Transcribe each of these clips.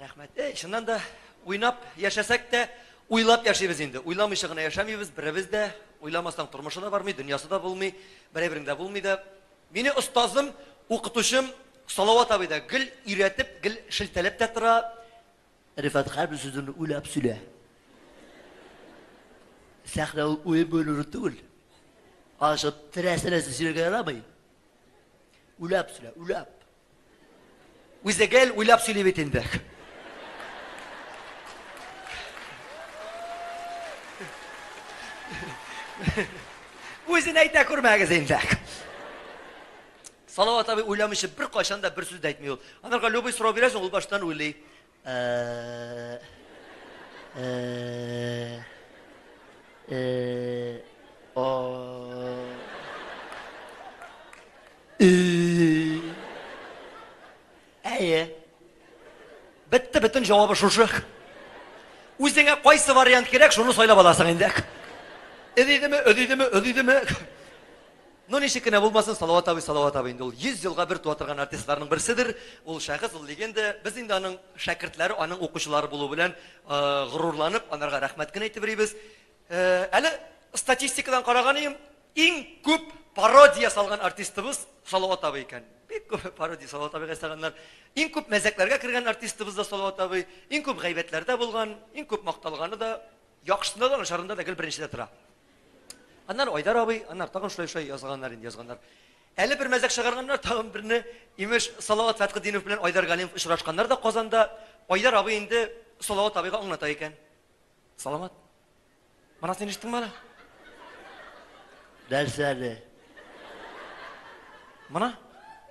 Рәхмәт. Эй, чыннан да уйнап яшәсәк тә, уйлап яшибез инде. Уйламыйча гына яшәмибез, беребез дә. Уйламасаң тормышы да бармый, дөньясы да булмый, берәй-берең дә булмый да. Мине остазым, укытучым Салават абый да гел өйрәтеп, гел шелтәләп тә тора. Рифат, һәрбер сүзеңне уйлап сөйлә. Сәхнә ул уен бүлү түгел. Ашып теләсә нәрсә сөйләргә ярамый. Уйлап сөйлә, уйлап. Үзе гел уйлап сөйли бит инде. Үзен әйтә күрмәгез инде. Салават абый уйламыйча бер кайчан да бер сүз дә әйтми ул. Анарга любой сорау бирәсең, ул баштан уйлый. Э, э, э, о, э. Әйе. Бетте, бөтен җавабы шушы. Үзеңә кайсы вариант кирәк, шуны сайлап аласың инде. Өдидеме, өдидеме, өдидеме? Ну, ничек кенә булмасын, Салават абый, Салават абый инде ул 100 елга бер туа торган артистларның берседер. Ул шәхес, ул легенда. Без инде аның шәкертләре, аның укучылары булу белән горурланып, анарга рәхмәт кенә әйтеп йөрибез. Әле статистикадан караган идем, иң күп пародия салган артистыбыз Салават абый икән. Бик күп пародия Салават абыйга ясаганнар. Иң күп мәзәкләргә кергән артистыбыз да Салават абый. Иң күп гайбәтләрдә булган, иң күп макталганы да, яхшысында да, начарында да гел беренчедә тора. Аннары Айдар абый, аннары тагын шулай-шулай язганнар инде, язганнар. Әле бер мәзәк чыгарганнар, тагын берне, имеш, Салават Фәтхетдинов белән Айдар Галимов очрашканнар да Казанда. Айдар абый инде Салават абыйга аңлата икән. Салават, мына син ишеттеңме әле? Нәрсә әле? Мына,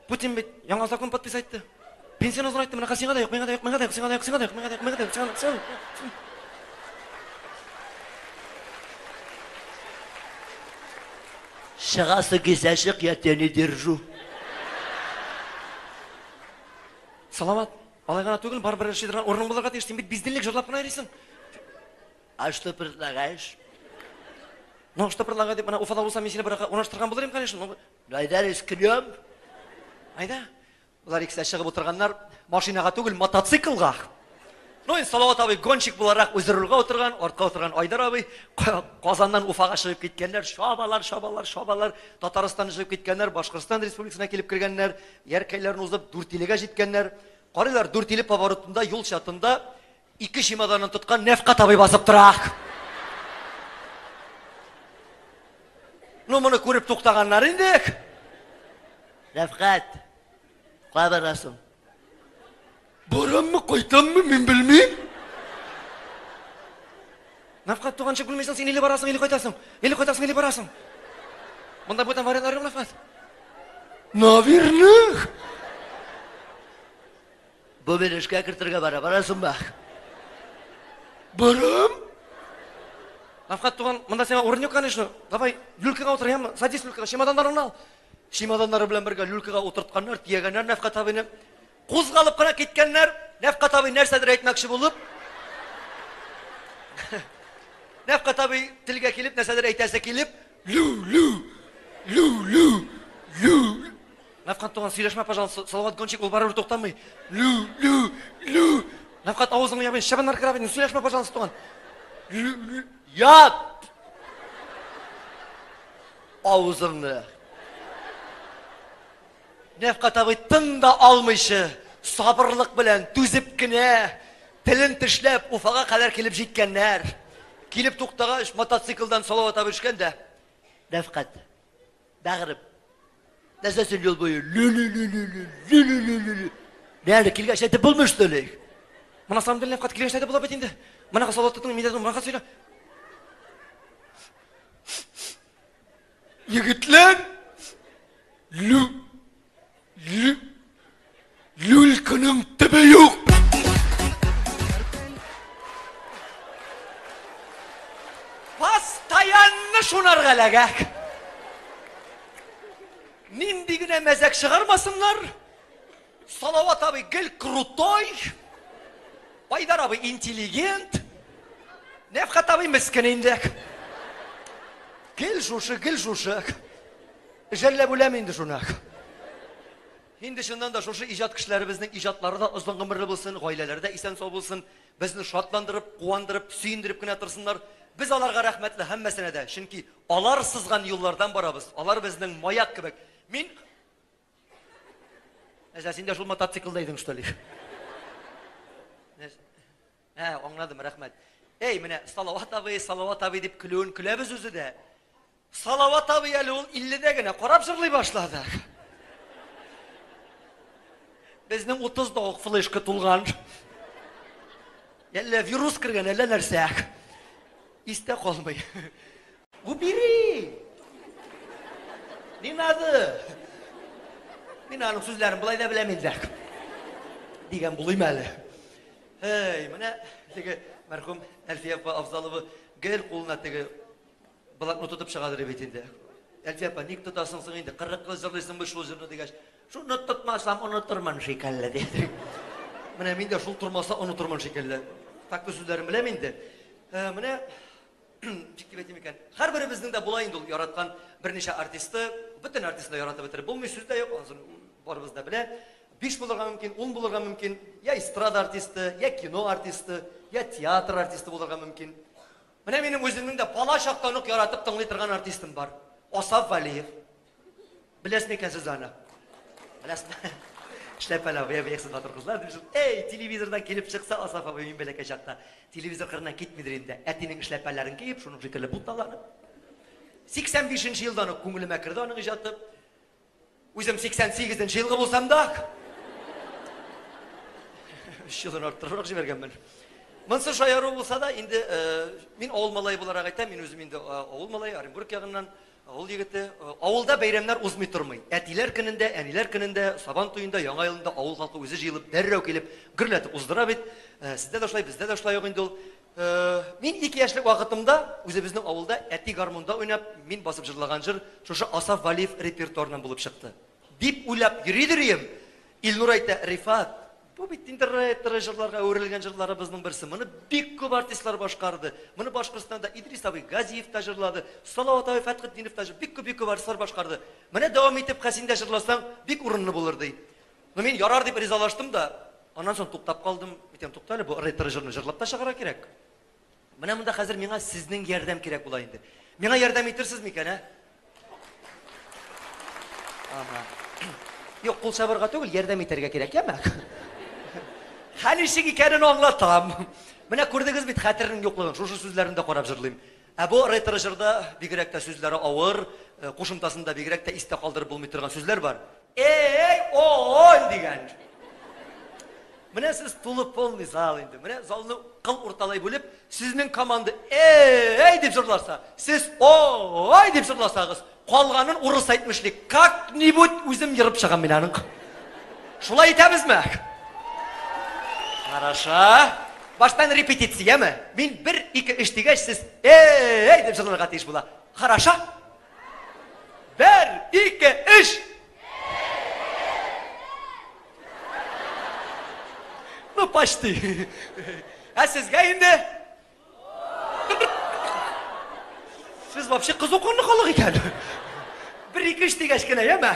Путин бит яңа закон подписать итте. Пенсияне озынайтты, менә сиңа да юк, миңа да юк, миңа да юк, сиңа да юк, сиңа да юк, миңа да юк, миңа да юк, сиңа да юк, сиңа да юк. Чыгасы килсә чык, я тебя не держу. Салават, алай гына түгел, барыбер эшли торган урының булырга тиеш. Син бит бездельник җырлап кына йөрисең. А что предлагаешь? Ну, что предлагаю дип, менә Уфада булсам, мин сине бер урнаштырган булыр идем, конечно. Ну, Айда рискнем. Айда. Болар икесе дә чыгып утырганнар, машинага түгел, мотоциклга. Ну, инде Салават абый гонщик буларак үзе рульгә утырган, артка утырган Айдар абый. Казаннан Уфага чыгып киткәннәр, чабалар, чабалар, чабалар. Татарстаннан чыгып киткәннәр, Башкортстан Республикасына килеп кергәннәр, Яркәйләрне узып, Дүртилегә җиткәннәр. Карыйлар, Дүртиле поворотында, юл чатында ике чемоданын тоткан Нәфкать абый басып тора. Ну, моны күреп туктаганнар инде. Рәфкать, кая барасың? Бараммы, кайтаммы, мин белмим. Нәфкать туганчы белмисең, син или барасың, или кайтасың. Или кайтасың, или барасың. Монда бүтән вариантлар юк, Нәфкать. Наверное. Бу мине эшкә кертергә бара, барасыңмы? Барам. Нәфкать туган, монда сиңа урын юк, конечно. Давай, люлькага утыр, яме, садись люлькага, чемоданнарыңны ал. Чемоданнары белән бергә люлькага утыртканнар, төягәннәр Нәфкать абыйны. Кузгалып кына киткәннәр, Нәфкать абый нәрсәдер әйтмәкче булып, Нәфкать абый телгә килеп, нәрсәдер әйтәсе килеп, лю, лю, лю, лю, лю. Нәфкать туган, сөйләшмә, пожалуйста, Салават Гонщик, ул барыбер туктамый. Лю, лю, лю. Нәфкать авызыңны ябын, чыбыннар керә бит, сөйләшмә, пожалуйста, туган. Лю, лю. Яп! Авызыңны. Нәфкать абый тын да алмыйча, сабырлык белән, түзеп кенә, телен тешләп, Уфага кадәр килеп җиткәннәр. Килеп туктагач, мотоциклдан Салават абый төшкән дә. Нәфкать, бәгърем, нәрсә син юл буе лю-лю-лю-лю-лю, лю-лю-лю-лю-лю. Ни әле килгәч әйтеп булмый, что ли? Моны самом деле Нәфкать килгәч әйтеп була бит инде. Моны Салават тоттың, мин дә моңа сөйлә. Егетләр, лю, лю, люльканың төбе юк. Постоянно шунарга эләгә. Нинди генә мәзәк чыгармасыннар, Салават абый гел крутой, Айдар абый интеллигент, Нәфкать абый мескен инде. Гел шушы, гел шушы. Жәлләп үләм инде шуны. Инде чыннан да шушы иҗат кешеләребезнең иҗатлары да озын гомерле булсын, гаиләләре дә исән-сау булсын, безне шатландырып, куандырып, сөендереп кенә торсыннар. Без аларга рәхмәтле һәммәсенә дә, чөнки алар сызган юллардан барабыз, алар безнең маяк кебек. Мин Нәрсә, син дә шул мотоциклда идең, что ли? Ә, аңладым, рәхмәт. Эй, менә Салават абый, Салават абый дип көлүен көләбез үзе дә. Салават абый әле ул 50-дә генә карап җырлый башлады. Безнең 30-да ук флешка тулган. Әллә вирус кергән, әллә нәрсә. Истә калмый. Убери! Не надо! Мин аның сүзләрен болай да беләм инде. Дигән булыйм әле. Эй, менә теге мәрхүм Әлфия апа Авзалова гел кулына теге блокнот тотып чыгадыр бит инде. Әлфия апа, ник тотасың соң инде? 40 ел җырлыйсың бит шул җырны дигәч, шуны тотмасам онытырмын шикелле диде. Менә мин дә шул тормаса онытырмын шикелле. Такты сүзләрен беләм инде. Менә ничек дип әйтим икән? Һәрберебезнең дә була инде ул яраткан берничә артисты. Бөтен артистны да яратып бетереп булмый, сүз дә юк, анысын барыбыз да белә. Биш булырга мөмкин, ун булырга мөмкин. Я эстрада артисты, я кино артисты, я театр артисты булырга мөмкин. Менә минем үземнең дә бала чактан ук яратып тыңлый торган артистым бар. Асаф Валиев. Беләсезме икән сез аны? Беләсезме? Эшләпәле абый, әбиексез батыр кызлар дип шул. Эй, телевизордан килеп чыкса Асаф абый мин бәләкәй чакта. Телевизор кырыннан китмидер инде. Әтинең эшләпәләрен киеп, шуның шикелле буталанып. 85 нче елдан ук күңелемә керде аның иҗаты. Үзем 88 нче елгы булсам да, өч елдан арттырыбрак җибәргәнмен. Монысы шаяру булса да, инде мин авыл малае буларак әйтәм, мин үзем инде авыл малае, Оренбург ягыннан, авыл егете. Авылда бәйрәмнәр узмый тормый. Әтиләр көнендә, әниләр көнендә, Сабан туенда, Яңа елында авыл халкы үзе җыелып, дәррәү килеп, гөрләтеп уздыра бит. Сездә дә шулай, бездә дә шулай ук инде ул. Мин ике яшьлек вакытымда үзебезнең авылда әти гармунда уйнап, мин басып җырлаган җыр шушы Асаф Валиев репертуарыннан булып чыкты. Дип уйлап йөридер идем. Илнур әйтә, Рифат, бу бит инде ретро җырларга әверелгән җырларыбызның берсе. Моны бик күп артистлар башкарды. Моны Башкортстанда Идрис абый Газиев та җырлады, Салават абый Фәтхетдинов та бик күп бик күп артистлар башкарды. Менә дәвам итеп Хәсин дә җырласаң, бик урынлы булыр, ди. Ну мин ярар дип ризалаштым да, аннан соң туктап калдым. Әйтәм, тукта әле, бу ретро җырны җырлап та чыгарга кирәк. Менә монда хәзер миңа сезнең ярдәм кирәк була инде. Миңа ярдәм итерсез микән, ә? Ага. Юк, кул чабырга түгел, ярдәм итәргә кирәк, яме? Хәл ничек икәнен аңлатам. Менә күрдегез бит хәтернең юклыгын, шушы сүзләрен дә карап җырлыйм. Ә бу ретро җырда бигрәк тә сүзләре авыр, кушымтасында бигрәк тә истә калдырып булмый торган сүзләр бар. Эй, ой дигән. Менә сез тулы полный зал инде. Менә залны кыл урталай бүлеп, сезнең команда эй дип җырласа, сез ой дип җырласагыз, калганын урыс әйтмешли, как-нибудь үзем ерып чыгам мин аның. Шулай итәбезме? Хорошо. Баштан репетицияме? Мин бер, ике, өч дигәч, сез эй дип җырларга тиеш була. Хорошо? Бер, ике, өч! Ну, почти. Ә сезгә инде? Сез вообще кызу канлы халык икән. Бер, ике, өч дигәч кенә, яме?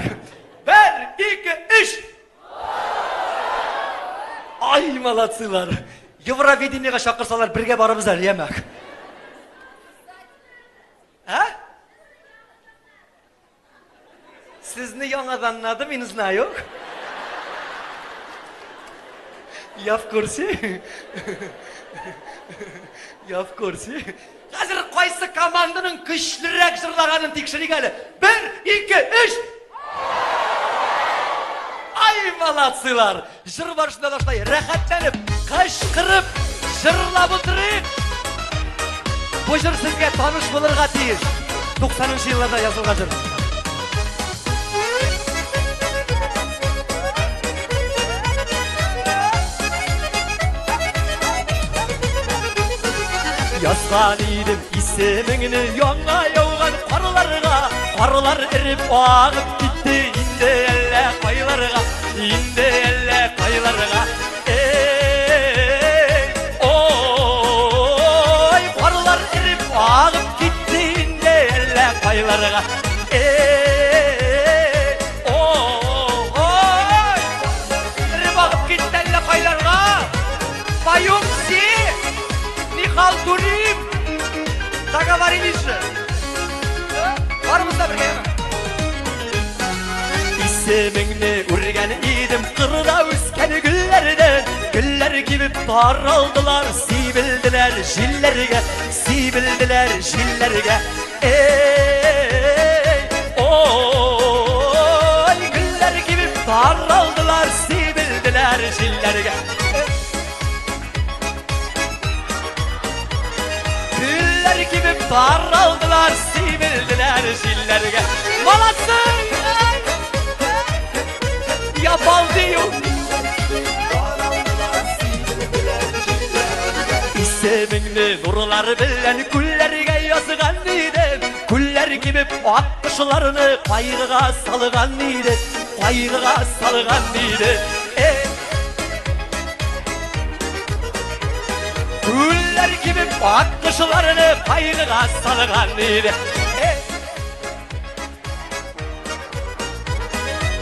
Бер, ике, өч! Ай, молодцылар! Евровидениега чакырсалар, бергә барабыз әле, яме? Ә? Сезне яңадан надо, мин знаю. Я в курсе. Я в курсе. Хәзер кайсы команданың көчлерәк җырлаганын тикшерик әле. Бер, ике, өч. Ай, молодцылар! Җыр барышында да шулай рәхәтләнеп, кычкырып, җырлап утырыйк. Бу җыр сезгә таныш булырга тиеш. 90 елларда язылган җыр. Язган идем исемеңне яңа яуган карларга, карлар эреп агып китте инде әллә кайларга. Инде әллә кайларга, эй, ой, карлар эреп агып китте инде әллә кайларга, эй, ой. Договорились же. Барыбыз да бергә. Исемеңне үргән идем кырда үскән гөлләрдән. Гөлләр кибеп таралдылар, сибелделәр җилләргә, сибелделәр җилләргә. Эй, ой, гөлләр кибеп таралдылар, сибелделәр җилләргә. Гөлләр кибеп таралдылар, сибелделәр җилләргә. Молодцы! Я балдею! Исемеңне нурлар белән күлләргә язган идем. Күлләр кибеп ак кошларны кайгыга салган иде, кайгыга салган иде. Күлләр кибеп ак кошларны кайгыга салган иде.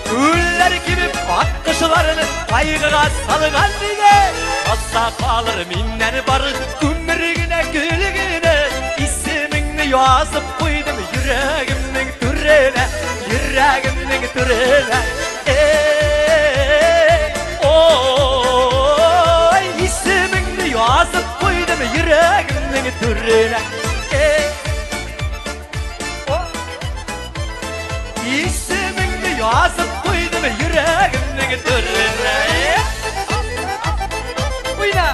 Күлләр кибеп ак кошларны кайгыга салган иде. Калса калыр миннән бары күмер генә, көл генә. Исемеңне язып куйдым йөрәгемнең түренә, йөрәгемнең түренә. Эй, ой, исемеңне язып куйдым йөрәгемнең түренә. Эй, исемеңне язып куйдым йөрәгемнең түренә. Уйна!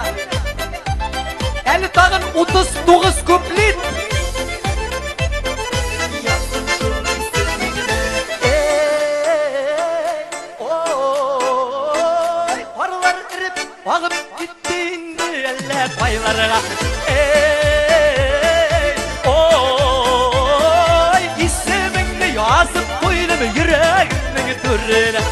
Әле тагын 39 куплет. Эй, ой, карлар эреп агып китте инде әллә кайларга. Эй, ой, исемеңне язып куйдым йөрәгемнең түренә.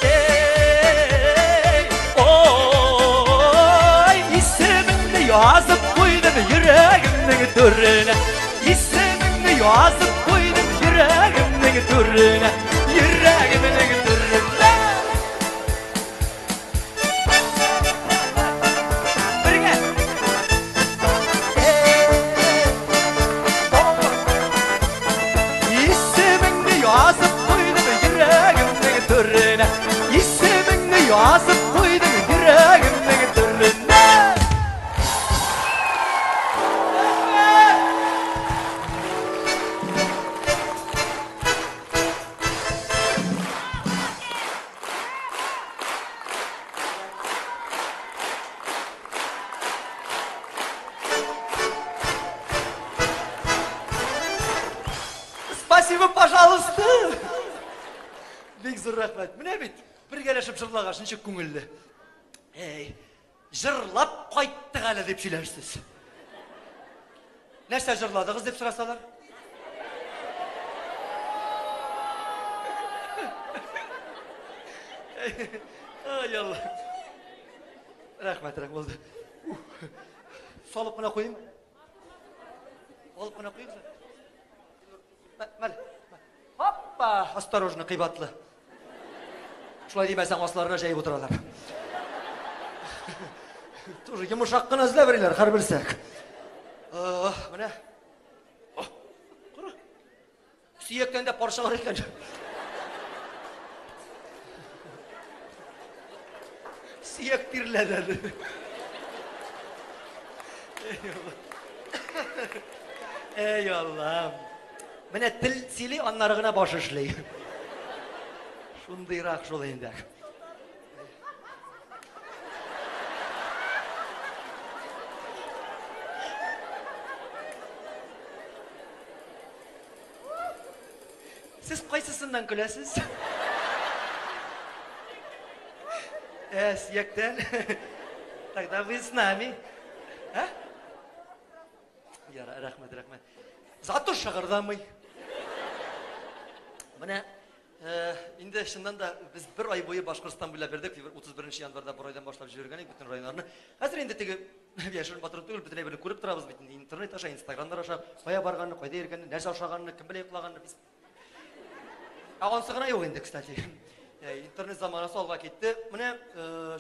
Эй, ой, исемеңне язып куйдым йөрәгемнең түренә. Исемеңне язып куйдым йөрәгемнең түренә. Йөрәгемнең түренә. Бергә. Исемеңне язып куйдым йөрәгемнең түренә. Исемеңне язып куйдым йөрәгемнең түренә. Спасибо, пожалуйста. Бик зур рәхмәт. Менә бит, бергәләшеп җырлагач, ничек күңелле. Эй, җырлап кайттык әле дип сөйләрсез. Нәрсә җырладыгыз дип сорасалар? Ай, Алла. Рәхмәт, рәхмәт булды. Салып кына куйыйм. Алып кына куйыгыз. Мәл. Хоппа, осторожно, кыйбатлы. Шулай димәсәң, асларына җәеп утыралар. Тоже йомшак кына эзләп йөриләр, һәрберсе. Менә. Кара. Сөяктән дә парчалар икән. Сөяк тирләде әле. Эй, Аллам. Менә тел сөйли, аннары гына баш эшли. Шундыйрак шул инде. Сез кайсысыннан көләсез? Сөяктән. Тогда вы с нами. Ә? Яра, рәхмәт, рәхмәт. Зато шыгырдамый. Менә инде чыннан да без бер ай буе Башкортстан буйлап йөрдек. 31 январьда Борайдан башлап җибәргән идек бөтен районнарны. Хәзер инде теге яшерен батырын түгел, бөтен әйберне күреп торабыз бит инде интернет аша, инстаграмнар аша, кая барганны, кайда йөргәнне, нәрсә ашаганны, кем белән йоклаганны без. Ә ансы гына юк инде, кстати. Интернет заманасы алга китте. Менә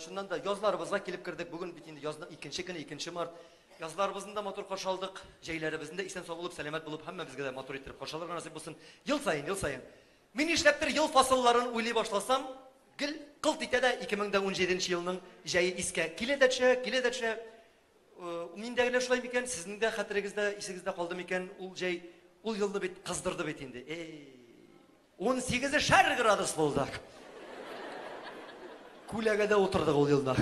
чыннан да язларыбызга килеп кердек. Бүген бит инде язның икенче көне, 2 март. Язларыбызны да матур каршы алдык, җәйләребезне дә исән-сау булып, сәламәт булып, һәммәбезгә дә матур иттереп каршы алырга насыйп булсын. Ел саен, ел саен. Мин нишләптер ел фасылларын уйлый башласам, гел кылт итә дә 2017 нче елның җәе искә килә дә төшә, килә дә төшә. Миндә генә шулай микән, сезнең дә хәтерегездә, исегездә калды микән ул җәй? Ул елны бит кыздырды бит инде. Эй! 18 градус булды. Күләгәдә утырдык ул елны.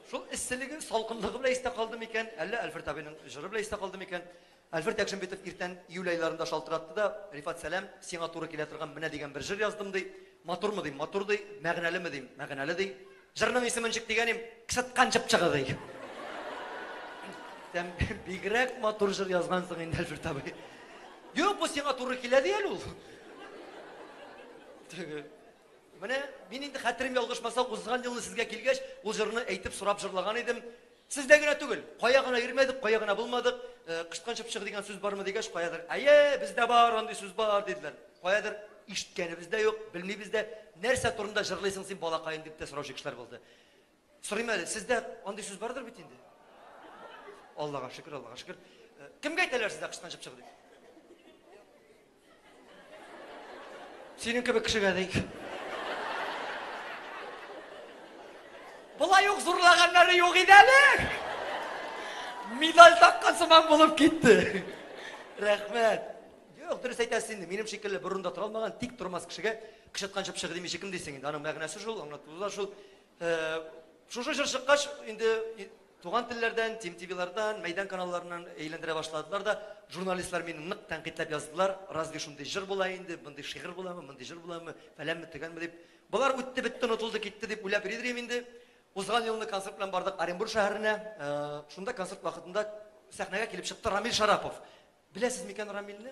Шул эсселеге, салкынлыгы белән истә калды микән, әллә Әлфред абыйның җыры белән истә калды микән? Әлфред Якшимбетов иртән июль айларында шалтыратты да, Рифат, сәлам, сиңа туры килә торган менә дигән бер җыр яздым, ди. Матурмы дим, матур ди, мәгънәлеме дим, мәгънәле ди. Җырның исеме ничек дигән им, Кычыткан чыпчыгы ди. Тәм, бигрәк матур җыр язгансың инде, Әлфред абый. Юк, бу сиңа туры килә ди әле ул. Теге, менә мин инде хәтерем ялгышмаса, узган елны сезгә килгәч, ул җырны әйтеп сорап җырлаган идем. Сездә генә түгел, кая гына йөрмәдек, кая гына булмадык, кычыткан чыпчыгы дигән сүз бармы дигәч, каядыр, әйе, бездә бар, андый сүз бар, диделәр. Каядыр ишеткәнебез дә юк, белмибез дә. Нәрсә турында җырлыйсың син, балакаем, дип тә сораучы кешеләр булды. Сорыйм әле, сездә андый сүз бардыр бит инде? Аллага шөкер, Аллага шөкер. Кемгә әйтәләр сездә кычыткан чыпчыгы дип? Синең кебек кешегә ди. Болай ук зурлаганнары юк иде әле. Медаль таккан сыман булып китте. Рәхмәт. Юк, дөрес әйтәсез инде. Минем шикелле бер урында тора алмаган, тик тормас кешегә кычыткан чыпчыгы димичә кем дисең инде. Аның мәгънәсе шул, аңлатуы да шул. Шушы җыр чыккач, инде Туган телләрдән, Тим ТВлардан, Мәйдан каналларыннан әйләндерә башладылар да, журналистлар мине нык тәнкыйтьләп яздылар, разве шундый җыр була инде, мондый шигырь буламы, мондый җыр буламы, фәләнме, төгәнме дип. Болар үтте, бетте, онытылды, китте дип уйлап йөри идем инде. Узган елны концерт белән бардык Оренбур шәһәренә. Шунда концерт вакытында сәхнәгә килеп чыкты Рамил Шарапов. Беләсез микән Рамилне?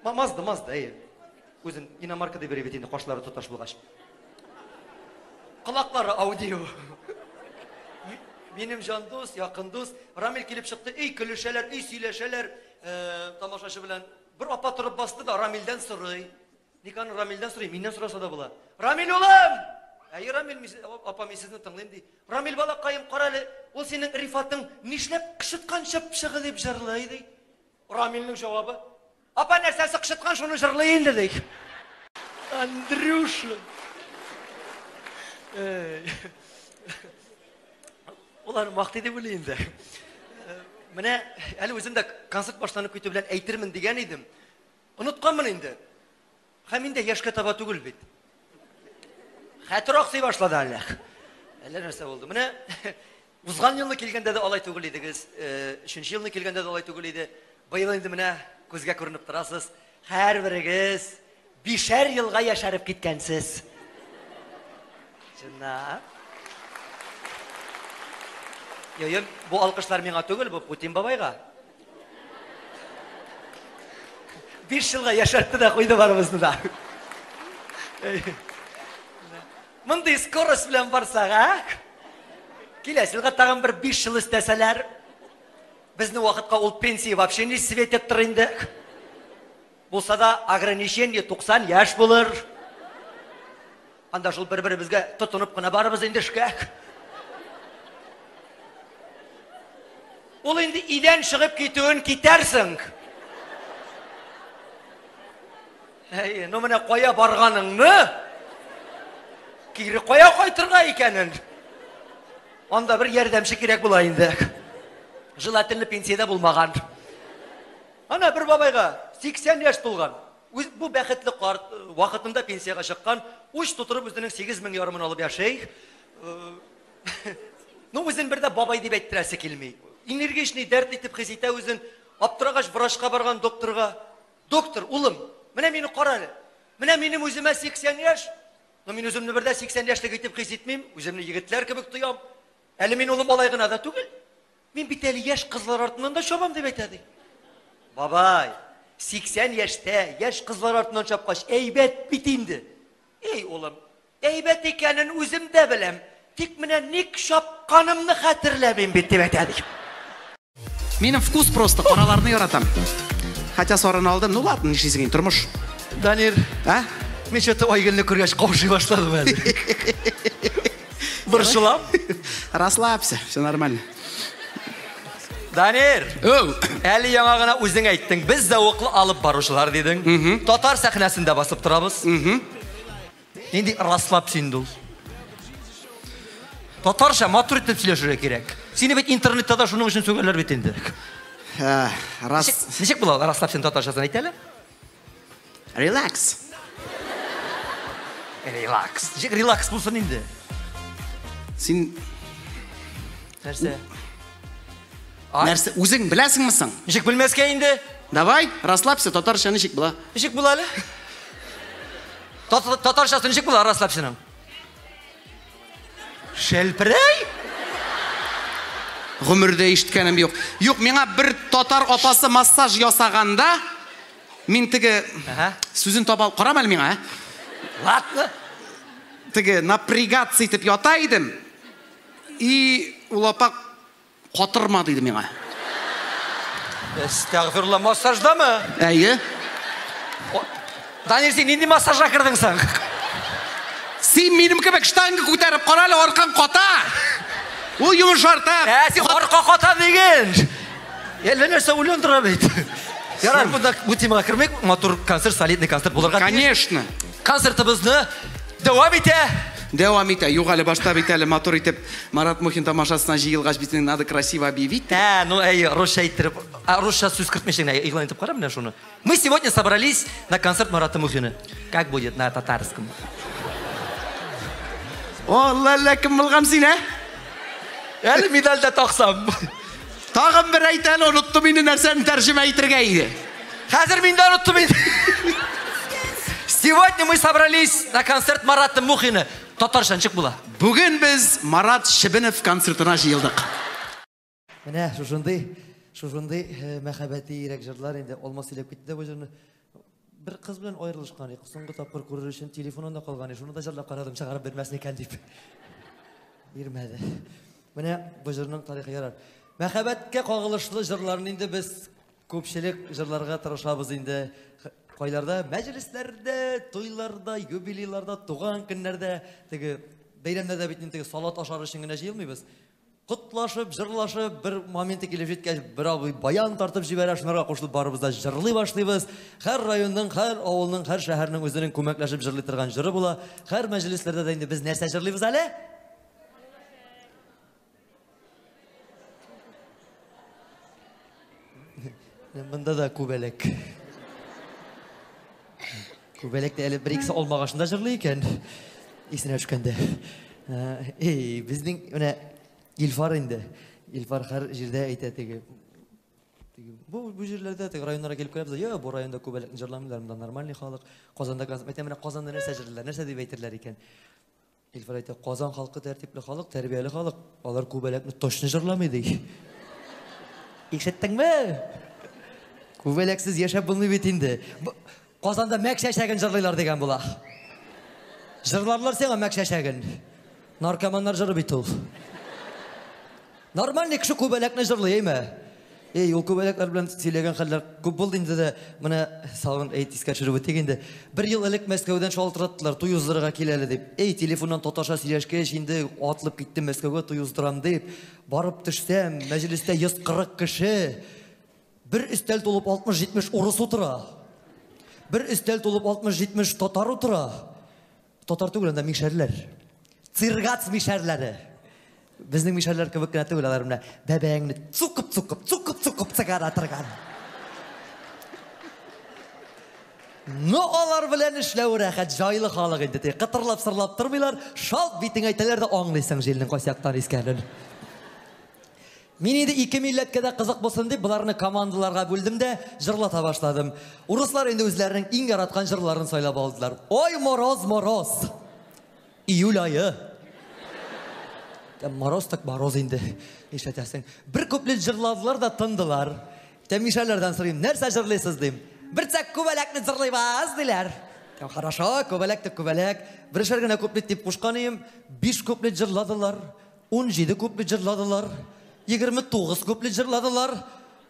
Мазды, мазды, әйе. Үзен иномарка дип йөри бит инде, кашлары тоташ булгач. Колаклары аудио. Минем җан дус, якын дус. Рамил килеп чыкты, өй көлешәләр, өй сөйләшәләр. Э, тамашачы белән. Бер апа торып басты да Рамилдән сорый. Ник аны Рамилдән сорый, миннән сораса да була. Рамил улым! Әйе, Рамил, апа, мин сезне тыңлыйм, ди. Рамил балакаем, кара әле, ул синең Рифатың нишләп кычыткан чыпчыгы дип җырлый, ди. Рамилнең җавабы, апа, нәрсәсе кычыткан, шуны җырлый инде, ди. Андрюша! Ул аны мактый дип уйлый инде. Менә әле үзем дә концерт башланып китү белән әйтермен дигән идем. Онытканмын инде. Һәм инде яшькә таба түгел бит. Хәтер аксый башлады әллә. Әллә нәрсә булды. Менә узган елны килгәндә дә алай түгел идегез. Э, өченче елны килгәндә дә алай түгел иде. Быел инде менә күзгә күренеп торасыз. Һәрберегез бишәр елга яшәреп киткәнсез. Чынлап. Йо, бу алкышлар миңа түгел, бу Путин бабайга. Биш елга яшәртте дә куйды барыбызны да. Мондый скорость белән барсак, ә? Киләсе елга тагын бер 5 ел өстәсәләр, безнең вакытка ул пенсия вообще не светит тор инде. Булса да ограничение 90 яшь булыр. Анда шул бер-беребезгә тотынып кына барыбыз инде эшкә. Ул инде идән чыгып китүен китәрсең. Әй, ну менә кая барганыңны, кире кая кайтырга икәнен. Анда бер ярдәмче кирәк була инде. Желательно пенсиядә булмаган. Ана бер бабайга 80 яшь тулган. Үз, бу бәхетле карт э, вакытында пенсиягә чыккан, уч тутырып үзенең 8 мең ярымын алып яши. Э, ну, үзен бер дә бабай дип әйттерәсе килми. Энергичный, дәртле итеп хис итә үзен. Аптырагач врачка барган докторга. Доктор, улым, менә мине кара әле. Менә минем үземә 80 яшь. Но мин үземне бер дә 80 яшьлек итеп хис итмим. Үземне егетләр кебек тоям. Әле мин улым алай гына да түгел. Мин бит әле яшь кызлар артыннан да чабам, дип әйтә, ди. Бабай, 80 яшьтә яшь кызлар артыннан чапкач, әйбәт бит инде. Эй, улым, әйбәт икәнен үзем дә беләм. Тик менә ник чапканымны хәтерләмим бит, дип әйтә, ди. Минем вкус просто, караларны яратам. Хотя сарыны алдым, ну ладно, нишлисең инде, тормыш. Данир, А? Мин что-то Айгөлне күргәч каушый башладым әле. Борчылам. Расслабься, все нормально. Данир, Оу. әле яңа гына үзең әйттең, без зәвыклы алып баручылар дидең. Татар сәхнәсендә басып торабыз. Нинди расслабься инде ул? Татарча матур итеп сөйләшергә кирәк. Сине бит интернетта да шуның өчен сүгәләр бит инде. Рас... Ничек була ул расслабься татарчасын әйт әле? Релакс. Релакс. Ничек релакс булсын инде? Син Нәрсә? нәрсә үзең беләсеңме соң? Ничек белмәскә инде? Давай, расслабься, татарча ничек була? Ничек була әле? Татарчасы ничек була расслабься-ның? Шәлперәй? Гомердә ишеткәнем юк. Юк, миңа бер татар апасы массаж ясаганда, мин теге Ага. сүзен таба ал, карама әле миңа, ә? Ладно. Теге напрягаться итеп ята идем. И ул апа катырма диде миңа. Әстәгъфирулла, массаждамы? Әйе. Данир, син нинди массажга кердең соң? Син минем кебек штанга күтәреп кара әле, аркаң ката. Ул йомшарта. Ә, син арка ката диген. Әллә нәрсә уйландыра бит. Ярар, монда бу темага кермик. Матур концерт, солидный концерт булырга тиеш. Конечно. Концертыбызны дәвам итә. Дәвам итә. Юк әле башта бит әле матур итеп Марат Мухин тамашасына җыелгач бит инде надо красиво объявить. Ә, ну әй, русча әйттереп, ә, русча сүз кертмичә генә игълан итеп кара менә шуны. Мы сегодня собрались на концерт Марата Мухина. Как будет на татарском? Алла, әллә кем булган син, ә? Әле медаль дә таксам. Тагын бер әйт әле, оныттым инде нәрсәне тәрҗемә итергә иде. Хәзер мин дә оныттым инде. Сегодня мы собрались на концерт Марата Мухина. Татарча ничек була? Бүген без Марат Шебенов концертына җыелдык. Менә шушындый, шушындый мәхәббәтле йөрәк җырлар инде. Алмаз сөйләп китте дә бу җырны. Бер кыз белән аерылышкан идек. Соңгы тапкыр күрер өчен телефонында калган иде. Шуны да җырлап карадым, чыгарып бирмәсен икән дип. Бирмәде. Менә бу җырның тарихы ярар. Мәхәббәткә кагылышлы җырларны инде без күпчелек җырларга тырышабыз инде. Кайларда, мәҗлесләрдә, туйларда, юбилейларда, туган көннәрдә, теге бәйрәмнәрдә бит инде теге салат ашар өчен генә җыелмыйбыз. Котлашып, җырлашып, бер моменты килеп җиткәч, бер абый баян тартып җибәрә, шунарга кушылып барыбыз да җырлый башлыйбыз. Һәр районның, һәр авылның, һәр шәһәрнең үзенең күмәкләшеп җырлый торган җыры була. Һәр мәҗлесләрдә дә инде без нәрсә җырлыйбыз әле? Монда да күбәләк. Күбәләк тә әле бер икесе алмагашында җырлый икән. Исенә төшкәндә. Эй, безнең менә Илфар инде. Илфар һәр җирдә әйтә теге. Теге, бу җирләрдә теге районнарга килеп керәбез. Йо, бу районда күбәләкне җырламыйлар, монда нормальный халык. Казанда концерт. Әйтәм, менә Казанда нәрсә җырлыйлар, нәрсә дип әйтерләр икән? Илфар әйтә, Казан халкы тәртипле халык, тәрбияле халык. Алар күбәләкне точно җырламый ди. Ишеттеңме? Күбәләксез яшәп булмый бит инде. Казанда мәк чәчәген җырлыйлар дигән була. Җырларлар сиңа мәк чәчәген. Наркоманнар җыры бит ул. Нормальный кеше күбәләкне җырлый, әйме? Эй, ул күбәләкләр белән сөйләгән хәлләр күп булды инде дә, менә сагын әйт искә төшереп үтик инде. Бер ел элек Мәскәүдән шалтыраттылар, туй уздырырга кил әле дип. Эй, телефоннан татарча сөйләшкәч, инде атлып киттем Мәскәүгә туй уздырам дип. Барып төшсәм, мәҗлестә 140 кеше. Бер өстәл тулып 60-70 урыс утыра. Бер өстәл тулып 60-70 татар утыра. Татар түгел, анда мишәрләр. Циргац мишәрләре. Безнең мишәрләр кебек кенә түгел, алар менә бәбәңне цукып-цукып, цукып-цукып чыгара торган. Ну, алар белән эшләү рәхәт, җайлы халык инде. Тик кытырлап-сырлап тормыйлар, шалт битең әйтәләр дә аңлыйсың җилнең кайсы яктан искәнен. Мин инде ике милләткә дә кызык булсын дип, боларны командаларга бүлдем дә җырлата башладым. Урыслар инде үзләренең иң яраткан җырларын сайлап алдылар. Ой, мороз, мороз. Июль ае. Ә мороз так мороз инде. Ишетәсең. Бер куплет җырладылар да тындылар. Тәмишәләрдән сорыйм, нәрсә җырлыйсыз дим. Бер цәк күбәләкне җырлыйбыз диләр. Тәм, хорошо, күбәләк тә күбәләк. Берешәр генә куплет дип кушкан идем. 5 куплет җырладылар. 17 куплет җырладылар. 29 куплет җырладылар.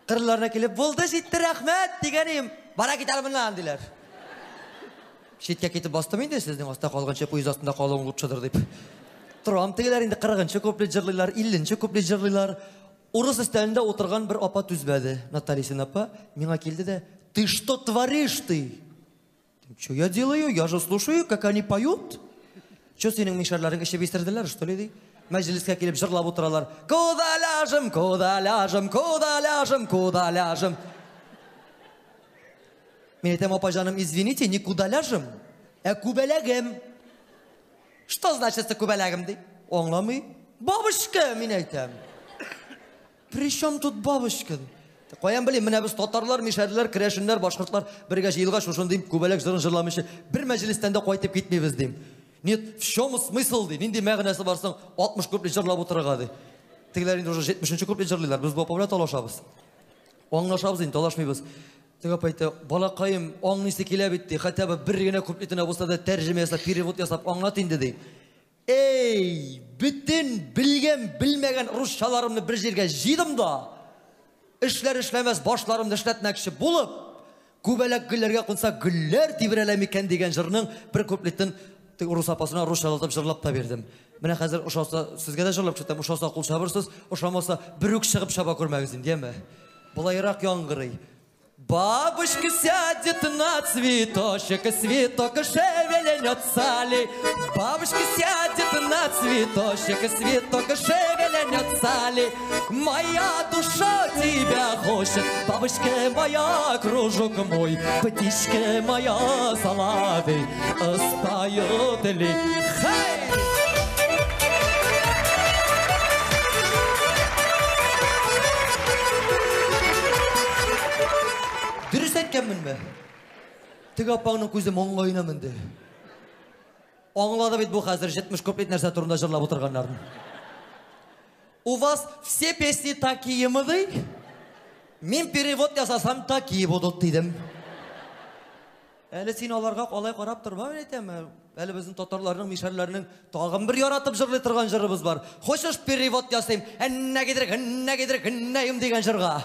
Кырларына килеп, булды, җитте, рәхмәт дигән идем. Бара китәр моннан диләр. Читкә китеп бастым инде, сезнең аста калганча поезд астында калуың лучшедыр дип. Торам, тегеләр инде 40 куплет җырлыйлар, 50 куплет җырлыйлар. Урыс өстәлендә утырган бер апа түзмәде. Наталья исемле апа миңа килде дә, «Ты что творишь ты?» Что я делаю? Я же слушаю, как они поют. Че синең мишәрләрең эчеп исерделәр, что ли, ди? Мәҗлескә килеп җырлап утыралар. Куда ляжем, куда ляжем, куда ляжем, куда ляжем. Мин әйтәм, апа җаным, извините, не куда ляжем, ә күбәләгем. Что значит күбәләгем, ди? Аңламый. Бабушка, мин әйтәм. При чем тут бабушка? Каян белим, менә без татарлар, мишәрләр, керәшеннәр, башкортлар бергә җыелгач, шушындый күбәләк җырын җырламыйча бер мәҗлестән дә кайтып китмибез, дим. Нет, в чем смысл, ди? Нинди мәгънәсе бар соң 60 куплет җырлап утырырга, ди. Тегеләр инде уже 70 куплет җырлыйлар. Без бу апа белән талашабыз. Аңлашабыз инде, талашмыйбыз. Теге апа әйтә, балакаем, аңлыйсы килә бит, ди. Хотя бы бер генә куплетына булса да тәрҗемә ясап, перевод ясап аңлат инде, ди. Эй, бөтен белгән, белмәгән русчаларымны бер җиргә җыйдым да, эшләр эшләмәс башларымны эшләтмәкче булып, күбәләк гөлләргә кунса гөлләр тибрәлә микән дигән җырның бер куплетын теге урыс апасына русчалатып җырлап та бирдем. Менә хәзер ошаса, сезгә дә җырлап күрсәтәм, ошаса кул чабырсыз, ошамаса бер үк чыгып чаба күрмәгез инде, яме. Болайрак яңгырый. Бабочка сядет на цветочек, цветок шевельнется ли? Бабочка сядет на цветочек, цветок шевельнется ли? Моя душа тебя хочет, бабочка моя, кружок мой, птичка моя, соловей, споет ли? Хей! Дөрес әйткәнменме? Теге апаңның күзе маңгаена менде. Аңлады бит бу хәзер 70 куплет нәрсә турында җырлап утырганнарын. У вас все песни такие мыды? Мин перевод ясасам такие будут дидем. Әле син аларга алай карап торма, мин әйтәм. Әле безнең татарларның, мишәрләрнең тагын бер яратып җырлый торган җырыбыз бар. Хочешь перевод ясыйм? Әннә гидрек, әннә гидрек, әннәем дигән җырга.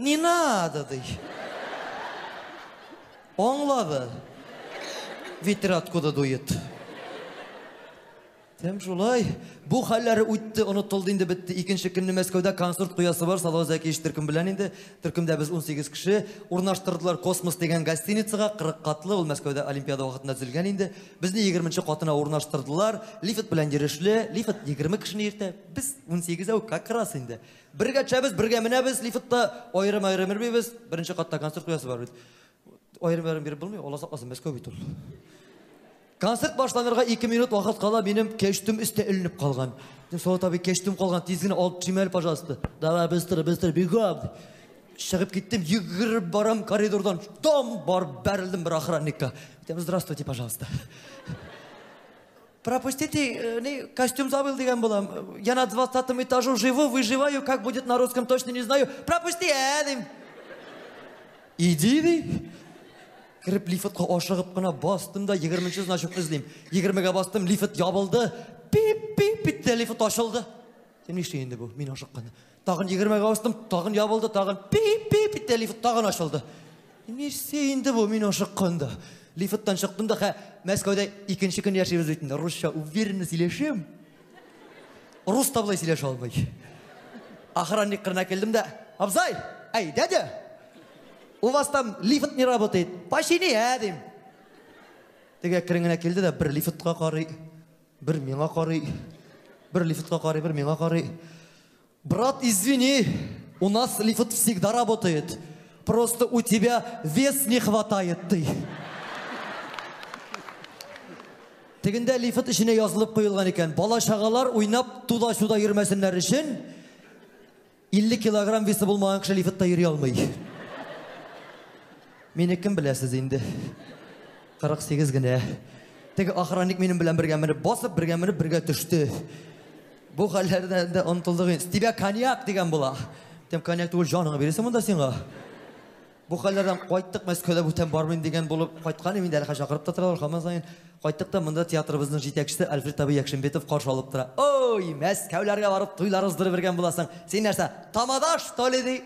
Не надо, ди. Аңлады. Ветер откуда дует. Тәм шулай. Бу хәлләре үтте, онытылды инде бетте. Икенче көнне Мәскәүдә концерт куясы бар, Салават Зәкиевич төркем белән инде. Төркемдә без 18 кеше. Урнаштырдылар Космос дигән гостиницага, 40 катлы, ул Мәскәүдә Олимпиада вакытында төзелгән инде. Безне 20 катына урнаштырдылар. Лифт белән йөрешле, лифт 20 кешене йөртә. Без 18 әү как раз инде. Бергә төшәбез, бергә менәбез, лифтта аерым-аерым йөрмибез. Беренче катта концерт куясы бар бит. Аерым-аерым биреп булмый, Алла сакласын, Мәскәү бит ул. Концерт башланырга 2 минут вакыт кала, минем костюм өстә эленеп калган. Дим, Салават абый, костюм калган, тиз генә алып төшим әле, пожалуйста. Давай, быстро, быстро, бегом. Чыгып киттем, йөгереп барам коридордан. Дом барып бәрелдем бер охранникка. Әйтәм, здравствуйте, пожалуйста. Пропустите, не, костюм забыл дигән булам. Я на 20 этажу живу, выживаю, как будет на русском, точно не знаю. Пропусти, дим. Иди, ди. Кереп лифтка ашыгып кына бастым да 20 значок эзлим. 20-гә бастым, лифт ябылды. Пип-пип итте, лифт ачылды. Син нишли инде бу? Мин ашыккан. Тагын 20-гә бастым, тагын ябылды, тагын пип-пип итте, лифт тагын ачылды. Нишли инде бу? Мин ашыкканда. Лифттан чыктым да, хә, Мәскәүдә икенче көн яшибез бит инде. Русча уверенно сөйләшәм. Рус та болай сөйләшә алмый. Охранник кырына килдем дә, абзай, әй, дядя, у вас там лифт не работает, почини, ә, дим. Теге әкрен генә килде дә бер лифтка карый, бер миңа карый, бер лифтка карый, бер миңа карый. Брат, извини, у нас лифт всегда работает. Просто у тебя вес не хватает, ты. Тегендә лифт эченә язылып куелган икән. Бала-чагалар уйнап туда-сюда йөрмәсеннәр өчен 50 килограмм весы булмаган кеше лифтта йөри алмый. Мине кем беләсез инде? 48 генә. Теге охранник минем белән бергә менеп басып, бергә менеп, бергә төште. Бу хәлләрдән дә онытылдык. С тебя коньяк дигән була. Тем коньяк түгел, җаныңны бирәсең монда сиңа. Бу хәлләрдән кайттык, Мәскәүдә бүтән бармыйм дигән булып кайткан идем инде, әле чакырып та торалар һаман саен. Кайттык та монда театрыбызның җитәкчесе Альфред абый Якшимбетов каршы алып тора. Ой, Мәскәүләргә барып туйлар уздырып бергән буласың. Син нәрсә, тамада, что ли, ди?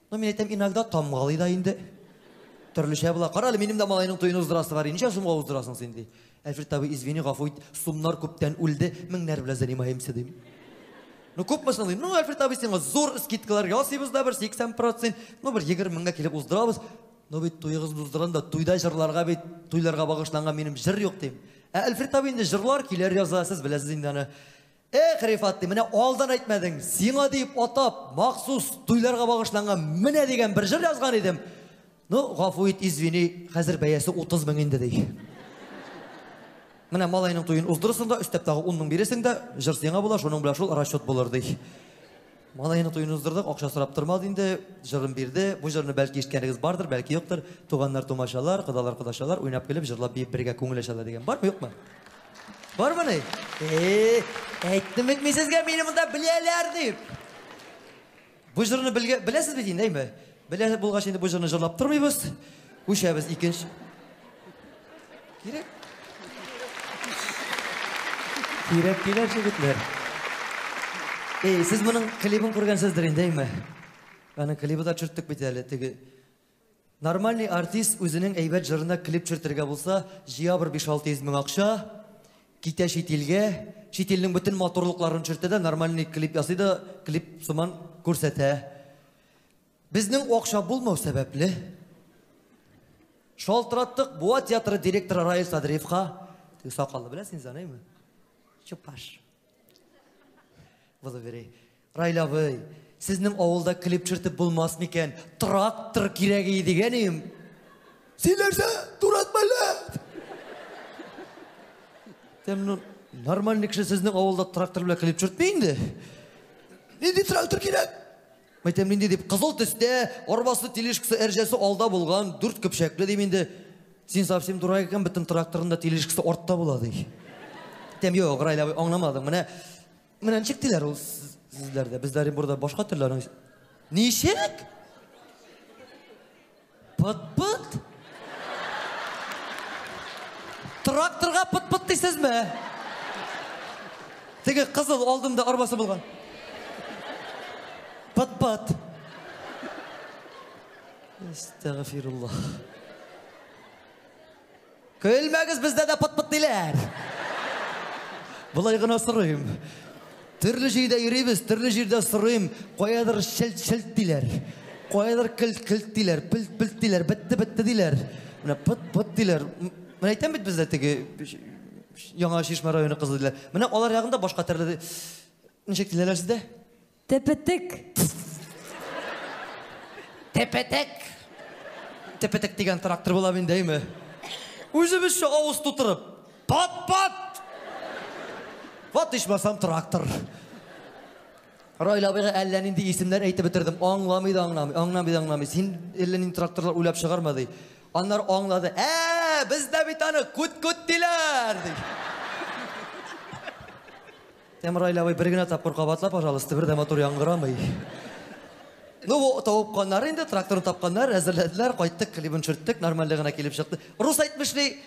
Ну, мин әйтәм, иногда тамгалый да инде. Төрлечә була. Кара әле, минем дә малайның туен уздырасы бар. Ничә сумга уздырасың син, ди. Әлфрид абый, извини, гафу ит, сумнар күптән үлде, меңнәр белән занимаемся, дим. Ну, күпме соң, дим. Ну, Әлфрид абый, сиңа зур скидкалар ясыйбыз да, бер 80%, ну, бер 20 меңгә килеп уздырабыз. Ну, бит туегызны уздырган да, туйда җырларга бит, туйларга багышланган минем җыр юк, дим. Ә Әлфрид абый инде җырлар, көйләр яза, сез беләсез инде аны. Эх, Рифат, ди, менә алдан әйтмәдең, сиңа дип атап, махсус туйларга багышланган менә дигән бер җыр язган идем. Ну, гафу ит, извини, хәзер бәясе 30 мең инде, ди. Менә малайның туен уздырырсың да, өстәп тагы 10 мең бирерсең дә, җыр сиңа була, шуның белән шул расчет булыр, ди. Малайның туен уздырдык, акча сорап тормады инде, җырын бирде. Бу җырны бәлки ишеткәнегез бардыр, бәлки юктыр. Туганнар, тумачалар, кодалар, кодачалар уйнап килеп, җырлап биеп бергә күңел ачалар дигән. Бармы, юкмы? Бармы ни? Әйттем бит мин сезгә, мине монда беләләр дип. Бу җырны беләсез бит инде, әйме? Белә булгач инде бу җырны җырлап тормыйбыз. Күчәбез икенче. Кирәк. Кирәк диләр егетләр. Эй, сез моның клибын күргәнсездер инде, әйме? Аның клибы да төшерттек бит әле, теге. Нормальный артист үзенең әйбәт җырына клип төшертергә булса, җыя бер 5-600 мең акча, китә чит илгә, чит илнең бөтен матурлыкларын төшертә дә, нормальный клип ясый да, клип сыман күрсәтә. Безнең акча булмау сәбәпле, шалтыраттык Буа театры директоры Раил Садриевка. Теге сакаллы беләсез инде, әйме? Чупаш. Булып бери. Раил абый, сезнең авылда клип төшертеп булмас микән? Трактор кирәк иде дигән идем. Син нәрсә, дурак мәллә? Тем, ну, нормальный кеше сезнең авылда трактор белән клип төшертми инде. Нинди трактор кирәк? Әйтәм, нинди дип, кызыл төстә, арбасы, тележкасы, әрҗәсе алда булган, 4 көпчәкле дим инде. Син совсем дурак икән, бөтен тракторның да тележкасы артта була ди. Әйтәм, юк, Раил абый, аңламадың. Менә, менә ничек диләр ул сезләрдә? Бездә Оренбурда башка төрле аның. Ничек? Пыт-пыт? Тракторга пыт-пыт дисезме? Теге кызыл алдында арбасы булган. Пыт-пыт. Әстәгъфируллаһ. Көлмәгез, бездә дә пыт-пыт диләр. Болай гына сорыйм. Төрле җирдә йөрибез, төрле җирдә сорыйм. Каядыр шелт-шелт диләр. Каядыр келт-келт диләр, пелт-пелт диләр, бетте-бетте диләр. Менә пыт-пыт диләр. Менә әйтәм бит бездә теге Яңа Чишмә районы кызы диләр. Менә алар ягында башка төрле. Ничек диләр сездә? Тепетек. Тепетек. Тепетек дигән трактор була инде, әйме? Үзебезчә авыз тутырып. Пат-пат! Вот ичмасам трактор. Раил абыйга әллә нинди исемнәр әйтеп бетердем. Аңламый да аңламый, аңламый да аңламый. Син әллә нинди тракторлар уйлап чыгарма ди. Аннар аңлады. Бездә бит аны күт-күт диләр ди. Тәм Раил абый бер генә тапкыр кабатла, пожалуйста, бер дә матур яңгырамый. Ну, бу тапканнар инде, тракторны тапканнар, әзерләделәр, кайттык, клибын төшерттек, нормальле генә килеп чыкты. Рус әйтмешли,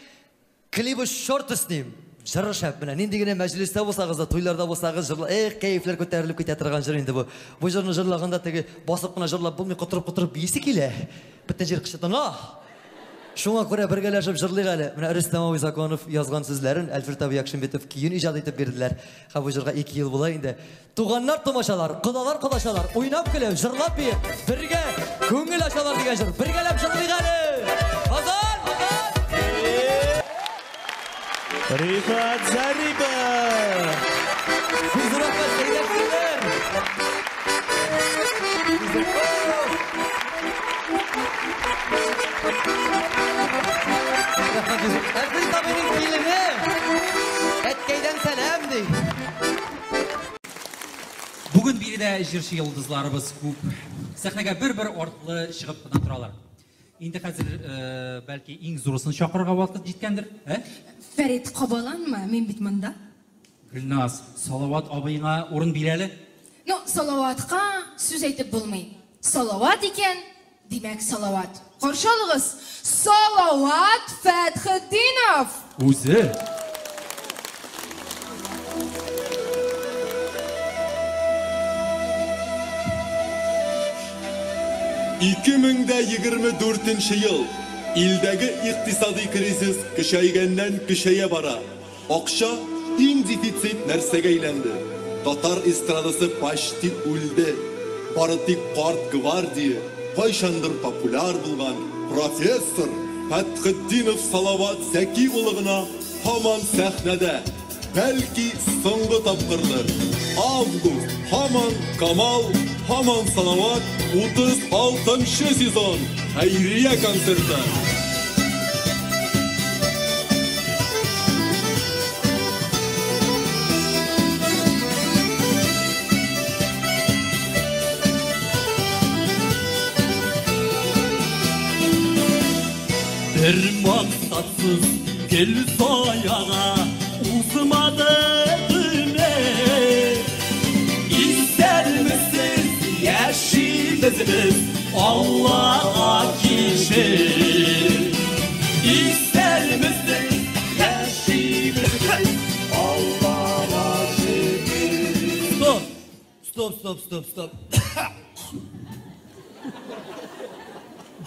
клибы шорт эсним. Җыры шәп менә. Нинди генә мәҗлестә булсагыз да, туйларда булсагыз, җырла, эх, кәефләр күтәрелеп китә торган җыр инде бу. Бу җырны җырлаганда теге басып кына җырлап булмый, котырып-котырып биисе килә. Бөтен җир кычытына. Шуңа күрә бергәләшеп җырлыйк әле. Менә Рөстәм абый Законов язган сүзләрен Әлфрид абый Якшимбетов көен иҗат итеп бирделәр. Һәм бу җырга 2 ел була инде. Туганнар, тумачалар, кодалар, кодачалар, уйнап көлеп, җырлап биеп, бергә күңел ачалар дигән җыр. Бергәләп җырлыйк әле. Казан, Казан! Рифат Зарипов! Зур рәхмәт, сәйдәшләр! Әлфрид абыйның килене! Әткәйдән сәлам ди. Бүген биредә җырчы йолдызларыбыз күп. Сәхнәгә бер-бер артлы чыгып кына торалар. Инде хәзер, бәлки иң зурысын чакырырга вакыт җиткәндер, ә? Фәрит, кабаланма, мин бит монда. Гөлназ, Салават абыйңа урын бир әле. Ну, Салаватка сүз әйтеп булмый. Салават икән, димәк Салават. Каршы алыгыз, Салават Фәтхетдинов! Үзе. 2024 ел. Илдәге икътисадый кризис көчәйгәннән көчәя бара. Акча иң дефицит нәрсәгә әйләнде. Татар эстрадасы почти үлде. Бары тик карт гвардия, кайчандыр популяр булган профессор Фәтхетдинов Салават Зәки улы гына һаман сәхнәдә. Бәлки соңгы тапкырдыр. Август, һаман Камал, һаман Салават, 36 нчы сезон, хәйрия концерты. Бер максатсыз гел заяга узмады гомер. Исәнмесез, яшибез без, Аллага кичер. Исәнмесез, яшибез без, Аллага шөкер. Стоп! Стоп, стоп, стоп, стоп.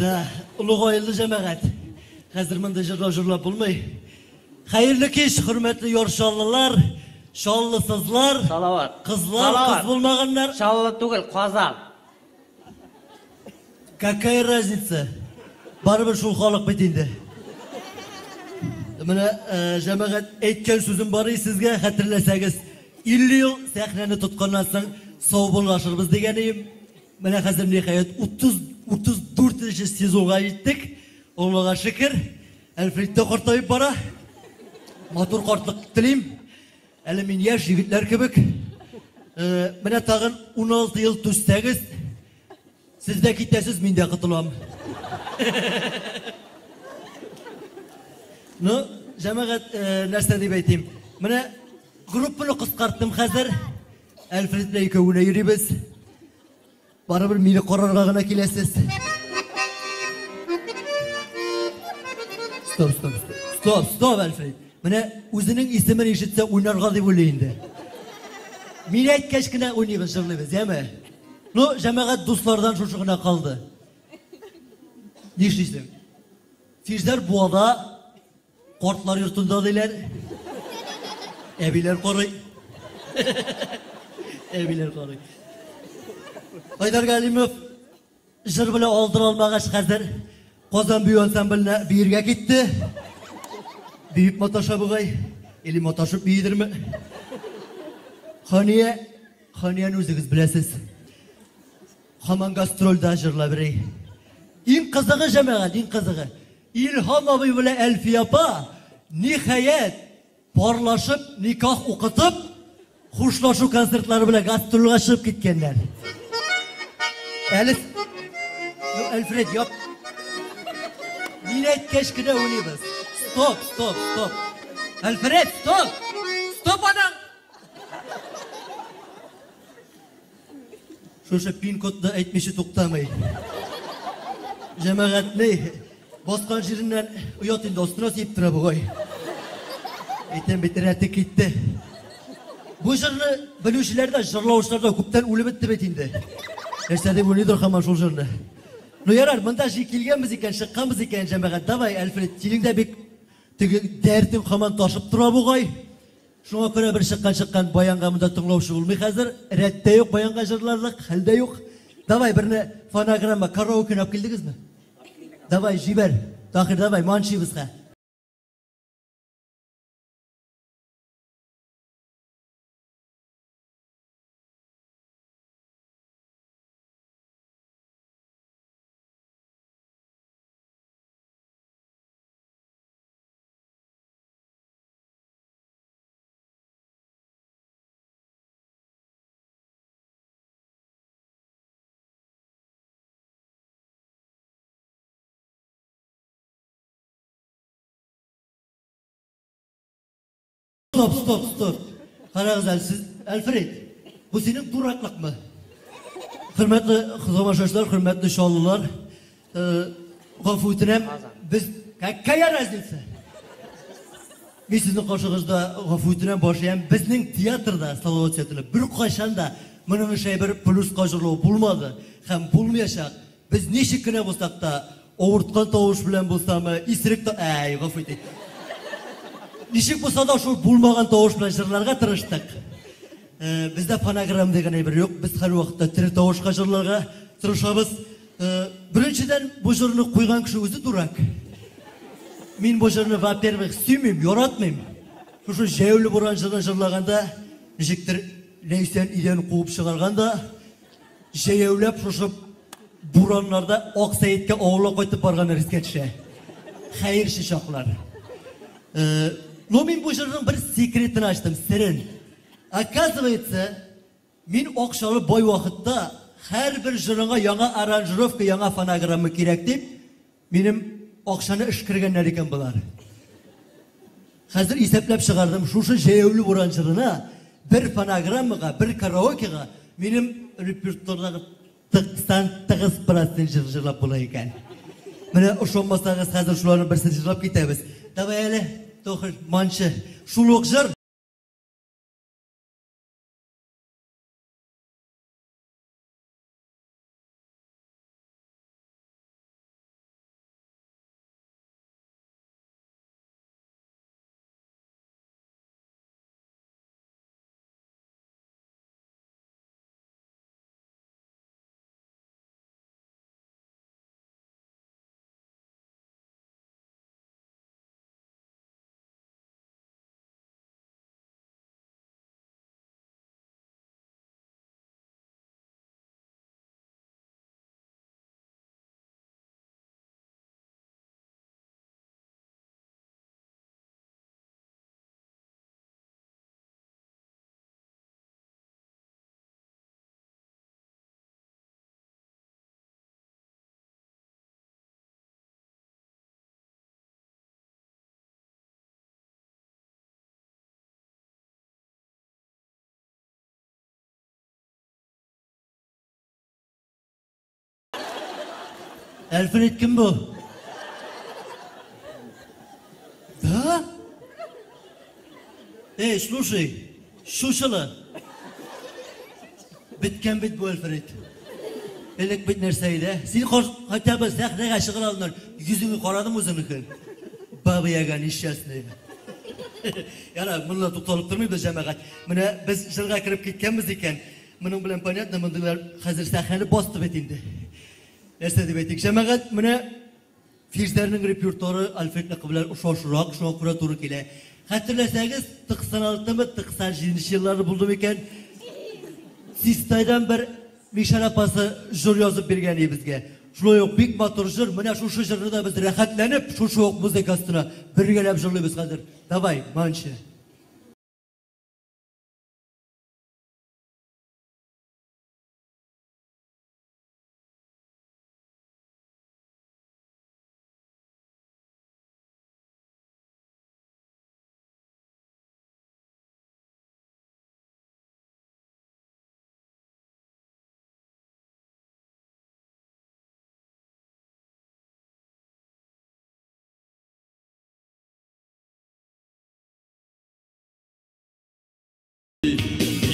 Да, олыгаелды җәмәгать. Хәзер мондый җырлар җырлап булмый. Хәерле кич, хөрмәтле Яр Чаллылар, чаллысызлар, Салават. кызлар, Салават. кыз булмаганнар. Чаллы түгел, Казан. Какая разница? Барыбер шул халык бит инде. Менә э, җәмәгать әйткән сүзем бар и сезгә, хәтерләсәгез, 50 ел сәхнәне тотканнан соң саубуллашырбыз дигән идем. Менә хәзер ниһаять 30 34 нче сезонга җиттек. Аллага шөкер. Әлфрид тә картаеп бара. Матур картлык телим. Әле мин яшь егетләр кебек. Э, менә тагын 16 ел түзсәгез, сез дә китәсез, мин дә котылам. Ну, җәмәгать, э, нәрсә дип әйтим? Менә группаны кыскарттым хәзер. Әлфрид белән икәү генә йөрибез. Барыбер мине карарга гына киләсез. Стоп, стоп, стоп. Стоп, стоп, Әлфрид. Менә үзенең исемен ишетсә уйнарга дип уйлый инде. Мин әйткәч кенә уйныйбыз, җырлыйбыз, яме? Ну, җәмәгать дуслардан шушы гына калды. Нишлисең? Фирзәр Буада картлар йортында диләр. Әбиләр карый. Әбиләр карый. Айдар Галимов җыр белән алдыра алмагач хәзер Казан бию ансамбленә биергә китте. Биеп маташа бугай. Или маташып биидерме? Хания, Ханияне үзегез беләсез. Һаман гастрольдә җырлап йөри. Иң кызыгы, җәмәгать, иң кызыгы. Илһам абый белән Әлфия апа, ниһаять, парлашып, никах укытып, хушлашу концертлары белән гастрольгә чыгып киткәннәр. Әле Ну, Альфред, яп. Мин әйткәч кенә уйныйбыз. Стоп, стоп, стоп. Альфред, стоп! Стоп аның! Шушы пин-кодны әйтмичә туктамый. Җәмәгать ни, баскан җиреннән оят инде, астына сиеп тора бугай. Әйтәм бит, рәте китте. Бу җырны белүчеләр дә, җырлаучылар да күптән үлеп бетте бит инде. Нәрсә дип уйлыйдыр һаман шул җырны. Ну ярар, монда җи килгәнбез икән, чыкканбыз икән, җәмәгать, давай, Альфред, синең дә бик теге дәртең һаман ташып тора бугай. Шуңа күрә бер чыккан чыккан баянга монда тыңлаучы булмый хәзер. Рәт тә юк баянга җырларлык, хәл дә юк. Давай берне фонограмма, караокены алып килдегезме? Давай, җибәр. Таһир, давай, манчыйбыз хә. Стоп, стоп, стоп. Карагыз әле, сез, Альфред, бу синең дураклыкмы? Хөрмәтле тамашачылар, хөрмәтле чаллылар, э, гафу үтенәм, без какая разница? Мин сезнең каршыгызда гафу үтенәм, баш иям. Безнең театрда, Салават театрында беркайчан да моның ише бер плюска җырлау булмады һәм булмаячак. Без ничек кенә булсак та, Авырткан тавыш белән булсамы, исерек та, әй, гафу итик. Ничек булса да шул булмаган тавыш белән җырларга тырыштык. Бездә фонограмм дигән әйбер юк. Без һәрвакытта тере тавышка җырларга тырышабыз. Беренчедән, бу җырны куйган кеше үзе дурак. Мин бу җырны, во-первых, сөймим, яратмыйм. Шушы җәяүле буран җырын җырлаганда, ничектер Ләйсән өйдән куып чыгарган да, җәяүләп шушы бураннарда Аксәеткә авылга кайтып барган искә төшә. Хәерче чаклар. Но мин бу җырның бер секретын ачтым, серен. Оказывается, мин акчалы бай вакытта һәрбер җырыңа яңа аранжировка, яңа фонограмма кирәк дип, минем акчаны өшкергәннәр икән болар. Хәзер исәпләп чыгардым, шушы җәяүле буран җырына бер фонограммага, бер караокега минем репертуардагы 99% җыр җырлап була икән. Менә ошамасагыз, хәзер шуларның берсен җырлап китәбез. Давай әле, Тохыр, манчы, шул ук җыр. Әлфред кем бу? Да? Эй, слушай, чучело. Беткән бит бу Әлфред. Элек бит нәрсә иде? Син хотя бы сәхнәгә чыгыр алдыннан йөзеңне карадың үзеңнекен. Баба Яга несчастная. Яра, монда тукталып тормыйбыз, җәмәгать. Менә без җырга кереп киткәнбез икән. Моның белән понятно, мондыйлар хәзер сәхнәне басты бит инде. Нәрсә дип әйтик, җәмәгать, менә Фирзәрнең репертуары Альфредныкы белән ошашрак, шуңа күрә туры килә. Хәтерләсәгез, 96-мы, 97 еллары булды микән? Чистайдан бер Мишәр апасы җыр язып биргән иде безгә. Шулай ук бик матур җыр. Менә шушы җырны да без рәхәтләнеп, шушы ук музыка астына бергәләп җырлыйбыз хәзер. Давай, манчы.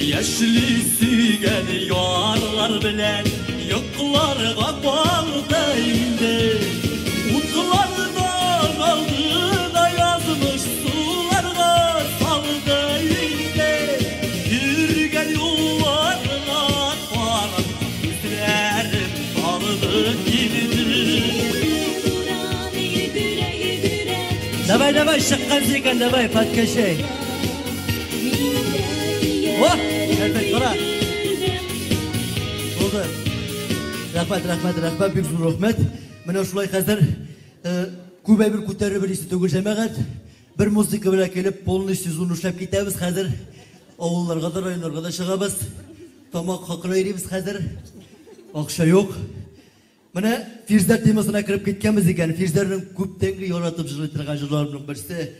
Яшьли сөйгән ярлар белән йокларга калды инде. Утлардан алды да язмыш суларга салды инде. Йөргән юлларына карап күзләрем талды инде. Давай, давай, чыккан икән, давай, подкачай. О, Әлбәт, кара. Булды. Рәхмәт, рәхмәт, рәхмәт, бик зур рәхмәт. Менә шулай хәзер күп әйбер күтәреп исе түгел җәмәгать. Бер музыка белән килеп, полный сезон эшләп китәбез хәзер. Авылларга да, районнарга да чыгабыз. Тамак хакына йөрибез хәзер. Акча юк. Менә Фирзәр темасына кереп киткәнбез икән. Фирзәрнең күптәнге яратып җырлый торган җырларының берсе.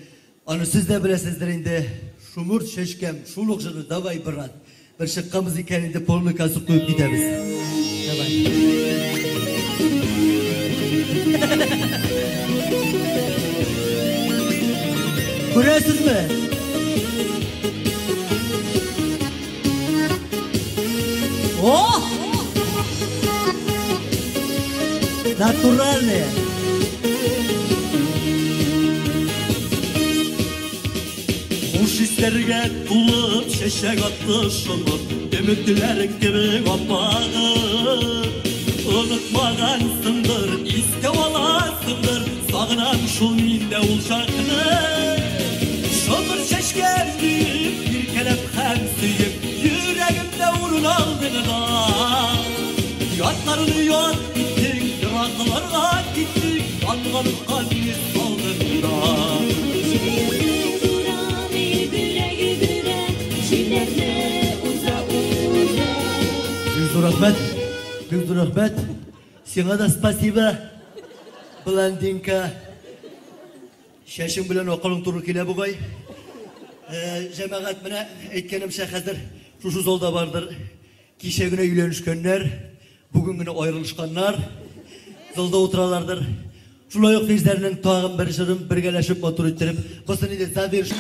Аны сез дә беләсездер инде. Шомырт чәчкәм, шул ук җырны, давай, брат. Бер чыкканбыз икән инде, полный концерт куеп китәбез. Давай. Күрәсезме? О! Натуральные. Хуш исләргә тулып, чәчәк атты шомып, Өметләр кебек аппагым. Онытмагансыңдыр, искә аласыңдыр, Сагынам шул мин дә ул чакны. Шомыр чәчкәм диеп, иркәләп һәм сөеп, Йөрәгемдә урын алдың да. Ятларны ят иттең, еракларга киттең, Янган утка мине салдың да. Җәяүле буран йөгерә-йөгерә, Җилләрне уза-уза. Бик зур рәхмәт, бик зур рәхмәт. Сиңа да спасибо, блондинка. Чәчең белән акылың туры килә бугай. Җәмәгать, менә әйткәнемчә, хәзер шушы залда бардыр. Кичә генә өйләнешкәннәр, бүген генә аерылышканнар. Залда утыралардыр. Шулай ук Фирзәрнең тагын бер җырын бергәләшеп матур иттереп, бусын инде заверш.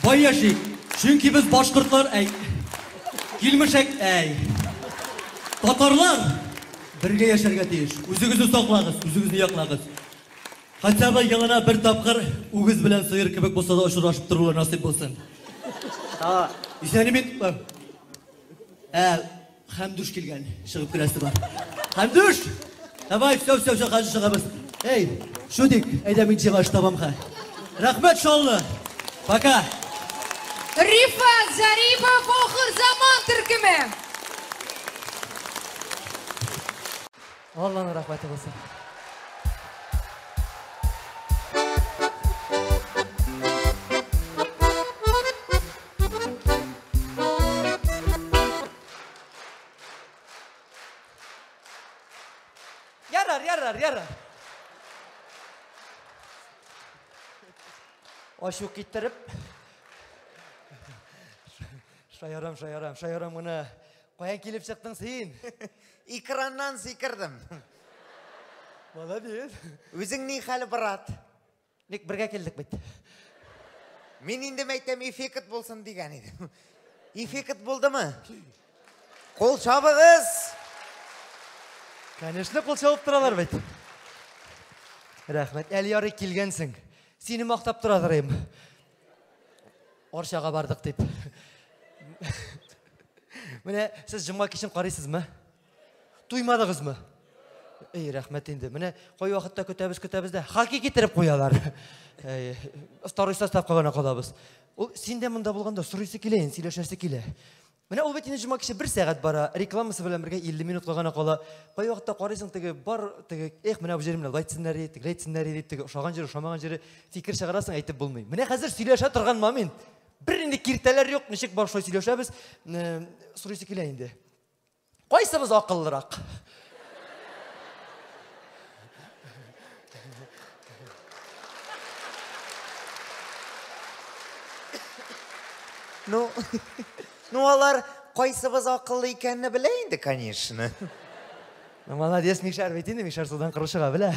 Бай яшик, чөнки без башкортлар, әй, килмешәк, әй. Татарлар бергә яшәргә тиеш. Үзегезне саклагыз, үзегезне яклагыз. Хотя бы елына бер тапкыр үгез белән сыер кебек булса да очрашып торулар насыйп булсын. Исәнме мин. Ә, Хәмдүш килгән, чыгып керәсе бар. Хәмдүш! Давай, все, все, все, хәзер чыгабыз. Эй, Шудик, әйдә мин сиңа эш табам хә. Рәхмәт, Чаллы. Пока. Рифат Зарипов Ахыр заман төркеме. Алланың рәхмәте булсын. Ярар, ярар, ярар. Ачу китереп. Шаярам, шаярам, шаярам гына. Каян килеп чыктың син? Экраннан сикердем. Молодец. Үзең ни хәл, брат? Ник бергә килдек бит. Мин инде мәйтәм эффект булсын дигән идем. Эффект булдымы? Кул чабыгыз! Конечно, кул чабып торалар бит. Рәхмәт, әле ярый килгәнсең. Сине мактап торадыр идем. Арчага бардык дип. Менә сез җомга кичен карыйсызмы? Туймадыгызмы? Эй, рәхмәт инде. Менә кай вакытта көтәбез, көтәбез дә хоккей китереп куялар. Эй, второй составка гына калабыз. Ул син дә монда булганда сорыйсы килә, инде сөйләшәсе килә. Менә ул бит инде җомга киче бер сәгать бара, рекламасы белән бергә 50 минутка гына кала. Кай вакытта карыйсың теге бар теге, эх, менә бу җире менә болай әйтсеннәр иде, тегеләй әйтсеннәр иде дип теге ошаган җире, ошамаган җире фикер чыгарасың, әйтеп булмый. Менә хәзер сөйләшә торган момент. Бернинди киртәләр юк, ничек бар шулай сөйләшәбез. Сорыйсы килә инде. Кайсыбыз акыллырак? Ну, ну алар кайсыбыз акыллы икәнне белә инде, конечно. Ну, молодец, Мишәр бит инде, Мишәр судан коры чыга белә.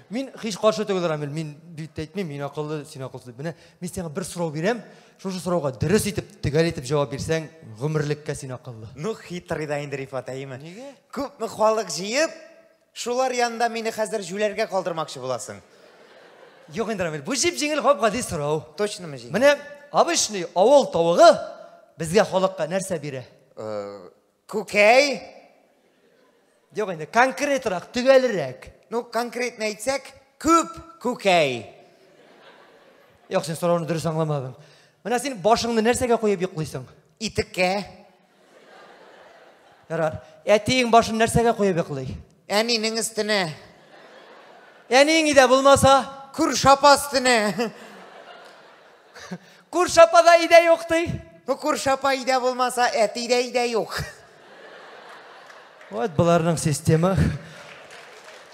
Мин һич каршы түгел, Рамил, мин бит әйтмим, мин акыллы, син акылсыз дип. Менә мин сиңа бер сорау бирәм, шушы сорауга дөрес итеп, төгәл итеп җавап бирсәң, гомерлеккә син акыллы. Ну, хитрый да инде Рифат, әйеме? Нигә? Күпме халык җыеп, шулар янында мине хәзер җүләргә калдырмакчы буласың. Юк инде, Рамил, бу җип-җиңел гап-гади сорау. Точномы җиңел? Менә обычный авыл тавыгы безгә халыкка нәрсә бирә? Күкәй? Юк инде, конкретрак, төгәлрәк. Ну, конкретно әйтсәк, күп күкәй. Юк, син сорауны дөрес аңламадың. Менә син башыңны нәрсәгә куеп йоклыйсың? Итеккә. Ярар. Әтиең башын нәрсәгә куеп йоклый? Әнинең өстенә. Әниең өйдә булмаса? Күрше апа өстенә. Күрше апа да өйдә юк ди. Ну, күрше апа өйдә булмаса, әти дә өйдә юк. Вот боларның система.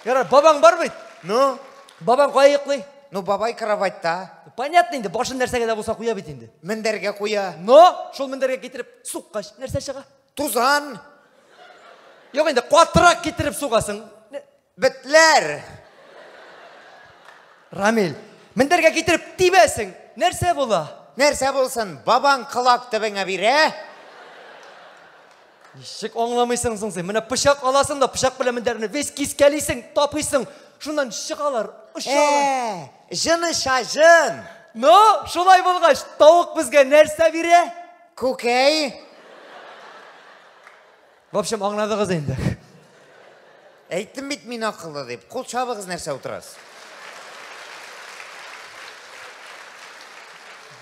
Ярар, бабаң бар бит? Ну? Бабаң кая йоклый? Ну, бабай кроватьта. Понятно инде, башын нәрсәгә дә булса куя бит инде. Мендәргә куя. Но шул мендәргә китереп суккач, нәрсә чыга? Тузан. Юк инде, катырак китереп сугасың. Бетләр. Рамил, мендәргә китереп тибәсең, нәрсә була? Нәрсә булсын, бабаң колак төбеңә бирә. Ничек аңламыйсың соң син? Менә пычак аласың да, пычак белән мендәрне весь кискәлисең, тапыйсың. Шуннан чыгалар, очалар. Ә, җын оча, җын. Ну, шулай булгач, тавык безгә нәрсә бирә? Күкәй. В общем, аңладыгыз инде. Әйттем бит мин акыллы дип. Кул чабыгыз нәрсә утырасыз.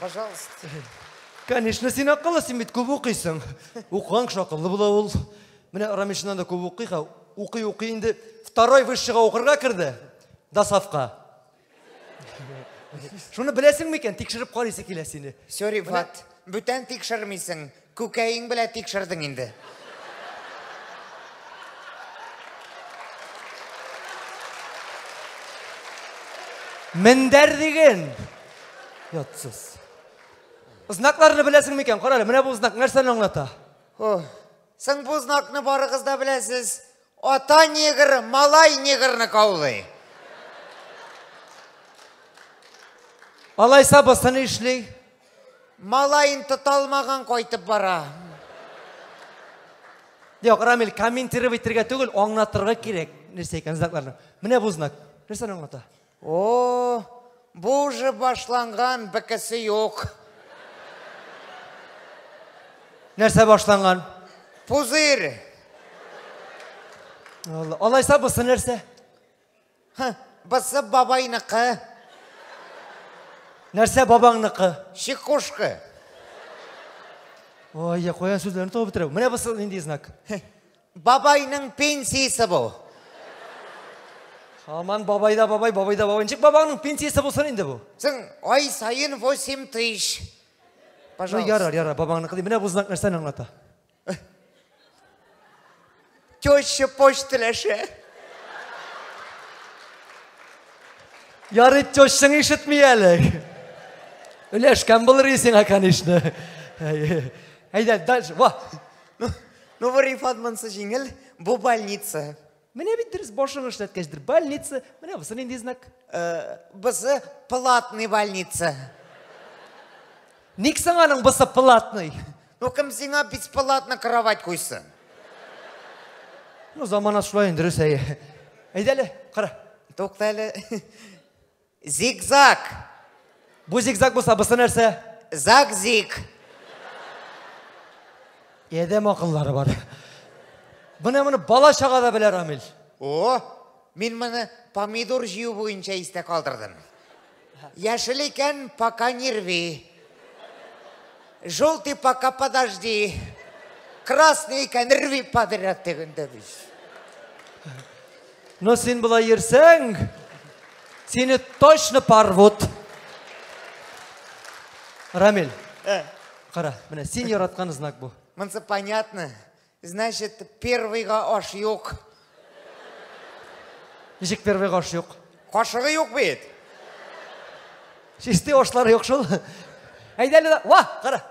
Пожалуйста. Конечно, син акыллы, син бит күп укыйсың. Укыган кеше акыллы була ул. Менә Рамил чыннан да күп укый, укый укый инде второй высшийга укырга керде. ДОСАВка. Шуны беләсең микән? Тикшереп карыйсы килә сине. Все, Рифат, бүтән тикшермисең. Күкәең белән тикшердең инде. Мендәр диген. Ятсыз. Знакларны беләсең микән? Кара әле, менә бу знак нәрсәне аңлата? О, соң бу знакны барыгыз да беләсез. Ата негр, малай негрны каулый. Алайса бусы нишли? Малаен тота алмаган кайтып бара. Юк, Рамил, комментировать итәргә түгел, аңлатырга кирәк. Нәрсә икән знакларны? Менә бу знак. Нәрсәне аңлата? О, бу уже башланган, бекесе юк. Нәрсә башланган? Пузырь. Алла, алайса бусы нәрсә? Һы, бусы бабайныкы. Нәрсә бабаңныкы? Чекушка. Ой, я куян сүзләрне табып бетерә. Менә бусы нинди знак? Бабайның пенсиясе бу. Һаман бабай да бабай, бабай да бабай. Ничек бабаңның пенсиясе булсын инде бу? Соң ай саен 8 тысяч. Пожалуйста. Ну, ярар, ярар, бабаңныкы ди. Менә бу знак нәрсәне аңлата? Теща почта өләшә. Ярый, тещаң ишетми әле. Өләшкән булыр сиңа, конечно. Әйдә, дальше. Ва. Ну, бу Рифат монысы җиңел, бу больница. Менә бит дөрес башың эшләткәчдер. Больница. Менә бусы нинди знак? Бусы платный больница. Ник соң аның бусы платный? Ну, кем сиңа бесплатно кровать куйсын? Ну, замана шулай инде, дөрес, әйе. Әйдә әле, кара. Тукта әле. Зигзаг. Бу зигзаг булса, бусы нәрсә? Заг-зиг. Адәм акыллары бар. Менә моны бала чага да белә, Рамил. О, мин моны помидор җыю буенча истә калдырдым. Яшел икән, пока не рви. Желтый пока подожди. Красный икән, рви подряд дигәндә бит. Но син болай йөрсәң, сине точно порвут. Рамил, кара, менә син яраткан знак бу. Монысы понятно. Значит, первыйга аш юк. Ничек первыйга аш юк? Кашыгы юк бит. Чистый ашлары юк шул. Әйдә әле, ва, кара.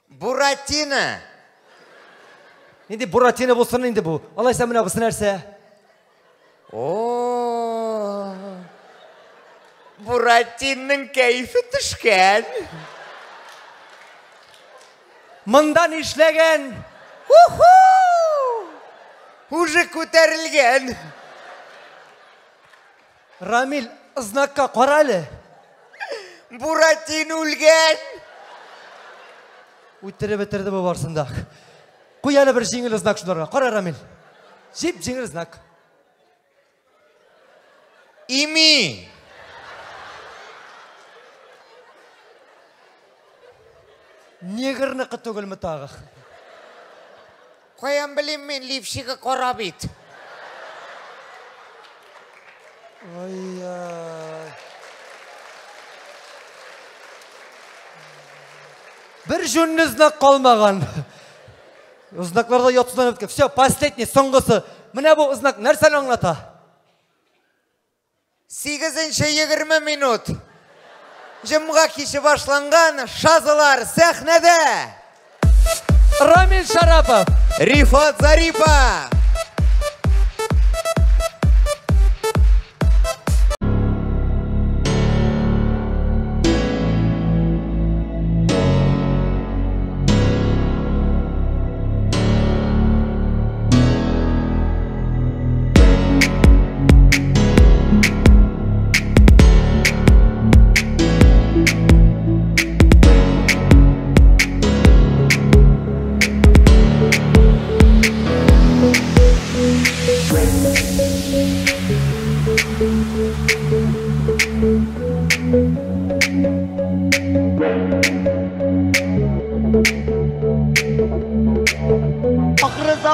Буратино. Нинди Буратино булсын инде бу? Алайса менә бусы нәрсә? О, Буратиноның кәефе төшкән. Монда нишләгән? Уху! Уже күтәрелгән. Рамил, знакка кара әле. Буратино үлгән. Үтереп бетерде бу барсын да. Куй әле бер җиңел знак шуларга. Кара, Рамил. Җип җиңел знак. Ими. Негрныкы түгелме тагы? Каян белим мин, лифчигы кара бит. Ай-яй. Бер җүнле знак калмаган. Знакларда ятсызланып беткән. Все, последний, соңгысы. Менә бу знак нәрсәне аңлата? 8:20 минут. Җомга киче башланган Шазалар сәхнәдә. Рамил Шарапов, Рифат Зарипов.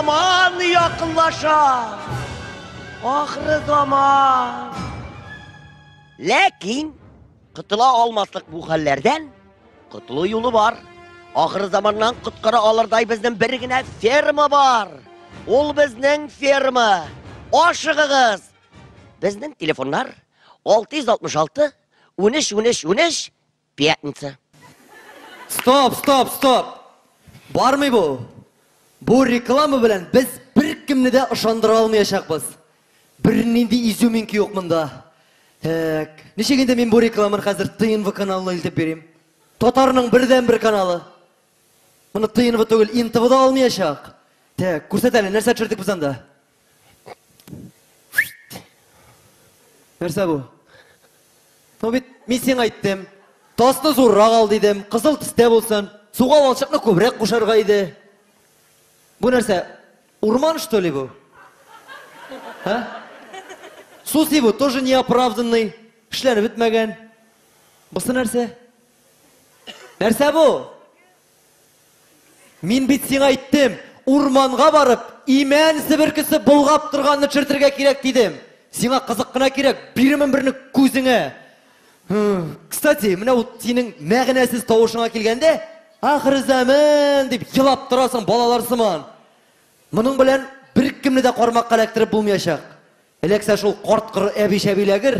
заман якынлаша. Ахыры заман. Ләкин котыла алмаслык бу хәлләрдән котылу юлы бар. Ахыры заманнан коткара алырдай безнең бер генә ферма бар. Ул безнең ферма. Ашыгыгыз. Безнең телефоннар 666 13 13 13 пятница. Стоп, стоп, стоп! Бармый бу. Бу реклама белән без беркемне дә ышандыра алмаячакбыз. Бернинди изюминка юк монда. Так, ничек инде мин бу рекламаны хәзер ТНВ каналына илтеп бирим? Татарның бердән-бер каналы. Моны ТНВ түгел, НТВ да алмаячак. Так, күрсәт әле, нәрсә төшердек без анда? Нәрсә бу? Ну бит мин сиңа әйттем. Тасны зуррак ал дидем, кызыл төстә булсын. Суга балчыкны күбрәк кушарга иде. Бу нәрсә? Урман что ли бу? А? Су сибү тоже неоправданный. Эшләнеп бетмәгән. Бусы нәрсә? Нәрсә бу? Мин бит сиңа әйттем, урманга барып, имән себеркесе болгап торганны төшертергә кирәк дидем. Сиңа кызык кына кирәк, бирермен берне күзеңә. Кстати, менә ул синең мәгънәсез тавышыңа килгәндә, ахыр заман дип елап торасың балалар сыман. Моның белән беркемне дә кармакка эләктереп булмаячак. Эләксә шул карт-коры әби-чәби эләгер,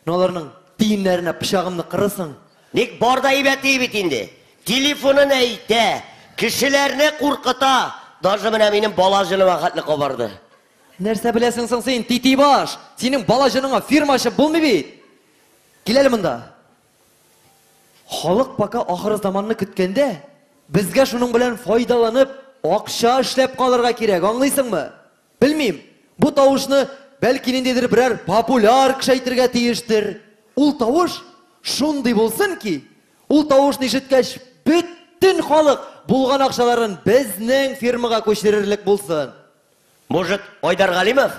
но аларның тиеннәренә пычагымны кырырсың. Ник бар да әйбәт ди бит инде. Телефонын әйтә, кешеләрне куркыта. Даже менә минем бала җаныма хәтле кабарды. Нәрсә беләсең соң син, тити баш? Синең бала җаныңа фирма ачып булмый бит. Кил әле монда. Халык пока ахыр заманны көткәндә, безгә шуның белән файдаланып, акча эшләп калырга кирәк, аңлыйсыңмы? Белмим, бу тавышны бәлки ниндидер берәр популяр кеше әйтергә тиештер. Ул тавыш шундый булсын ки, ул тавышны ишеткәч, бөтен халык булган акчаларын безнең фирмага күчерерлек булсын. Может, Айдар Галимов?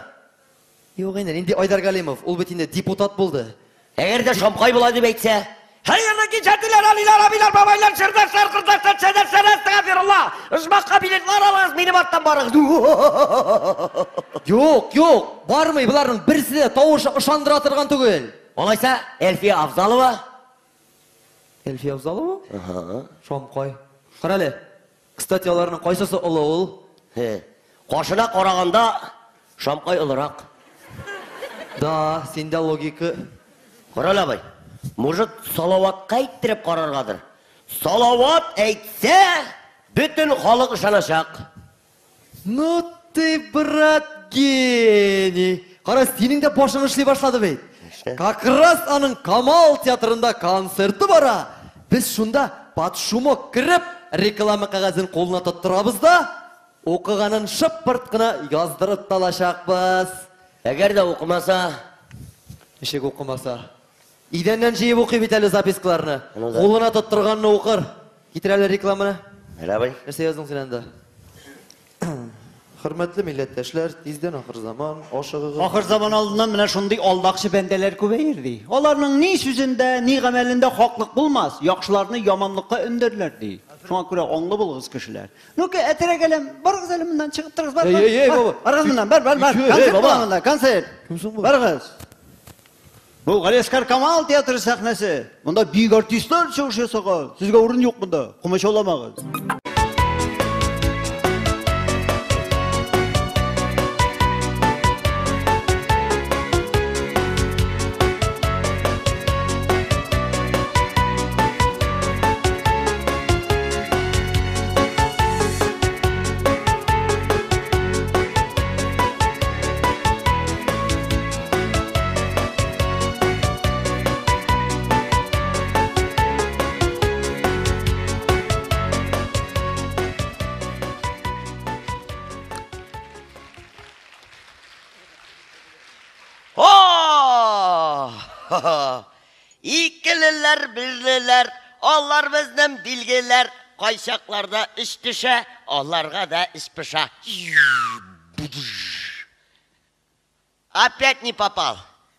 Юк инде, нинди Айдар Галимов? Ул бит инде депутат булды. Әгәр дә Шамкай була дип әйтсә, Хәерле кич, әтиләр, әниләр, абыйлар, бабайлар, чырдашлар, кырдашлар, чәдәшләр, әстәгъфирулла! Оҗмахка билетлар алыгыз, минем арттан барыгыз. Юк, юк, бармый, боларның берсе дә тавышы ышандыра торган түгел. Алайса, Әлфия Авзалова? Әлфия Авзалова? Ага. Шамкай. Кара әле. Кстати, аларның кайсысы олы ул? Хе. Кашына караганда Шамкай олырак. Да, синдә логика. Кара әле, абый. Может, Салаватка әйттереп караргадыр? Салават әйтсә, бөтен халык ышаначак. Ну ты, брат, гений! Кара, синең дә башың эшли башлады бит. Как раз аның Камал театрында концерты бара. Без шунда под шумок кереп, реклама кәгазен кулына тоттырабыз да, укыганын шыпырт кына яздырып та алачакбыз. Әгәр дә укымаса? Ничек укымаса? Идәннән җыеп укый бит әле запискаларны. Кулына тоттырганны укыр. Китер әле рекламаны. Әле абый. Нәрсә яздың син анда? Хөрмәтле милләттәшләр, тиздән ахыр заман, ашыгыгыз. Ахыр заман алдыннан менә шундый алдакчы бәндәләр күбәер, ди. Аларның ни сүзендә, ни гамәлендә хаклык булмас, яхшыларны яманлыкка өндәрләр, ди. Шуңа күрә аңлы булыгыз, кешеләр. Ну-ка, әтерәк әләм, барыгыз әле моннан, чыгып торыгыз, бар, бар. Эй, эй, эй, баба. Барыгыз моннан, бар, бар, бар. Эй, Концерт баба. була монда, концерт. Кем соң бу? Барыгыз. Бу Галиәсгар Камал театры сәхнәсе. Монда бөек артистлар чыгыш ясаган. Сезгә урын юк монда. Комачауламагыз. О! Икелеләр, бирлеләр, алар безнең билгеләр. Кайчакларда эш төшә, аларга да эш пыша. Опять не попал.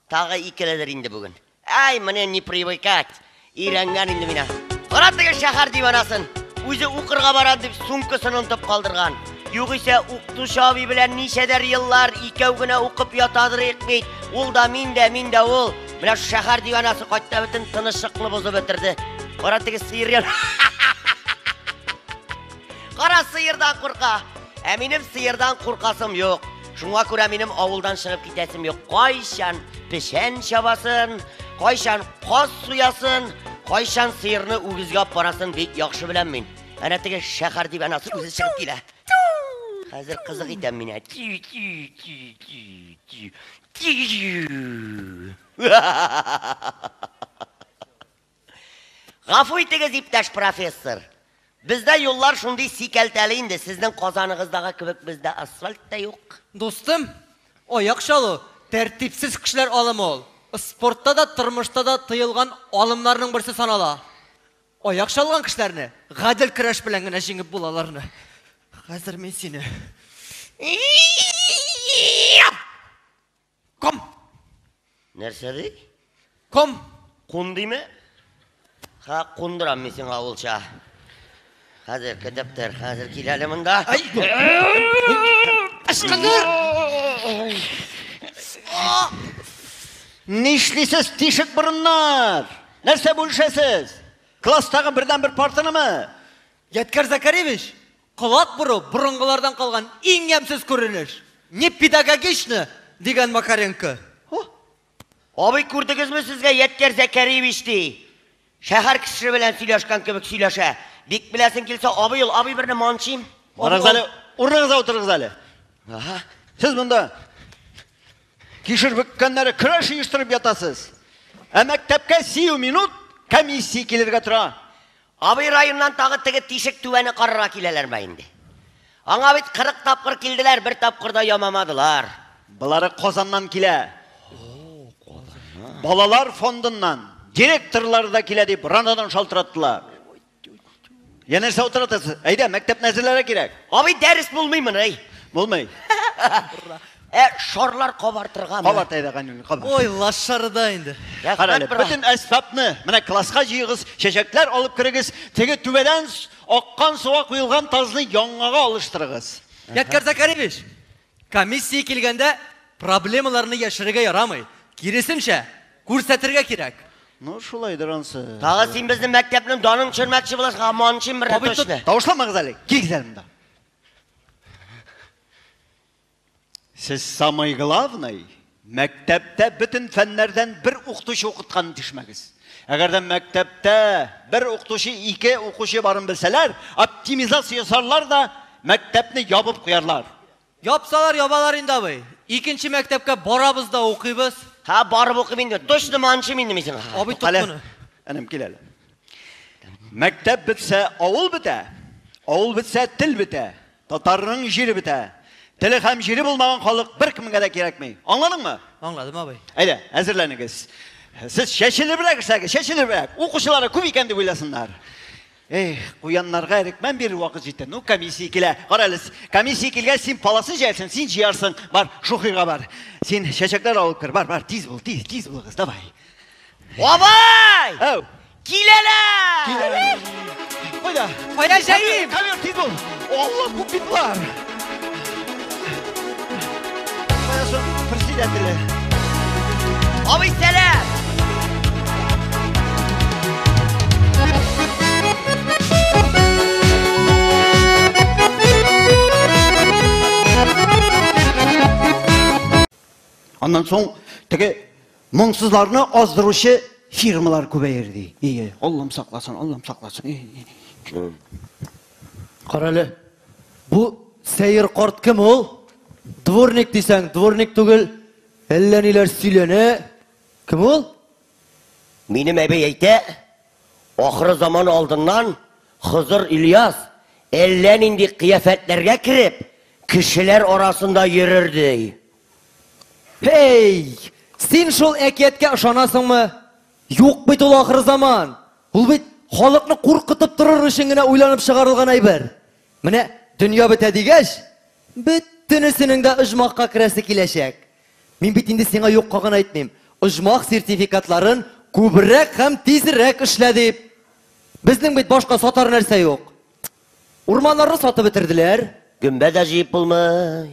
Тагы икеледер инде бүген. Ай, мне не привыкать. Өйрәнгән инде мина. Кара теге шәһәр диванасын. Үзе укырга бара дип сумкасын онытып калдырган. Югыйсә укытучы абый белән ничәдер еллар икәү генә укып ятадыр идек бит. Ул да мин дә, мин дә ул. Менә шул шәһәр диванасы кайтты бөтен тынычлыкны бозып бетерде. Кара теге сыер ян. Кара сыердан курка. Ә минем сыердан куркасым юк. Шуңа күрә минем авылдан чыгып китәсем юк. Кайчан печән чабасын, кайчан каз суясын, кайчан сыерны үгезгә алып барасын бик яхшы беләм мин. Әнә теге шәһәр диванасы үзе чыгып килә. Хәзер кызык итәм мин. Ти ти ти ти ти. Ти. Гафу итегез, иптәш профессор. Бездә юллар шундый сикәлтәле инде, сезнең Казаныгыздагы кебек бездә асфальт та юк. Дустым, аяк чалу, тәртипсез кешеләр алымы ул. Спортта да, тормышта да тыелган алымнарның берсе санала. Аяк чалган кешеләрне гадел көрәш белән генә җиңеп була аларны. Хәзер мин сине. Ком! Нәрсә ди? Ком! Кун диме? Ха, кундырам мин сиңа авылча. Хәзер көтеп тор, хәзер кил әле монда. Ычкындыр! Нишлисез, тишек борыннар? Нәрсә бүлешәсез? Класстагы бердәнбер партанымы? Ядкәр Закаревич, колак бору борынгылардан калган иң ямьсез күренеш. Не педагогично, дигән Макаренко. Абый, күрдегезме сезгә Ядкәр Зәкәриевич ди. Шәһәр кешесе белән сөйләшкән кебек сөйләшә. Бик беләсең килсә, абый ул, абый берне манчыйм. Барыгыз әле, урыныгызга утырыгыз әле. Ага. Сез монда кишер бөккәннәре көрәш оештырып ятасыз. Ә мәктәпкә сию минут комиссия килергә тора. Абый районнан тагы теге тишек түбәне карарга киләләрме инде? Аңа бит 40 тапкыр килделәр, бер тапкыр да ямамадылар. Болары Казаннан килә. Балалар фондыннан директорлары да килә дип ранадан шалтыраттылар. Я нәрсә утыратасыз? Әйдә, мәктәпне әзерләргә кирәк. Абый, дәрес булмыймыни? Булмый. Ә шарлар кабартыргамы? Кабарт әйдә, Гайнуллин, кабарт. Ой, лашары да инде. Кара әле, бөтен әсбапны менә класска җыегыз, чәчәкләр алып керегез, теге түбәдән аккан суга куелган тазны яңага алыштырыгыз. Ядкәр Закаревич, комиссия килгәндә проблемаларны яшерергә ярамый. Киресенчә, күрсәтергә кирәк. Ну, шулайдыр ансы. Тагы син безнең мәктәпнең данын төшермәкче буласың, манчыйм бер точно. Тавышламагыз әле, килегез әле монда. Сез самый главный, мәктәптә бөтен фәннәрдән бер укытучы укытканын тишмәгез. Әгәр дә мәктәптә бер укытучы, ике укучы барын белсәләр, оптимизация ясарлар да мәктәпне ябып куярлар. Япсалар, ябалар инде, абый. Икенче мәктәпкә барабыз да укыйбыз. Ха, барып укыйм инде. Точно манчыйм инде мин сиңа. Абый, тот моны. Энем, кил әле. Мәктәп бетсә, авыл бетә. Авыл бетсә, тел бетә. Татарның җире бетә. Теле һәм җире булмаган халык беркемгә дә кирәкми. Аңладыңмы? Аңладым, абый. Әйдә, әзерләнегез. Сез чәчелебрәк эшләгез, чәчелебрәк. Укучылары күп икән дип уйласыннар. Эх, куяннарга әрекмән бирер вакыт җитте. Ну, комиссия килә. Кара әле, комиссия килгәч, син паласын җыярсың, син җыярсың. Бар, шухига бар. Син чәчәкләр алып кер. Бар, бар, тиз бул, тиз, тиз булыгыз, давай. Бабай! Әү! Киләләр! Киләләр! Кайда? Кайда җәйим? Ковер, тиз бул! Алла, күп бит болар! Кая соң председателе? Абый, сәлам! Аннан соң теге моңсызларны аздыручы фирмалар күбәер ди. Ие, Аллам сакласын, Аллам сакласын. Карале, бу сәер карт кем ул? Дворник дисәң, дворник түгел, әллә ниләр сөйләнә. Кем ул? Минем әбей әйтә, ахыры заман алдыннан Хызыр Ильяс әллә нинди кыяфәтләргә кереп, кешеләр арасында йөрер ди. Һей! Син шул әкияткә ышанасыңмы? Юк бит ул ахыр заман. Ул бит халыкны куркытып торыр өчен генә уйланып чыгарылган әйбер. Менә дөнья бетә дигәч, бөтенесенең дә оҗмахка керәсе киләчәк. Мин бит инде сиңа юкка гына әйтмим. Оҗмах сертификатларын күбрәк һәм тизрәк эшлә дип. Безнең бит башка сатар нәрсә юк. Урманнарны сатып бетерделәр. Гөмбә дә җыеп булмый.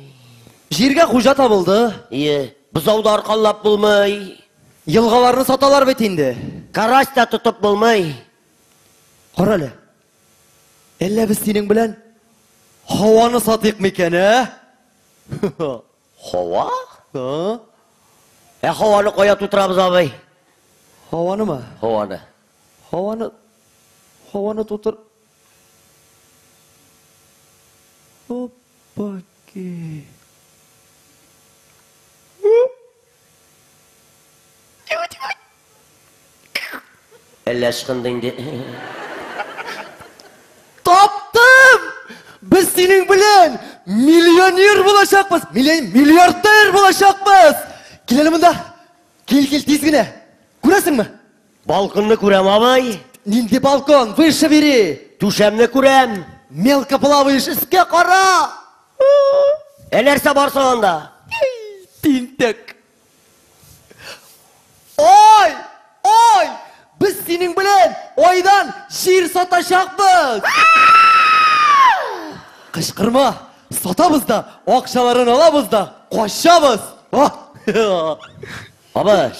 Җиргә хуҗа табылды. Ие, бозау да арканлап булмый. Елгаларны саталар бит инде. Карась та тотып булмый. Кара әле. Әллә без синең белән һаваны сатыйк микән, ә? Һава? А? Ә һаваны кая тутырабыз, абый? Һаванымы? Һаваны. Һаваны һаваны тутыр. Опаки. Әллә ычкынды инде. Таптым! Без синең белән миллионер булачакбыз! Миллиардер булачакбыз! Кил әле монда. Кил, кил, тиз генә. Күрәсеңме? Балконны күрәм, абый. Нинди балкон? Выше бери. Түшәмне күрәм. Мелко плаваешь, өскә кара. Ә нәрсә бар соң анда? Тинтәк. Ай! Ай! Без синең белән айдан җир сатачакбыз! Кычкырма! Сатабыз да, акчаларын алабыз да, качабыз! Абый!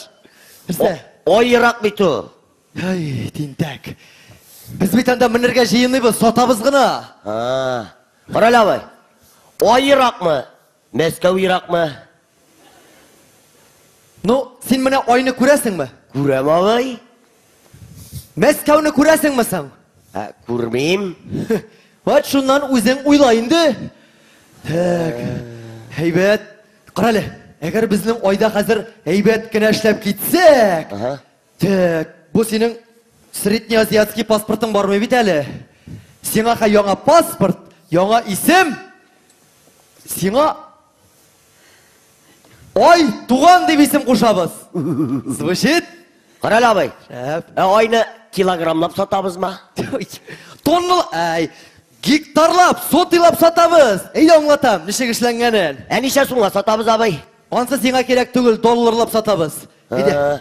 Нәрсә? Ай ерак бит ул. Әй, тинтәк. Без бит анда менергә җыенмыйбыз, сатабыз гына. Кара әле, абый. Ай еракмы? Мәскәү еракмы? Ну, син менә айны күрәсеңме? Күрәм, абый. Мәскәүне күрәсеңме соң? Ә, күрмим. Вот шуннан үзең уйла инде. Так. Әйбәт. Кара әле, әгәр безнең айда хәзер әйбәт кенә эшләп китсәк. Так, бу синең среднеазиатский паспортың бармы бит әле? Сиңа хә яңа паспорт, яңа исем. Сиңа Ай туган дип исем кушабыз. Звучит? Кара әле, абый. Шәп. Ә айны килограммлап сатабызмы? Тоннал, әй, гектарлап, сотыйлап сатабыз. Әйдә аңлатам, ничек эшләнгәнен. Ә ничә сумга сатабыз, абый? Ансы сиңа кирәк түгел, долларлап сатабыз. Әйдә.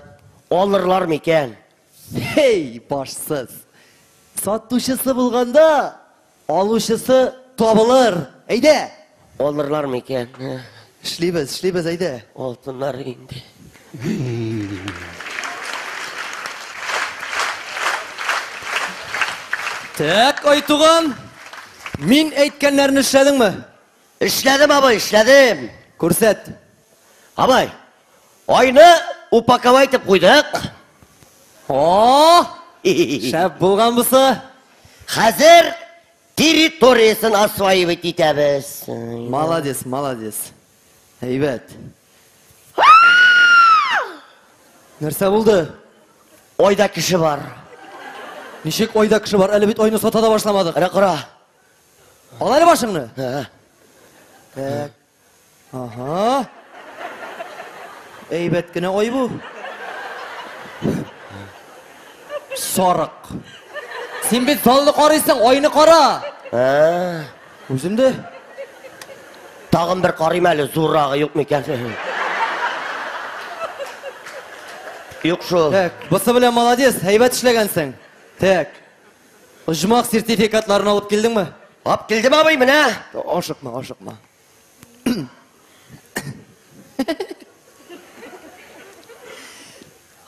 Алырлар микән? Һей, башсыз. Сатучысы булганда, алучысы табылыр. Әйдә. Алырлар микән? Эшлибез, эшлибез, әйдә. Алтыннар инде. Так, Айтуган, мин әйткәннәрне эшләдеңме? Эшләдем, абый, эшләдем. Күрсәт. Абый, айны упаковать итеп куйдык. О! Шәп булган бусы. Хәзер территориясен осваивать итәбез. Молодец, молодец. Әйбәт. Нәрсә булды? Айда кеше бар. Ничек айда кеше бар? Әле бит айны сата да башламадык. Әнә кара. Ал әле башыңны. Так. Ага. Әйбәт кенә ай бу. Сарык. Син бит залны карыйсың, айны кара. Үзем дә. Тагын бер карыйм әле, зуррагы юк микән? Юк шул. Так, бусы белән молодец, әйбәт эшләгәнсең. Так. Оҗмах сертификатларын алып килдеңме? Алып килдем, абый, менә. Ашыкма, ашыкма.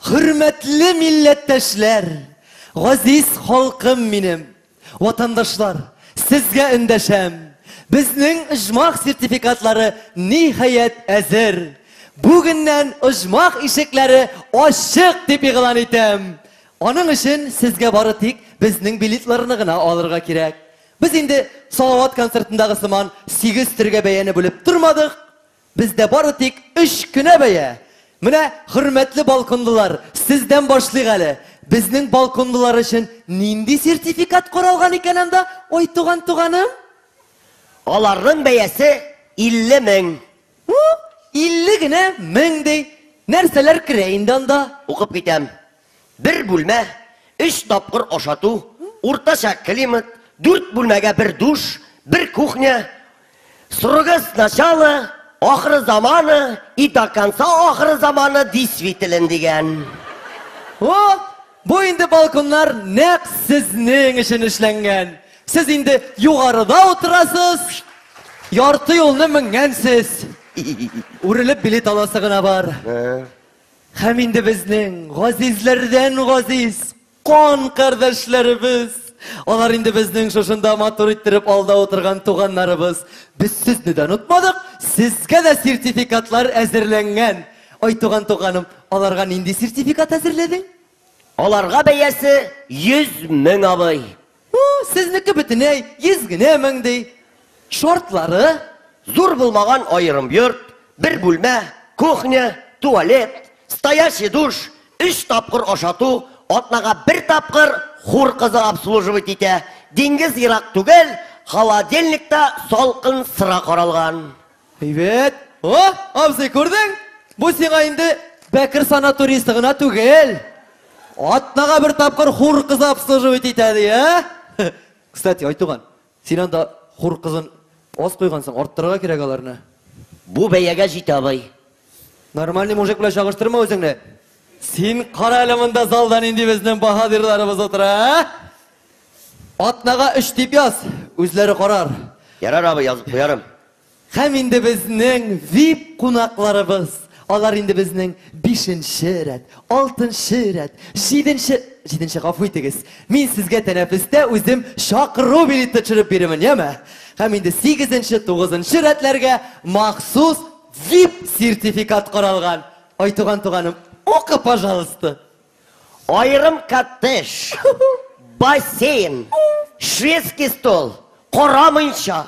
Хөрмәтле милләттәшләр, газиз халкым минем, ватандашлар, сезгә эндәшәм. Безнең оҗмах сертификатлары ниһаять әзер. Бүгеннән оҗмах ишекләре ачык дип игълан итәм. Аның өчен сезгә бары тик безнең билетларны гына алырга кирәк. Без инде Салават концертындагы сыман 8 төргә бәяне бүлеп тормадык. Бездә бары тик 3 кенә бәя. Менә, хөрмәтле балконлылар, сездән башлыйк әле. Безнең балконлылар өчен нинди сертификат каралган икән анда, ой туган туганым? Аларның бәясе 50 мең. У, 50 генә мең ди. Нәрсәләр керә инде анда? Укып китәм. Бер бүлмә, 3 тапкыр ашату, уртача климат, 4 бүлмәгә бер душ, бер кухня. Срогы с начала ахыры заманы и до конца ахыры заманы действителен дигән. О, бу инде балконнар нәкъ сезнең өчен эшләнгән. Сез инде югарыда утырасыз. Ярты юлны менгәнсез. Үрелеп билет аласы гына бар. Һәм инде безнең газизләрдән газиз кан кардәшләребез. Алар инде безнең шушында матур иттереп алда утырган туганнарыбыз. Без сезне дә онытмадык, сезгә дә сертификатлар әзерләнгән. Ай, туган туганым, аларга нинди сертификат әзерләдең? Аларга бәясе 100 мең, абый. У, сезнеке бөтенләй 100 генә мең ди. Шартлары? Зур булмаган аерым йорт, бер бүлмә, кухня, туалет, стоящий душ, өч тапкыр ашату, атнага бер тапкыр хур кызы обслуживать итә, диңгез ерак түгел, холодильникта салкын сыра каралган. Әйбәт. О, абзый, күрдең? Бу сиңа инде Бәкер санаториясе гына түгел. Атнага бер тапкыр хур кызы обслуживать итә ди, ә? Кстати, Айтуган, син анда хур кызын аз куйгансың, арттырырга кирәк аларны. Бу бәягә җитә, абый. Нормальный мужик белән чагыштырма үзеңне. Син кара әле монда залда нинди безнең баһадирларыбыз утыра, ә? Атнага өч дип яз, үзләре карар. Ярар, абый, язып куярым. Һәм инде безнең вип кунакларыбыз, алар инде безнең бишенче рәт, алтынчы рәт, җиденче, җиденче, гафу итегез, мин сезгә тәнәфестә үзем чакыру билеты төшереп бирермен, яме? Һәм инде сигезенче, тугызынчы рәтләргә махсус вип сертификат каралган. Айтуган туганым, укы, пожалуйста. Аерым коттедж, бассейн, шведский стол, кара мунча,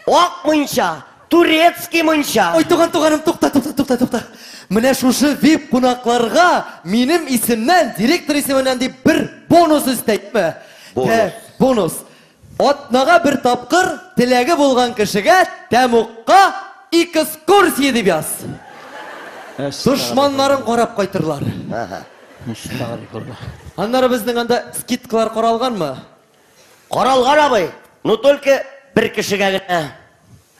ак мунча, турецкий мунча. Ой, туган, туганым, тукта, тукта, тукта, тукта. Менә шушы вип кунакларга минем исемнән, директор исеменнән дип бер бонус өстәйме? Бонус. Бонус. Атнага бер тапкыр теләге булган кешегә тәмугка экскурсия дип яз. Дошманнарын карап кайтырлар. Аннары безнең анда скидкалар каралганмы? Каралган, абый, но только бер кешегә генә.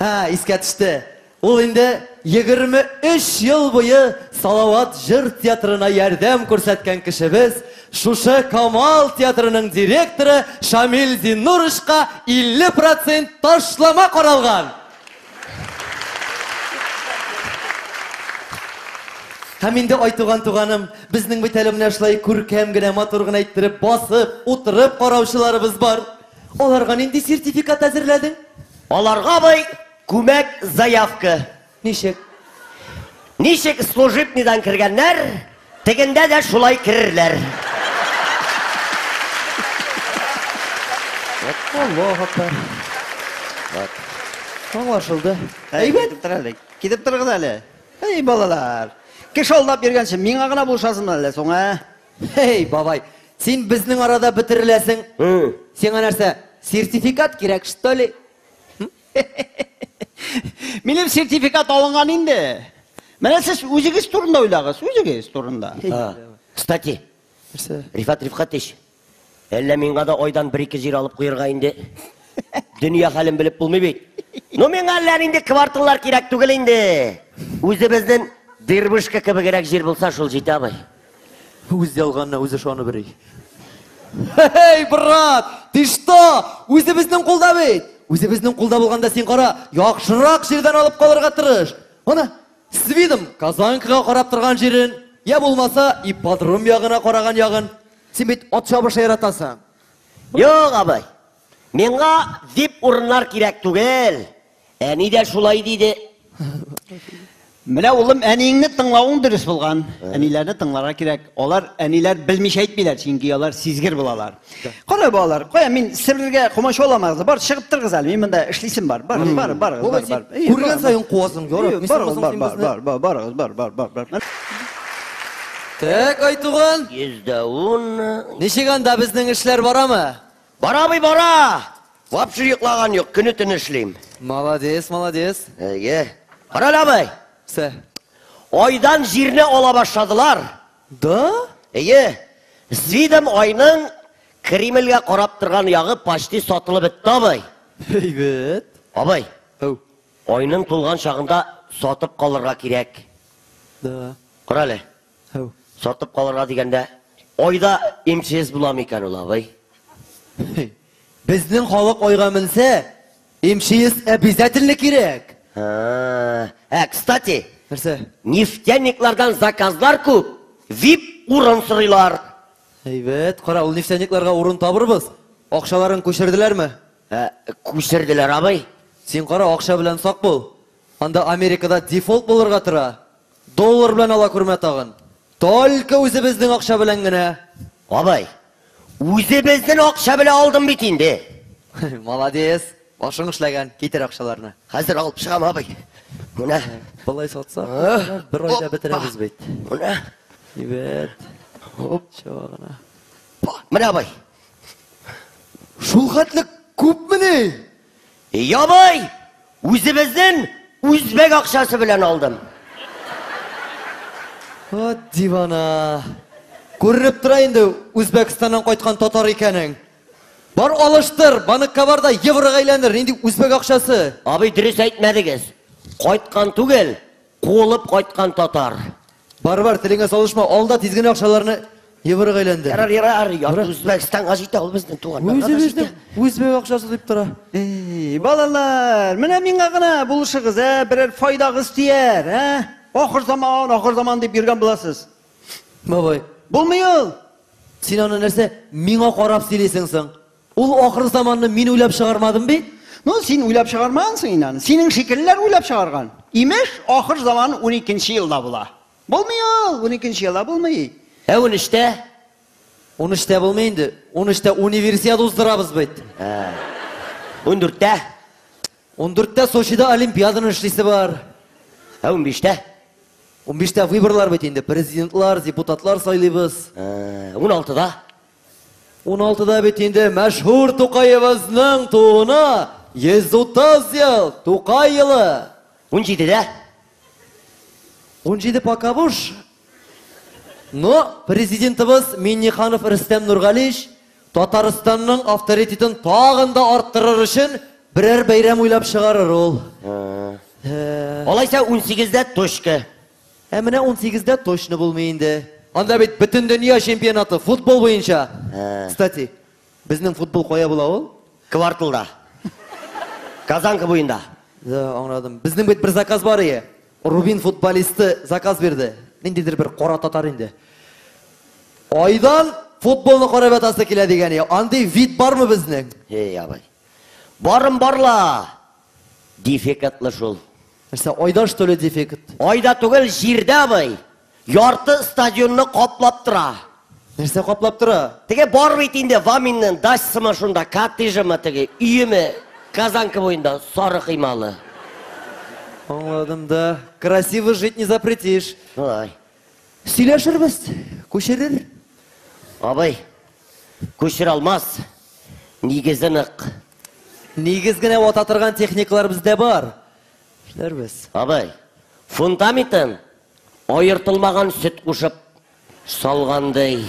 Һә, искә төште. Ул инде 23 ел буе Салават җыр театрына ярдәм күрсәткән кешебез, шушы Камал театрының директоры Шамил Зиннуровичка 50 процент ташлама каралган. Һәм инде Айтуган туганым, безнең бит әле менә шулай күркәм генә, матур гына иттереп басып, утырып караучыларыбыз бар. Аларга нинди сертификат әзерләдең? Аларга, абый, күмәк заявка. Ничек? Ничек служебныйдан кергәннәр, тегендә дә шулай керерләр. Аллаһ Акбар. Аңлашылды. Әйбәт. Китеп тор әле. Китеп торыгыз әле. Әй, балалар. Кеше алдап йөргәнче, миңа гына булышасыңмы әллә соң, ә? Һей, бабай, син безнең арада бетереләсең. Сиңа нәрсә, сертификат кирәк, что ли? Минем сертификат алынган инде. Менә сез үзегез турында уйлагыз, үзегез турында. Кстати, Рифат Рифкатович, әллә миңа да айдан бер-ике җир алып куярга инде. Дөнья хәлен белеп булмый бит. Ну, миңа әллә нинди кварталлар кирәк түгел инде. Үзебезнең дырбышка кебегрәк җир булса, шул җитә, абый. Үз ялганына үзе ышанып йөри. Эй, брат, ты что? Үзебезнең кулда бит. Үзебезнең кулда булганда син кара, яхшырак җирдән алып калырга тырыш. Ана, с видом Казанкага карап торган җирен, я булмаса ипподром ягына караган ягын. Син бит ат чабышы яратасың. Юк, абый. Миңа вип урыннар кирәк түгел. Әни дә шулай диде. Менә, улым, әниеңне тыңлавың дөрес булган. Әниләрне тыңларга кирәк. Алар әниләр белмичә әйтмиләр, чөнки алар сизгер булалар. Кара, балалар, кая мин себергә комачауламагыз. Бар, чыгып торыгыз әле. Мин монда эшлисем бар. Бар, бар, барыгыз, бар, бар. Күргән саен куасың, ярар. Барыгыз, бар, бар, бар, бар, барыгыз, бар, бар, бар, бар. Так, Айтуган. 110. Ничек анда безнең эшләр барамы? Бара, абый, бара. Вообще йоклаган юк, көне төне эшлим. Молодец, молодец. Әйе. Кара әле, абый. Сә. Айдан җирне ала башладылар. Да? Әйе. С видом айның Кремльгә карап торган ягы почти сатылып бетте, абый. Әйбәт. Абый. Әү. Айның тулган чагында сатып калырга кирәк. Да. Кара әле. Әү. Сатып калырга дигәндә, айда МЧС була микән ул, абый? Безнең халык айга менсә, МЧС обязательно кирәк. Ә, кстати, Нәрсә? Нефтяниклардан заказлар күп, вип урын сорыйлар. Әйбәт, кара, ул нефтяникларга урын табырбыз. Акчаларын күчерделәрме? Ә, күчерделәр, абый. Син кара, акча белән сак бул. Анда Америкада дефолт булырга тора. Доллар белән ала күрмә тагын. Только үзебезнең акча белән генә. Абый, үзебезнең акча белән алдым бит инде. Молодец. Башың эшләгән. Китер акчаларны. Хәзер алып чыгам, абый. Менә. Болай сатсак, бер айда бетерәбез бит. Менә. Әйбәт. Хоп, чыга гына. Менә, абый. Шул хәтле күпмени? Ябай, үзебезнең үзбәк акчасы белән алдым. Вот дивана. Күренеп тора инде Үзбәкстаннан кайткан татар икәнең. Бар алыштыр, банкка бар да еврога әйләнер. Нинди үзбәк акчасы? Абый, дөрес әйтмәдегез. Кайткан түгел, куылып кайткан татар. Бар, бар, телеңә салышма. Ал да тиз генә акчаларны еврога әйләндер. Ярар, ярар, ярты Үзбәкстанга җитә ул безнең туганнарга да җитә. Үзебезнең үзбәк акчасы дип тора. Эй, балалар, менә миңа гына булышыгыз, ә, берәр файдагыз тияр, ә? Ахыр заман, ахыр заман дип йөргән буласыз. Бабай. Булмый ул. Син аны нәрсә миңа карап сөйлисең соң? Ул ахыр заманны мин уйлап чыгармадым бит. Ну, син уйлап чыгармагансың инде аны. Синең шикеллеләр уйлап чыгарган. Имеш, ахыр заман 12 елда була. Булмый ул, 12 елда булмый. Ә 13-тә? 13-тә булмый инде. 13-тә универсиада уздырабыз бит. 14-тә? 14-тә Сочида олимпиаданы эшлисе бар. Ә 15-тә? 15-тә выборлар бит инде. Президентлар, депутатлар сайлыйбыз. 16-да? 16-да бит инде мәшһүр Тукаебызның тууына 130 ел, Тукай елы. 17-дә? 17 пока буш. Но президентыбыз Минниханов Рөстәм Нургалиевич Татарстанның авторитетын тагын да арттырыр өчен берәр бәйрәм уйлап чыгарыр ул. Алайса 18-дә точка. Ә менә 18-дә точно булмый инде. Анда бит бөтен дөнья чемпионаты футбол буенча. Кстати, безнең футбол кая була ул? Кварталда. Казанка буенда. Да, аңладым. Безнең бит бер заказ бар ие. Рубин футболисты заказ бирде. Ниндидер бер кара татар инде. Айдан футболны карап ятасы килә дигән ие. Андый вид бармы безнең? Эй, абый. Барым барла. Дефектлы шул. Нәрсә, айда что ли дефект? Айда түгел, җирдә, абый. Ярты стадионны каплап тора. Нәрсә каплап тора? Теге бар бит инде Ваминның дачасымы шунда, коттеджымы теге, өеме Казанка буенда сары кыймалы. Аңладым да. Красиво жить не запретишь. Ой. Сөйләшербез, күчерер. Абый, күчерә алмас. Нигезе нык. Нигез генә вата торган техникалар бездә бар. Эшләрбез. Абый, фундаментын аертылмаган сөт кушып салгандай.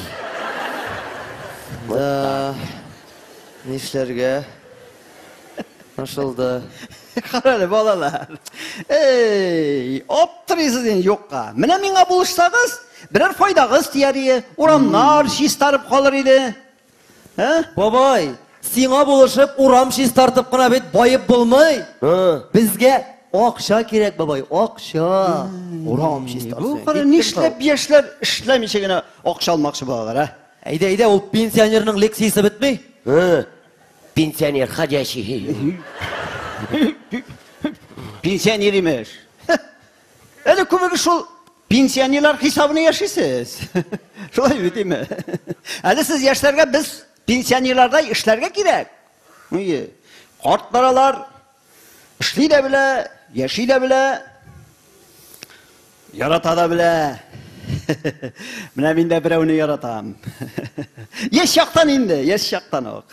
Да. Нишләргә? Ашылды. Карале, балалар. Эй, аптырыйсыз инде юкка. Менә миңа булышсагыз, берәр файдагыз тияр иде. Урамнар чистарып калыр иде. Ә? Бабай, сиңа булышып урам чистартып кына бит баеп булмый. Безгә акча кирәк, бабай, акча. Урам чистартсын. Бу кара нишләп яшьләр эшләмичә генә акча алмакчы булалар, ә? Әйдә, әйдә, ул пенсионерның лекциясе бетми. Пенсионер ходячий. Пенсионер имеш. Әле күбегез шул пенсионерлар хисабына яшисез. Шулай бит име? Әле сез яшьләргә без пенсионерлардай эшләргә кирәк. Ие. Картлар алар эшли дә белә, яши дә белә, ярата да белә. Менә мин дә берәүне яратам. Яшь чактан инде, яшь чактан ук.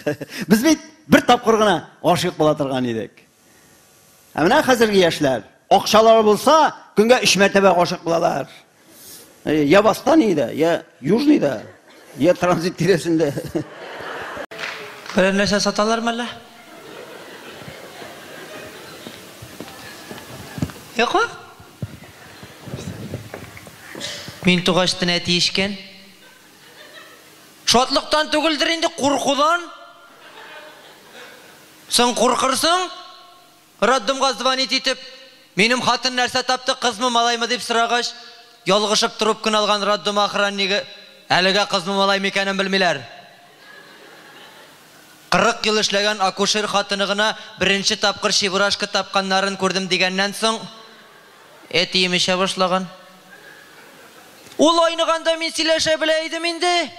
Без бит бер тапкыр гына гашыйк була торган идек. Ә менә хәзерге яшьләр, акчалары булса, көнгә 3 мәртәбә гашыйк булалар. Я Восстаниедә, я Южныйда, я транзит тирәсендә. Берәр нәрсә саталармы әллә? Юкмы? Мин тугач тын әти эчкән. Шатлыктан түгелдер инде, куркудан. Соң куркырсың? Роддомга звонить итеп, минем хатын нәрсә тапты, кызмы, малаймы дип сорагач, ялгышып трубканы алган роддом охраннигы, әлегә кызмы, малаймы икәнен белмиләр. 40 ел эшләгән акушер хатыны гына беренче тапкыр чебурашка тапканнарын күрдем дигәннән соң, әтием эчә башлаган. Ул айныганда мин сөйләшә белә идем инде.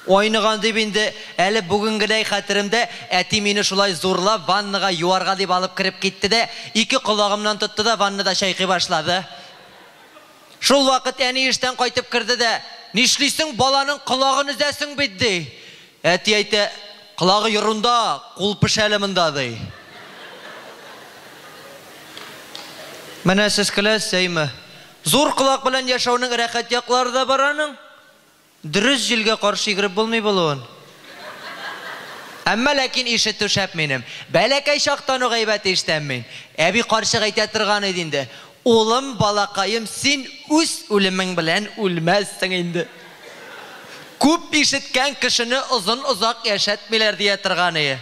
Айныган дип инде, әле бүгенгедәй хәтеремдә, әти мине шулай зурлап ваннага юарга дип алып кереп китте дә, ике колагымнан тотты да ваннада чайкый башлады. Шул вакыт әни эштән кайтып керде дә, нишлисең, баланың колагын өзәсең бит, ди. Әти әйтә, колагы ерунда, кул пешәле монда, ди. Менә сез көләсез, әйме? Зур колак белән яшәүнең рәхәт яклары да бар аның. Дөрес җилгә каршы йөгереп булмый булуын. Әмма ләкин ишетү шәп минем. Бәләкәй чактан ук әйбәт ишетәм мин. Әби карчык әйтә торган иде инде. Улым, балакаем, син үз үлемең белән үлмәссең инде. Күп ишеткән кешене озын-озак яшәтмиләр дия торган иде.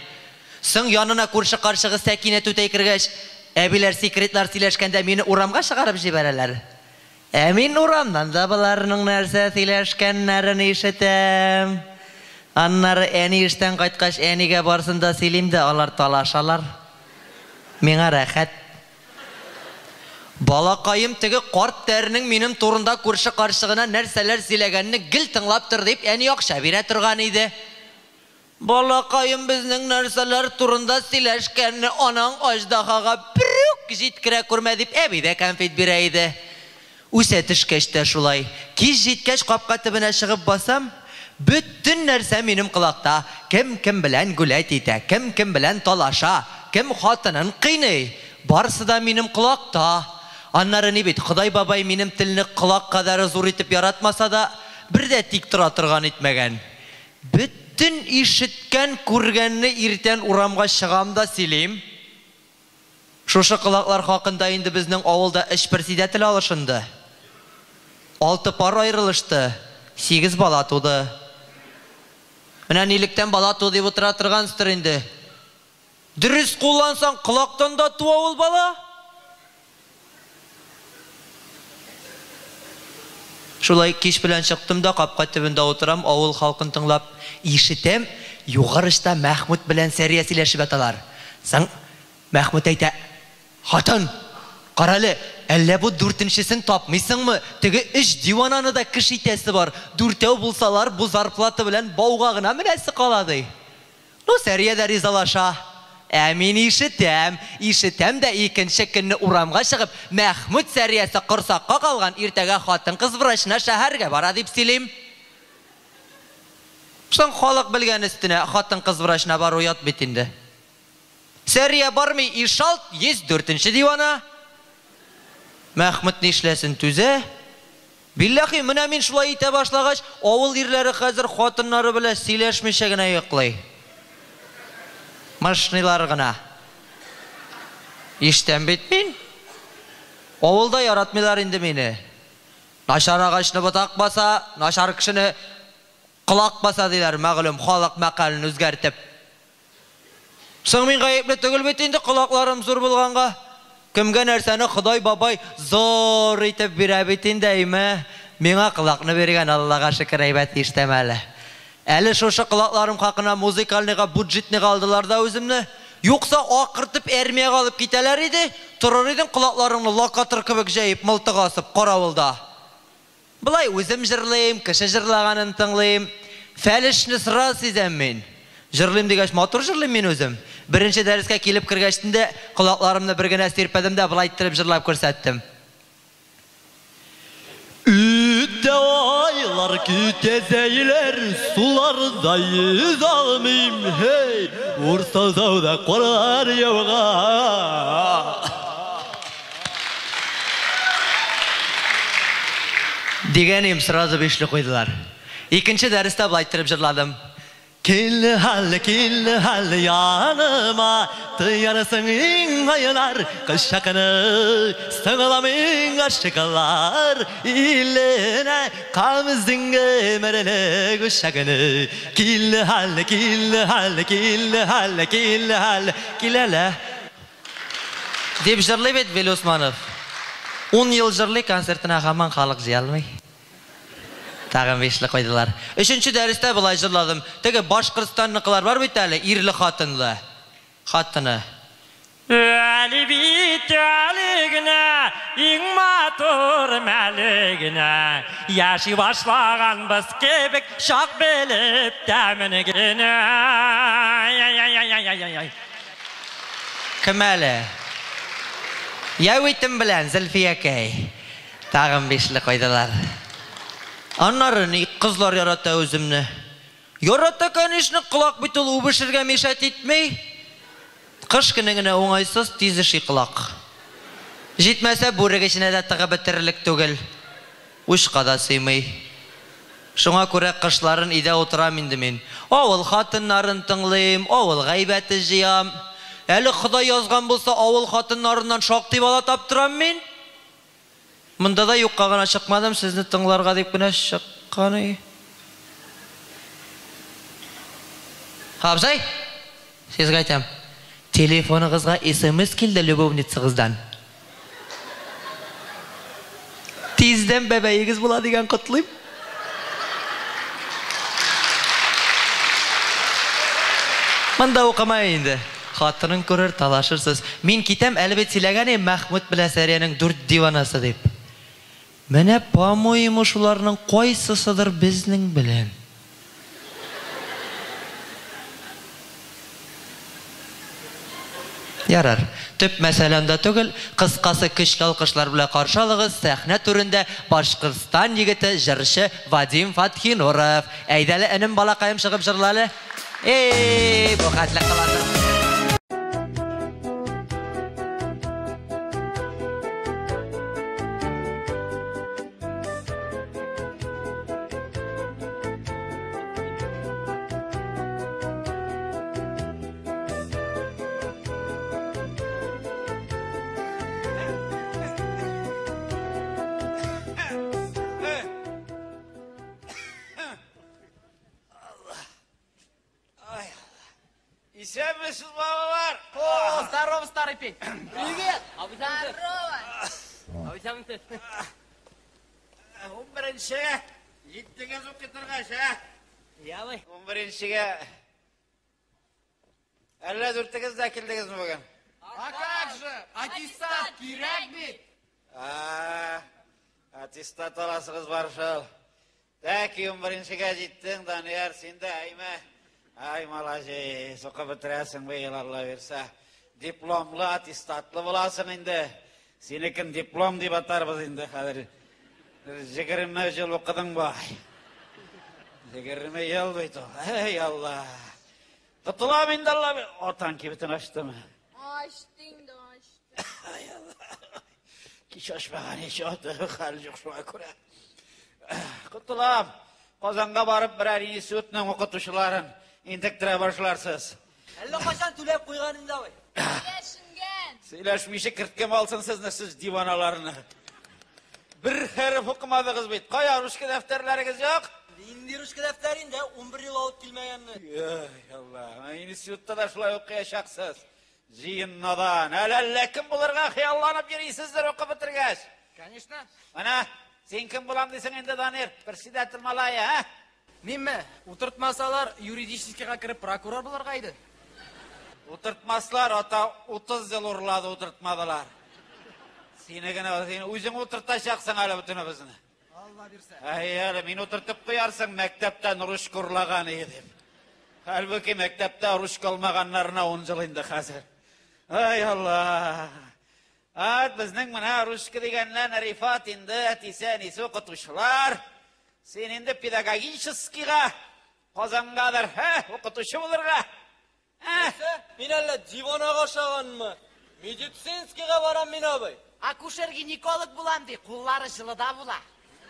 Соң янына күрше карчыгы Сәкинә түтәй кергәч, әбиләр секретлар сөйләшкәндә мине урамга чыгарып җибәрәләр. Ә мин урамнан да боларның нәрсә сөйләшкәннәрен ишетәм. Аннары әни эштән кайткач, әнигә барсын да сөйлим дә, алар талашалар. Миңа рәхәт. Балакаем теге карт тәренең минем турында күрше карчыгына нәрсәләр сөйләгәнне гел тыңлап тор дип әни акча бирә торган иде. Балакаем безнең нәрсәләр турында сөйләшкәнне анаң аждаһага берүк җиткерә күрмә дип әби дә конфет бирә иде. Үсә төшкәч тә шулай. Кич җиткәч капка төбенә чыгып басам, бөтен нәрсә минем колакта. Кем кем белән гулять итә, кем кем белән талаша, кем хатынын кыйный. Барысы да минем колакта. Аннары ни бит, Ходай бабай минем телне колак кадәре зур итеп яратмаса да, бер дә тик тора торган итмәгән. Бөтен ишеткән, күргәнне иртән урамга чыгам да сөйлим. Шушы колаклар хакында инде безнең авылда өч председатель алышынды. 6 пар аерылышты, 8 бала туды. Менә нилектән бала туды дип утыра торгансыздыр инде. Дөрес куллансаң, колактан да туа ул бала. Шулай кич белән чыктым да капка төбендә утырам, авыл халкын тыңлап ишетәм, югары очта Мәхмүт белән Сәрия сөйләшеп яталар. Соң Мәхмүт әйтә, хатын, карале, әллә бу дүртенчесен тапмыйсыңмы? Теге өч дивананы да кеше итәсе бар. Дүртәү булсалар, бу зарплата белән бауга гына менәсе кала, ди. Ну, Сәрия дә ризалаша. Ә мин ишетәм, ишетәм дә икенче көнне урамга чыгып, Мәхмүт Сәриясе корсакка калган, иртәгә хатын-кыз врачына шәһәргә бара дип сөйлим. Соң халык белгән өстенә хатын-кыз врачына бару ят бит инде. Сәрия бармый, ишалт 104-нче дивана. Мәхмүт нишләсен, түзә. Билләхи, менә мин шулай итә башлагач, авыл ирләре хәзер хатыннары белән сөйләшмичә генә йоклый. Мышныйлар гына. Ишетәм бит мин. Авылда яратмыйлар инде мине. Начар агачны ботак баса, начар кешене колак баса диләр, мәгълүм халык мәкален үзгәртеп. Соң мин гаепле түгел бит инде колакларым зур булганга. Кемгә нәрсәне Ходай бабай зур итеп бирә бит инде, әйме? Миңа колакны биргән, Аллага шөкер, әйбәт ишетәм әле. Әле шушы колакларым хакына музыкальныйга, буджетныйга алдылар да үземне. Юкса акыртып армиягә алып китәләр иде, торыр идең колакларыңны локатор кебек җәеп, мылтык асып каравылда. Былай үзем җырлыйм, кеше җырлаганын тыңлыйм. Фәлешне сразу сизәм мин. Җырлыйм дигәч, матур җырлыйм мин үзем. Беренче дәрескә килеп кергәчтен дә колакларымны бер генә сирпәдем дә былай иттереп җырлап күрсәттем. Үтә айлар көтәзәйләр, суларда йөз алмыйм, һей, Урсазауда карлар яуга. Дигәнем сразу бишле куйдылар. Икенче дәрестә былай иттереп җырладым. Кил хәл, кил хәл яныма, тыярсың иң айлар, кышакны сыңламың ашыклар, иленә камыздың өмерле кушакны. Кил хәл, кил хәл, кил хәл, кил хәл, киләлә. Дип җырлый бит Вил Усманов. Ун ел җырлый, концертына һаман халык җыя алмый. Тагын бишле куйдылар. Өченче дәрестә болай җырладым. Теге Башкортстанныкылар бар бит әле, ирле-хатынлы. Хатыны. Әле бит әле генә, иң матур мәле генә, Яши башлаганбыз кебек, чак белеп тәмен генә. Ай-яй-яй-яй-яй-яй. Кем әле? Яүитем белән, Зөлфиякәй. Тагын бишле куйдылар. Аннары ни, кызлар ярата үземне. Ярата, конечно, колак бит ул үбешергә мешать итми. Кыш көне генә уңайсыз, тиз өши колак. Җитмәсә, бүрек эченә дә тыгып бетерерлек түгел. Учка да сыймый. Шуңа күрә кышларын өйдә утырам инде мин. Авыл хатыннарын тыңлыйм, авыл гайбәте җыям. Әле Ходай язган булса, авыл хатыннарыннан шактый бала таптырам мин. Монда да юкка гына чыкмадым, сезне тыңларга дип кенә чыккан и. Абзый, сезгә әйтәм, телефоныгызга смс килде любовницагыздан. Тиздән бәбәегез була дигән котлыйм. Монда укыма инде. Хатының күрер, талашырсыз. Мин китәм, әле бит сөйләгән идем Мәхмүт белән Сәриянең дүрт диванасы дип. Менә, по-моему, шуларның кайсысыдыр безнең белән. Ярар, төп мәсьәлә анда түгел. Кыскасы, көчле алкышлар белән каршы алыгыз, сәхнә түрендә Башкортстан егете, җырчы Вадим Фатхинуров. Әйдәле, энем, балакаем, чыгып җырла әле. Эй, бу хәтле кыландыр. Исәнмесез, балалар! О, здорово, старый пень! Привет! Здорово! Унберенчегә җиттегез укый торгач, ә? Явай. Унберенчегә әллә дүртегез дә килдегезме бүген? А как же? Аттестат кирәк бит. А, аттестат аласыгыз бар шул. Тәки унберенчегә җиттең, Данияр, син дә, әйме? Ай, молодец, укып бетерәсең быел, Алла бирсә. Дипломлы, аттестатлы буласың инде. Синекен диплом дип атарбыз инде хәзер. 20 ел укыдың бай. 20 ел бит ул. Эй, Алла. Котылам инде, Алла. Атаң кибетен ачтымы? Ачты инде, ачты. Кич ачмаган ич аты, хәл юк шуңа күрә. Котылам. Казанга барып берәр институтның укытучыларын интектерә башларсыз. Әллә кайчан түләп куйган инде абый. Сөйләшенгән. Сөйләшмичә керткем алсын сезне, сез диваналарны. Бер хәреф укымадыгыз бит. Кая ручка дәфтәрләрегез юк? Нинди ручка дәфтәр инде, 11 ел алып килмәгәнне. Ай, Алла, институтта да шулай укыячаксыз. Җыен надан. Әле әллә кем булырга хыялланып йөрисездер укып бетергәч. Конечно. Менә, син кем булам дисең инде, Данир? Председатель малае, ә? Минме? Утыртмасалар, юридическийга кереп прокурор булырга иде. Утыртмаслар, ата 30 ел урлады, утыртмадылар. Сине генә, син үзең утыртачаксың әле бөтенебезне. Алла бирсә. Әй, әле мин утыртып куярсың, мәктәптән ручка урлаган иде дип. Хәлбуки мәктәптә ручка алмаганнарына 10 ел инде хәзер. Ай, Алла. Ат, безнең менә ручка дигәннән Рифат инде әтисе, әнисе укытучылар. Син инде педагогическийга Казангадыр, һә, укытучы булырга. Нәрсә? Мин әллә диванага ошаганмы? Медицинскийга барам мин, абый. Акушер-гинеколог булам ди, куллары җылыда була.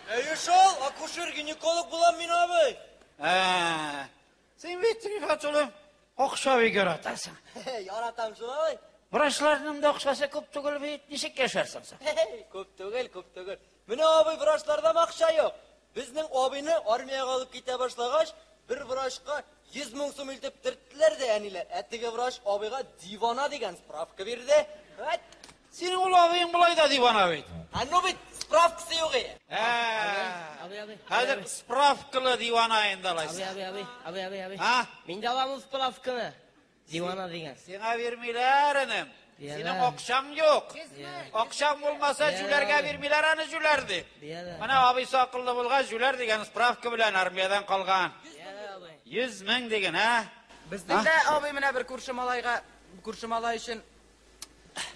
Әйе шул, акушер-гинеколог булам мин, абый. Ә, син бит, Рифат улым, акча бик яратасың. Яратам шул, абый. Врачларның да акчасы күп түгел бит, ничек яшәрсең син? Күп түгел, күп түгел. Менә абый, врачларда акча юк. Безнең абыйны армиягә алып китә башлагач, бер врачка 100 мең сум илтеп төрттеләр дә әниләр. Ә теге врач абыйга дивана дигән справка бирде. Вәт. Синең ул абыең болай да дивана бит. Ә ну бит справкасы юк. Ә. Абый, абый. Хәзер справкалы дивана инде алайса. Абый, абый, абый, абый, абый. А? Мин дә алам ул справканы. Дивана дигән. Сиңа бирмиләр, энем. Бирәләр. Синең акчаң юк. Акчаң булмаса, җүләргә бирмиләр аны җүләр дип. Бирәләр. Менә абыйсы акыллы булгач, җүләр дигән справка белән армиядән калган. 100 мең диген, ә? Безнең дә абый менә бер күрше малайга, күрше малай өчен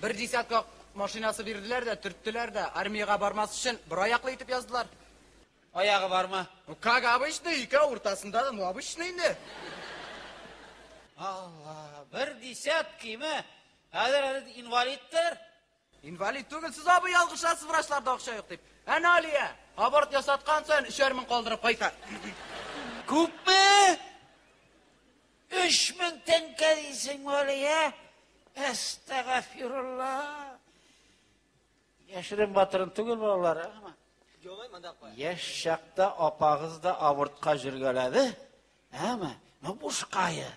бер десятка машинасы бирделәр дә, төрттеләр дә, армиягә бармас өчен бер аяклы итеп яздылар. Аягы бармы? Ну, как обычно, икәү уртасында да, ну, обычно инде. Алла, бер десяткимы? Хәзер әле инвалидтыр. Инвалид түгел, сез абый ялгышасыз, врачларда акча юк дип. Әнә Алия, аборт ясаткан саен 3000 калдырып кайта. Күпме? 3000 тәңкә дисең, Алия? Әстәгъфирулла. Яшерен батырын түгел балалар, әмма. Яшь чакта апагыз да абортка җөргәләде. Әмма, ну бушкае.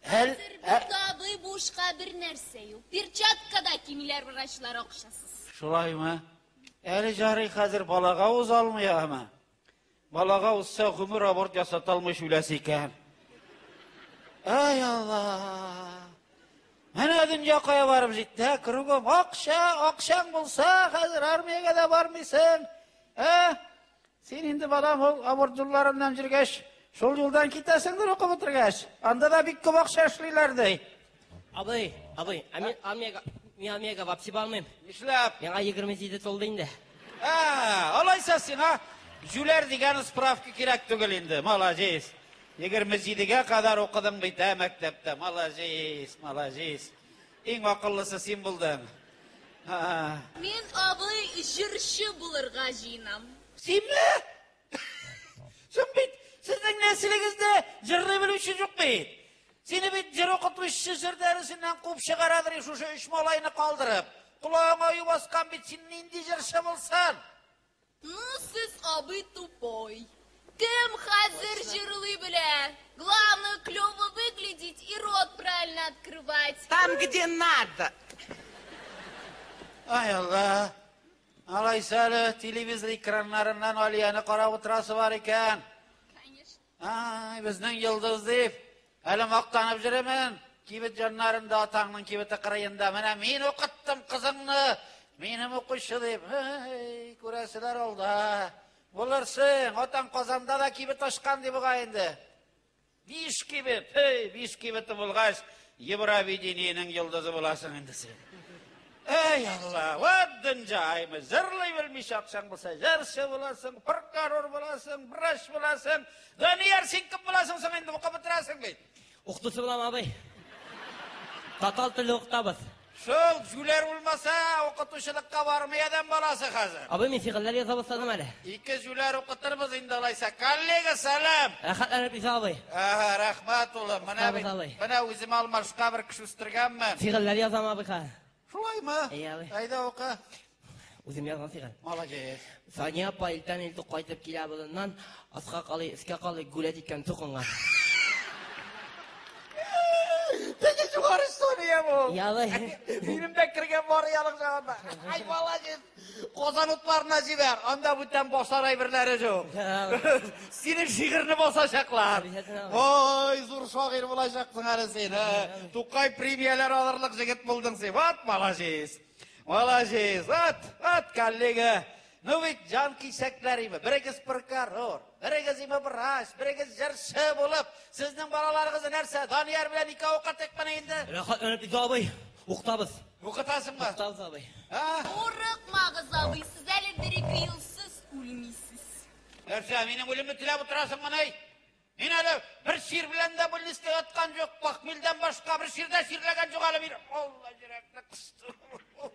Әл, Бит абый бушка бер нәрсә юк. Перчатка да кимиләр врачлар акчасыз. Шулаймы? Әле жарый хәзер балага уза алмый әмма. Балага узса гомер аборт ясата алмый шүләсе икән. Ай Алла! Менә дөнья кая барып җитте, ә? Кругом акча, акчаң булса, хәзер армиягә дә бармыйсың. Ә? Син инде балам ул аборт юлларыннан йөргәч, шул юлдан китәсеңдер укып бетергәч. Анда да бик күп акча эшлиләр ди. Абый, абый, ә мин армиягә, мин армиягә вообще бармыйм. Нишләп? Миңа 27 тулды инде. Ә, алайса сиңа җүләр дигән справка кирәк түгел инде, молодец. 27-гә кадәр укыдың бит, ә, мәктәптә. Молодец, молодец. Иң акыллысы син булдың. Ха. Мин абый җырчы булырга җыенам. Синме? Син бит сезнең нәселегездә җырлый белүче юк бит. Сине бит җыр укытучы җыр дәресеннән куып чыгарадыр шушы өч малайны калдырып. Колагыңа ою баскан бит, син нинди җырчы булсын? Ну, сез абый тупой. Кем хәзер җырлый белә? Главное, клево выглядеть и рот правильно открывать. Там, где надо. Ай Алла. Алайса әле телевизор экраннарыннан Алияне карап утырасы бар икән. Конечно. Ай, безнең йолдыз дип. Әле мактанып йөремен. Кибет җаннарында атаңның кибете кырыенда. Менә мин укыттым кызыңны. Минем укучы дип. Эй, күрәселәр алда. Булырсың, атаң Казанда да кибет ачкан дип бугай инде. Биш кибет, эй, биш кибете булгач, Евровидениенең йолдызы буласың инде син. Эй, Алла, вот дөнья аймы, җырлый белмичә акчаң булса, җырчы буласың, прокурор буласың, врач буласың. Данияр, син кем буласың соң инде, укып бетерәсең бит. Укытучы булам, абый. Татар теле укытабыз. Шул җүләр булмаса, укытучылыкка бармый адәм баласы хәзер. Абый, мин фигыльләр яза башладым әле. Ике җүләр укытырбыз инде алайса. Коллега, сәлам. Рәхәтләнеп исә, абый. Аһа, рәхмәт улым. Менә Укытабыз, бит, абый. менә үземә алмашка бер кеше үстергәнмен. Фигыльләр язам, абый, хәзер. Шулаймы? Әйе, абый. Әйдә укы. Үзем язган фигыль. Молодец. Сания апа иртән иртүк кайтып килә болыннан, аска калый, өскә калый, гүләт иткән тукынга. Теге югары Сония бу. Ялы. Минем дә кергән бар ялык җагында. Ай, молодец. Казан утларына җибәр. Анда бүтән басар әйберләре юк. Синең шигырьне басачаклар. Ой, зур шагыйрь булачаксың әле син. ә. Тукай премияләр алырлык җегет булдың син. Вот молодец. Молодец. Вот, вот, коллега. Ну бит җан кисәкләр име. Берегез прокурор, берегез име врач, берегез җырчы булып, сезнең балаларыгызны нәрсә, Данияр белән икәү укытыйк менә инде. Рәхәтләнеп исә, абый. Укытабыз. Укытасыңмы? Укытабыз, абый. Курыкмагыз, абый, сез әле бер-ике елсыз үлмисез. Нәрсә, минем үлемне теләп утырасыңмы ни? Мин әле бер чир белән дә больницада яткан юк, похмельдән башка бер чир дә чирләгән юк әле мин. Алла йөрәкне кысты.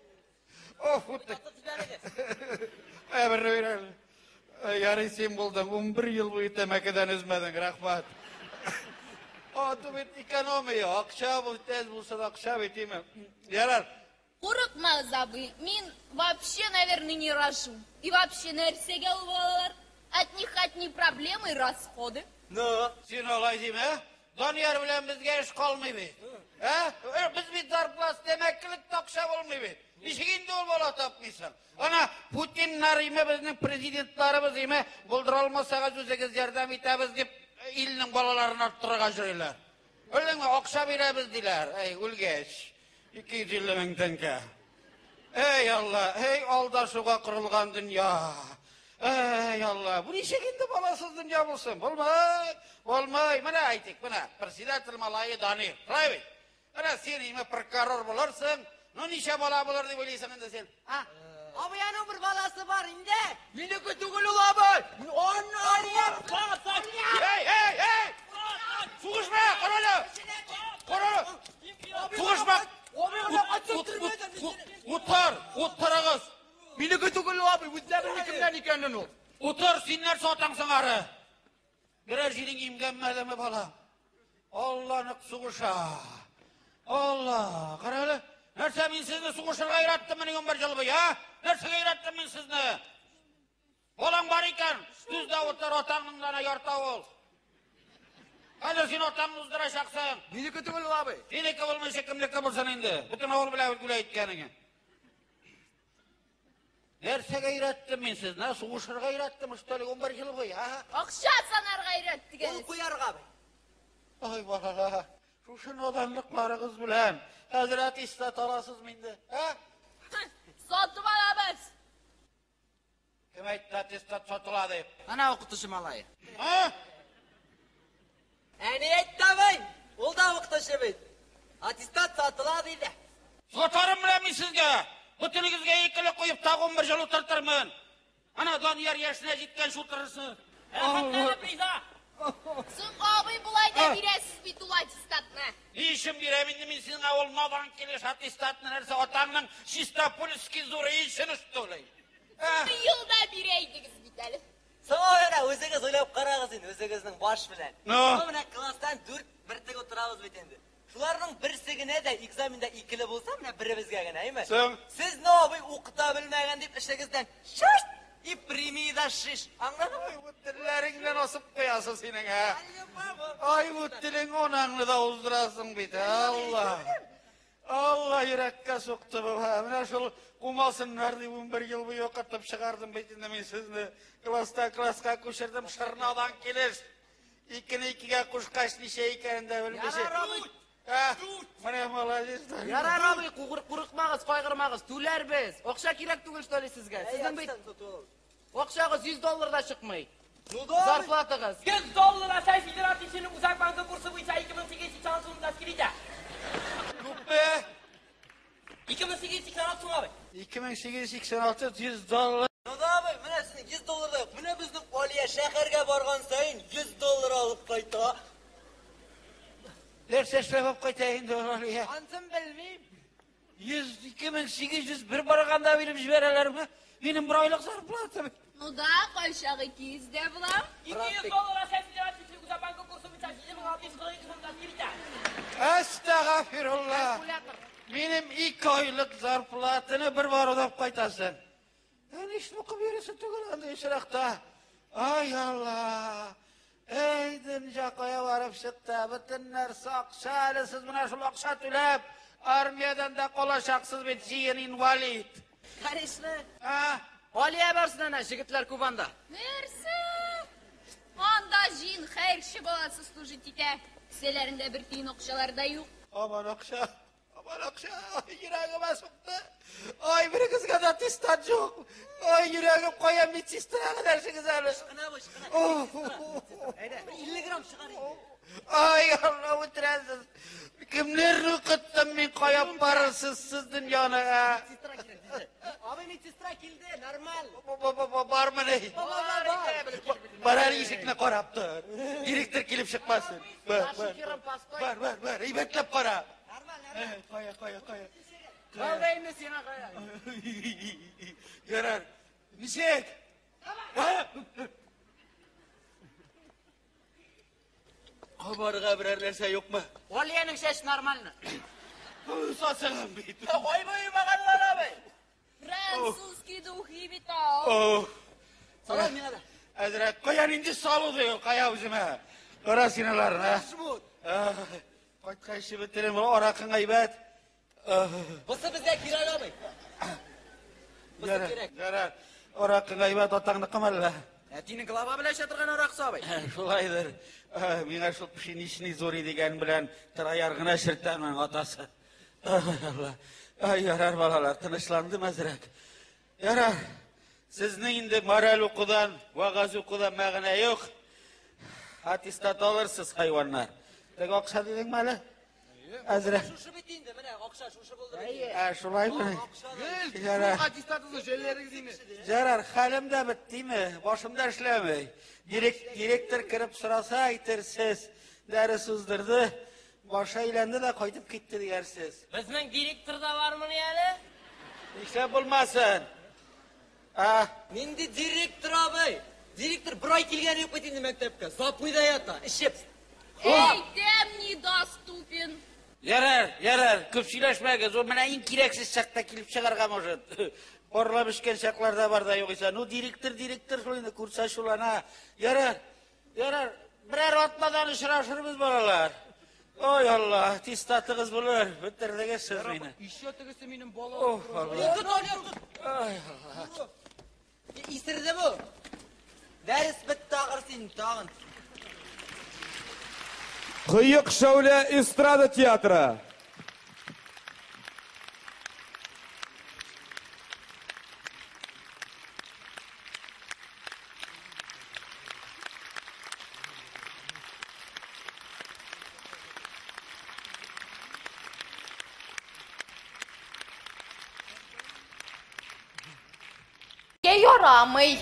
Ох, утты. Әбер бир. Ярый син булдың, 11 ел буе тәмәкедән өзмәдең, рәхмәт. Аты бит экономия, акча бу тез булса да акча бит име. Ярар. Курыкмагыз, абый, мин вообще, наверное, не рожу. И вообще нәрсәгә ул балалар? От них одни проблемы и расходы. Ну, син алай димә. Данияр белән безгә эш калмый бит. Ә? Без бит зарплата тәмәкелек тә акча булмый бит. Ничек инде ул бала тапмыйсың? Ана Путиннар име безнең президентларыбыз име булдыра алмасагыз үзегез ярдәм итәбез дип илнең балаларын арттырырга йөриләр. Белдеңме, акча бирәбез диләр. Әй, үлгәч. 250 мең тәңкә. Эй, Алла, эй, алдашуга корылган дөнья. Эй, Алла, бу ничек инде баласыз дөнья булсын? Булмай, булмай. Менә әйтик, менә, председатель малае Данир. Шулай бит? Менә син име прокурор булырсың. Ну, ничә бала булыр дип уйлыйсың инде син? А? Абый, аның бер баласы бар инде. Минеке түгел ул, абый. Эй, эй, эй! Сугышма, кара әле! Кара әле! Сугышма! Утыр, утырыгыз! Минеке түгел ул, абый, үзләре белми кемнән икәнен ул. Утыр, син нәрсә атаңсың ары? Берәр җирең имгәнмәдеме, балам? Алла нык сугыша. Алла, кара әле. Нәрсә мин сезне сугышырга өйрәттеммени 11 ел буе, а? Нәрсәгә өйрәттем мин сезне? Балаң бар икән, түз дә утыр, атаңның гына ярта ул. Хәзер син атаңны уздырачаксың. Минеке түгел ул, абый. Синеке булмыйча кемнеке булсын инде? Бөтен авыл белә бит гүләй иткәнеңне. Нәрсәгә өйрәттем мин сезне? Сугышырга өйрәттем, что ли, 11 ел буе, а? Акча санарга өйрәттегез. Ул куярга, абый. Ай, балалар, шушы наданлыкларыгыз белән хәзер аттестат аласызмы инде, а? Сатып алабыз. Кем әйтте аттестат сатыла дип? Ана укытучы малае. А? Әни әйтте, абый. Ул да укытучы бит. Аттестат сатыла диде. Сатарым менә мин сезгә. Бөтенегезгә икеле куеп тагы 11 ел утыртырмын. Ана Данияр яшенә җиткәнче утырырсың. Рәхәтләнеп риза. Соң абый болай да бирәсез бит ул аттестатны. Ни өчен бирәм инде мин сиңа ул надан килеш аттестатны нәрсә атаңның чистопольский зуры өчен что ли? Быел да бирә идегез бит әле. Соң менә үзегез уйлап карагыз инде, үзегезнең баш белән. Ну? Менә класстан 4 бертек утырабыз бит инде. Шуларның берсе генә дә экзаменда икеле булса, менә беребезгә генә, әйме? Соң? Сезне абый укыта белмәгән дип эшегездән шаш и премия да шиш. Аңладыңмы? Ай, бу телләрең белән асып куясың синең, ә? Ай, бу телең онаңны да уздырасың бит, Алла. Алла йөрәккә сукты бу. Менә шул кумасыннар дип 11 ел буе укытып чыгардым бит инде мин сезне. Класста класска күчердем, шырнадан килеш. Икене икегә кушкач ничә икәнен дә белмичә. Ярар, абый. Менә молодец. Ярар, абый, курыкмагыз, кайгырмагыз, түләрбез. Акча кирәк түгел, что ли, сезгә? Сезнең бит акчагыз 100 доллар да чыкмый. Ну да. Зарплатагыз. 100 доллар Россия Федерациясенең Үзәк банкы курсы буенча 2886 сум тәшкил итә. Күпме? 2886 сум, абый. 2886 100 доллар. Ну да, абый, менә сезнең 100 доллар да юк. Менә безнең Алия шәһәргә барган саен 100 доллар алып кайта. Нәрсә эшләп алып кайта инде ул Алия? Ансын белмим. 100 2801 барганда биреп җибәрәләрме? Минем бер айлык зарплатам. Ну да, кайчак 200 дә була. 200 доллар Россия Федерациясенең Үзәк банкы курсы буенча 7642 сум тәшкил итә. Әстәгъфирулла. Минем 2 айлык зарплатаны бер баруда алып кайтасың. Ә нишләп укып йөрисең түгел андый очракта? Ай Алла! Эй, дөнья кая барып чыкты? Бөтен нәрсә акча әле сез менә шул акча түләп армиядән дә калачаксыз бит, җыен инвалид. Конечно. А? Алия барсын әнә, җегетләр күп анда. Нәрсә? Анда җыен хәерче баласы служить итә. Кесәләрендә бер тиен акчалар да юк. Аман акча, аман акча, ай, йөрәгемә сукты. Ай, берегезгә дә аттестат юк. Ай, йөрәгем кая медсестрага дәрсегез әле. Ышкына бу, ышкына. Әйдә, бер 50 грамм чыгар инде. Ай, Алла үтерәсез. Кемнәрне укыттым мин, кая барырсыз сез дөньяны, ә? Медсестра кирәк, диде. Абый, медсестра килде, нормаль. Бармыни? Бар, бар. Бар әле ишекне карап тор. Директор килеп чыкмасын. Бар, бар. Бар, бар, бар. Әйбәтләп кара. Нормаль, нормаль. Кая, кая, кая. Калды инде сиңа кая. Ярар. Ничек? Кабарга берәр нәрсә юкмы? Алиянең чәче нормально. Сасыган бит. Ой, буймаганнар, абый. Французский духи бит ул. Салам миңа да. Әзрәк, кая нинди салу ди ул, кая үземә. Кара син аларны, а? Жмут. Кайткач эчеп бетерим, аракың әйбәт. Бусы безгә кирәк, абый. Бусы кирәк. Ярар, аракың әйбәт, атаңныкымы әллә? Әтинең глава белән эчә торган аракысы, абый. Шулайдыр. Миңа шул пшеничный зори дигән белән трояр гына чертә аның атасы. Ай, Алла. Ай, ярар, балалар, тынычландым әзрәк. Ярар. Сезнең инде мораль укудан, вәгазь укудан мәгънә юк. Аттестат алырсыз, хайваннар. Теге акча дидеңме әле? Әзрәк. Шушы бит инде, менә акча шушы булды бит. Ә, шулаймы? Ярар. Аттестатыгызны жәлләрегез инде. Ярар, хәлем дә беттеме? Башым да эшләми. Директор кереп сораса, әйтерсез. Дәрес уздырды, башы әйләнде дә кайтып китте диярсез. Безнең директор да бармыни әле? Нишләп булмасын? А? Нинди директор, абый? Директор бер ай килгәне юк бит инде мәктәпкә. Запойда ята, эчеп. Әйтәм, недоступен. Ярар, ярар, күп сөйләшмәгез. Ул менә иң кирәксез чакта килеп чыгарга может. Парлап эчкән чаклар да бар да югыйсә. Ну, директор, директор шул инде, күрсә шулана. Ярар, ярар, берәр атнадан очрашырбыз, балалар. Ой, Алла, аттестатыгыз булыр. Бетердегез сез мине. Еще тегесе минем бала. Ох, Алла. Тот, Данияр, тот. Ай, Алла. Исерде бу. Дәрес бетте ахыр син тагын. Кыек Шәүлә эстрада театры. Ярамый.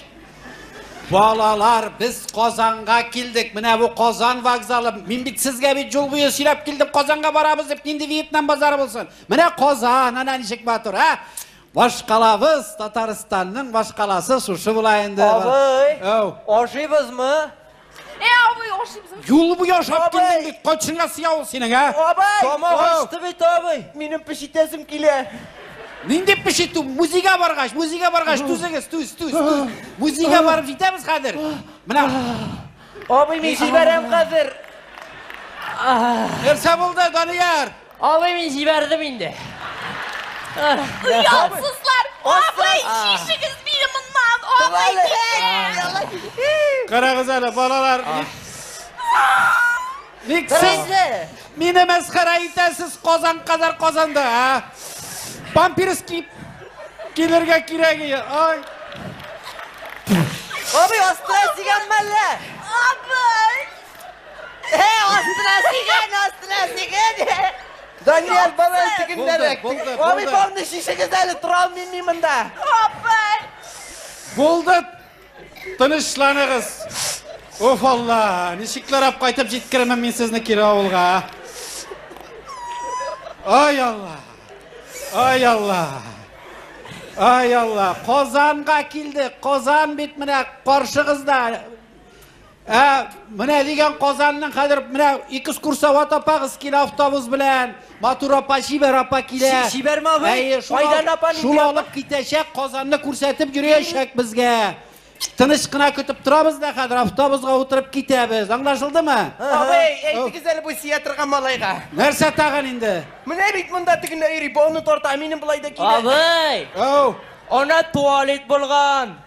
Балалар, без Казанга килдек. Менә бу Казан вокзалы. Мин бит сезгә бит юл буе сөйләп килдем. Казанга барабыз дип, нинди Вьетнам базары булсын. Менә Казан, ана ничек матур, а? Башкалабыз, Татарстанның башкаласы шушы була инде. Абый, Әү. ашыйбызмы? Э, абый, ашыйбызмы? Юл буе ашап килдең бит. Кайчанга сыя ул синең, а? Абый! Тамак Әү. ачты бит, абый. Минем пешитәсем килә. Нинди пешитү? Музейга баргач, музейга баргач, түзегез, түз, түз, түз. Музейга барып җитәбез хәзер. Менә. Абый, мин җибәрәм хәзер. Нәрсә булды, Данияр? Абый, мин җибәрдем инде. Оятсызлар! Абый, чишегез мине моннан! Абый, китә! Карагыз әле, балалар. Ник сез мине мәсхәрә итәсез Казан кадәр Казанда, а? Памперс киеп килергә кирәк иде. Ай. Абый, астына сигән мәллә? Абый! Э, астына сигән, астына сигән. Данияр, бала тегендәрәк. Булды, булды, Абый, булды. бауны чишегез әле, тора алмыйм мин монда. Абый! Булды. Тынычланыгыз. Уф Алла, ничекләр алып кайтып җиткерәмен мин сезне кире авылга. Ай Алла. Ай Алла. Ай Алла, Казанга килдек. Казан бит менә каршыгызда. Ә, менә дигән Казанның хәзер менә экскурсовод апагыз килә автобус белән. Матур апа, чибәр апа килә. Чибәрме абый? Әйе, шул Кайдан апа, нинди Шул апа? алып китәчәк, Казанны күрсәтеп йөрәчәк безгә. Тыныч кына көтеп торабыз да хәзер автобусга утырып китәбез. Аңлашылдымы? Абый, әйтегез әле бу сия торган малайга. Нәрсә тагын инде? Менә бит монда тегендә йөри, бауны тарта, минем болай да килә. Абый, Оу, ана туалет булган.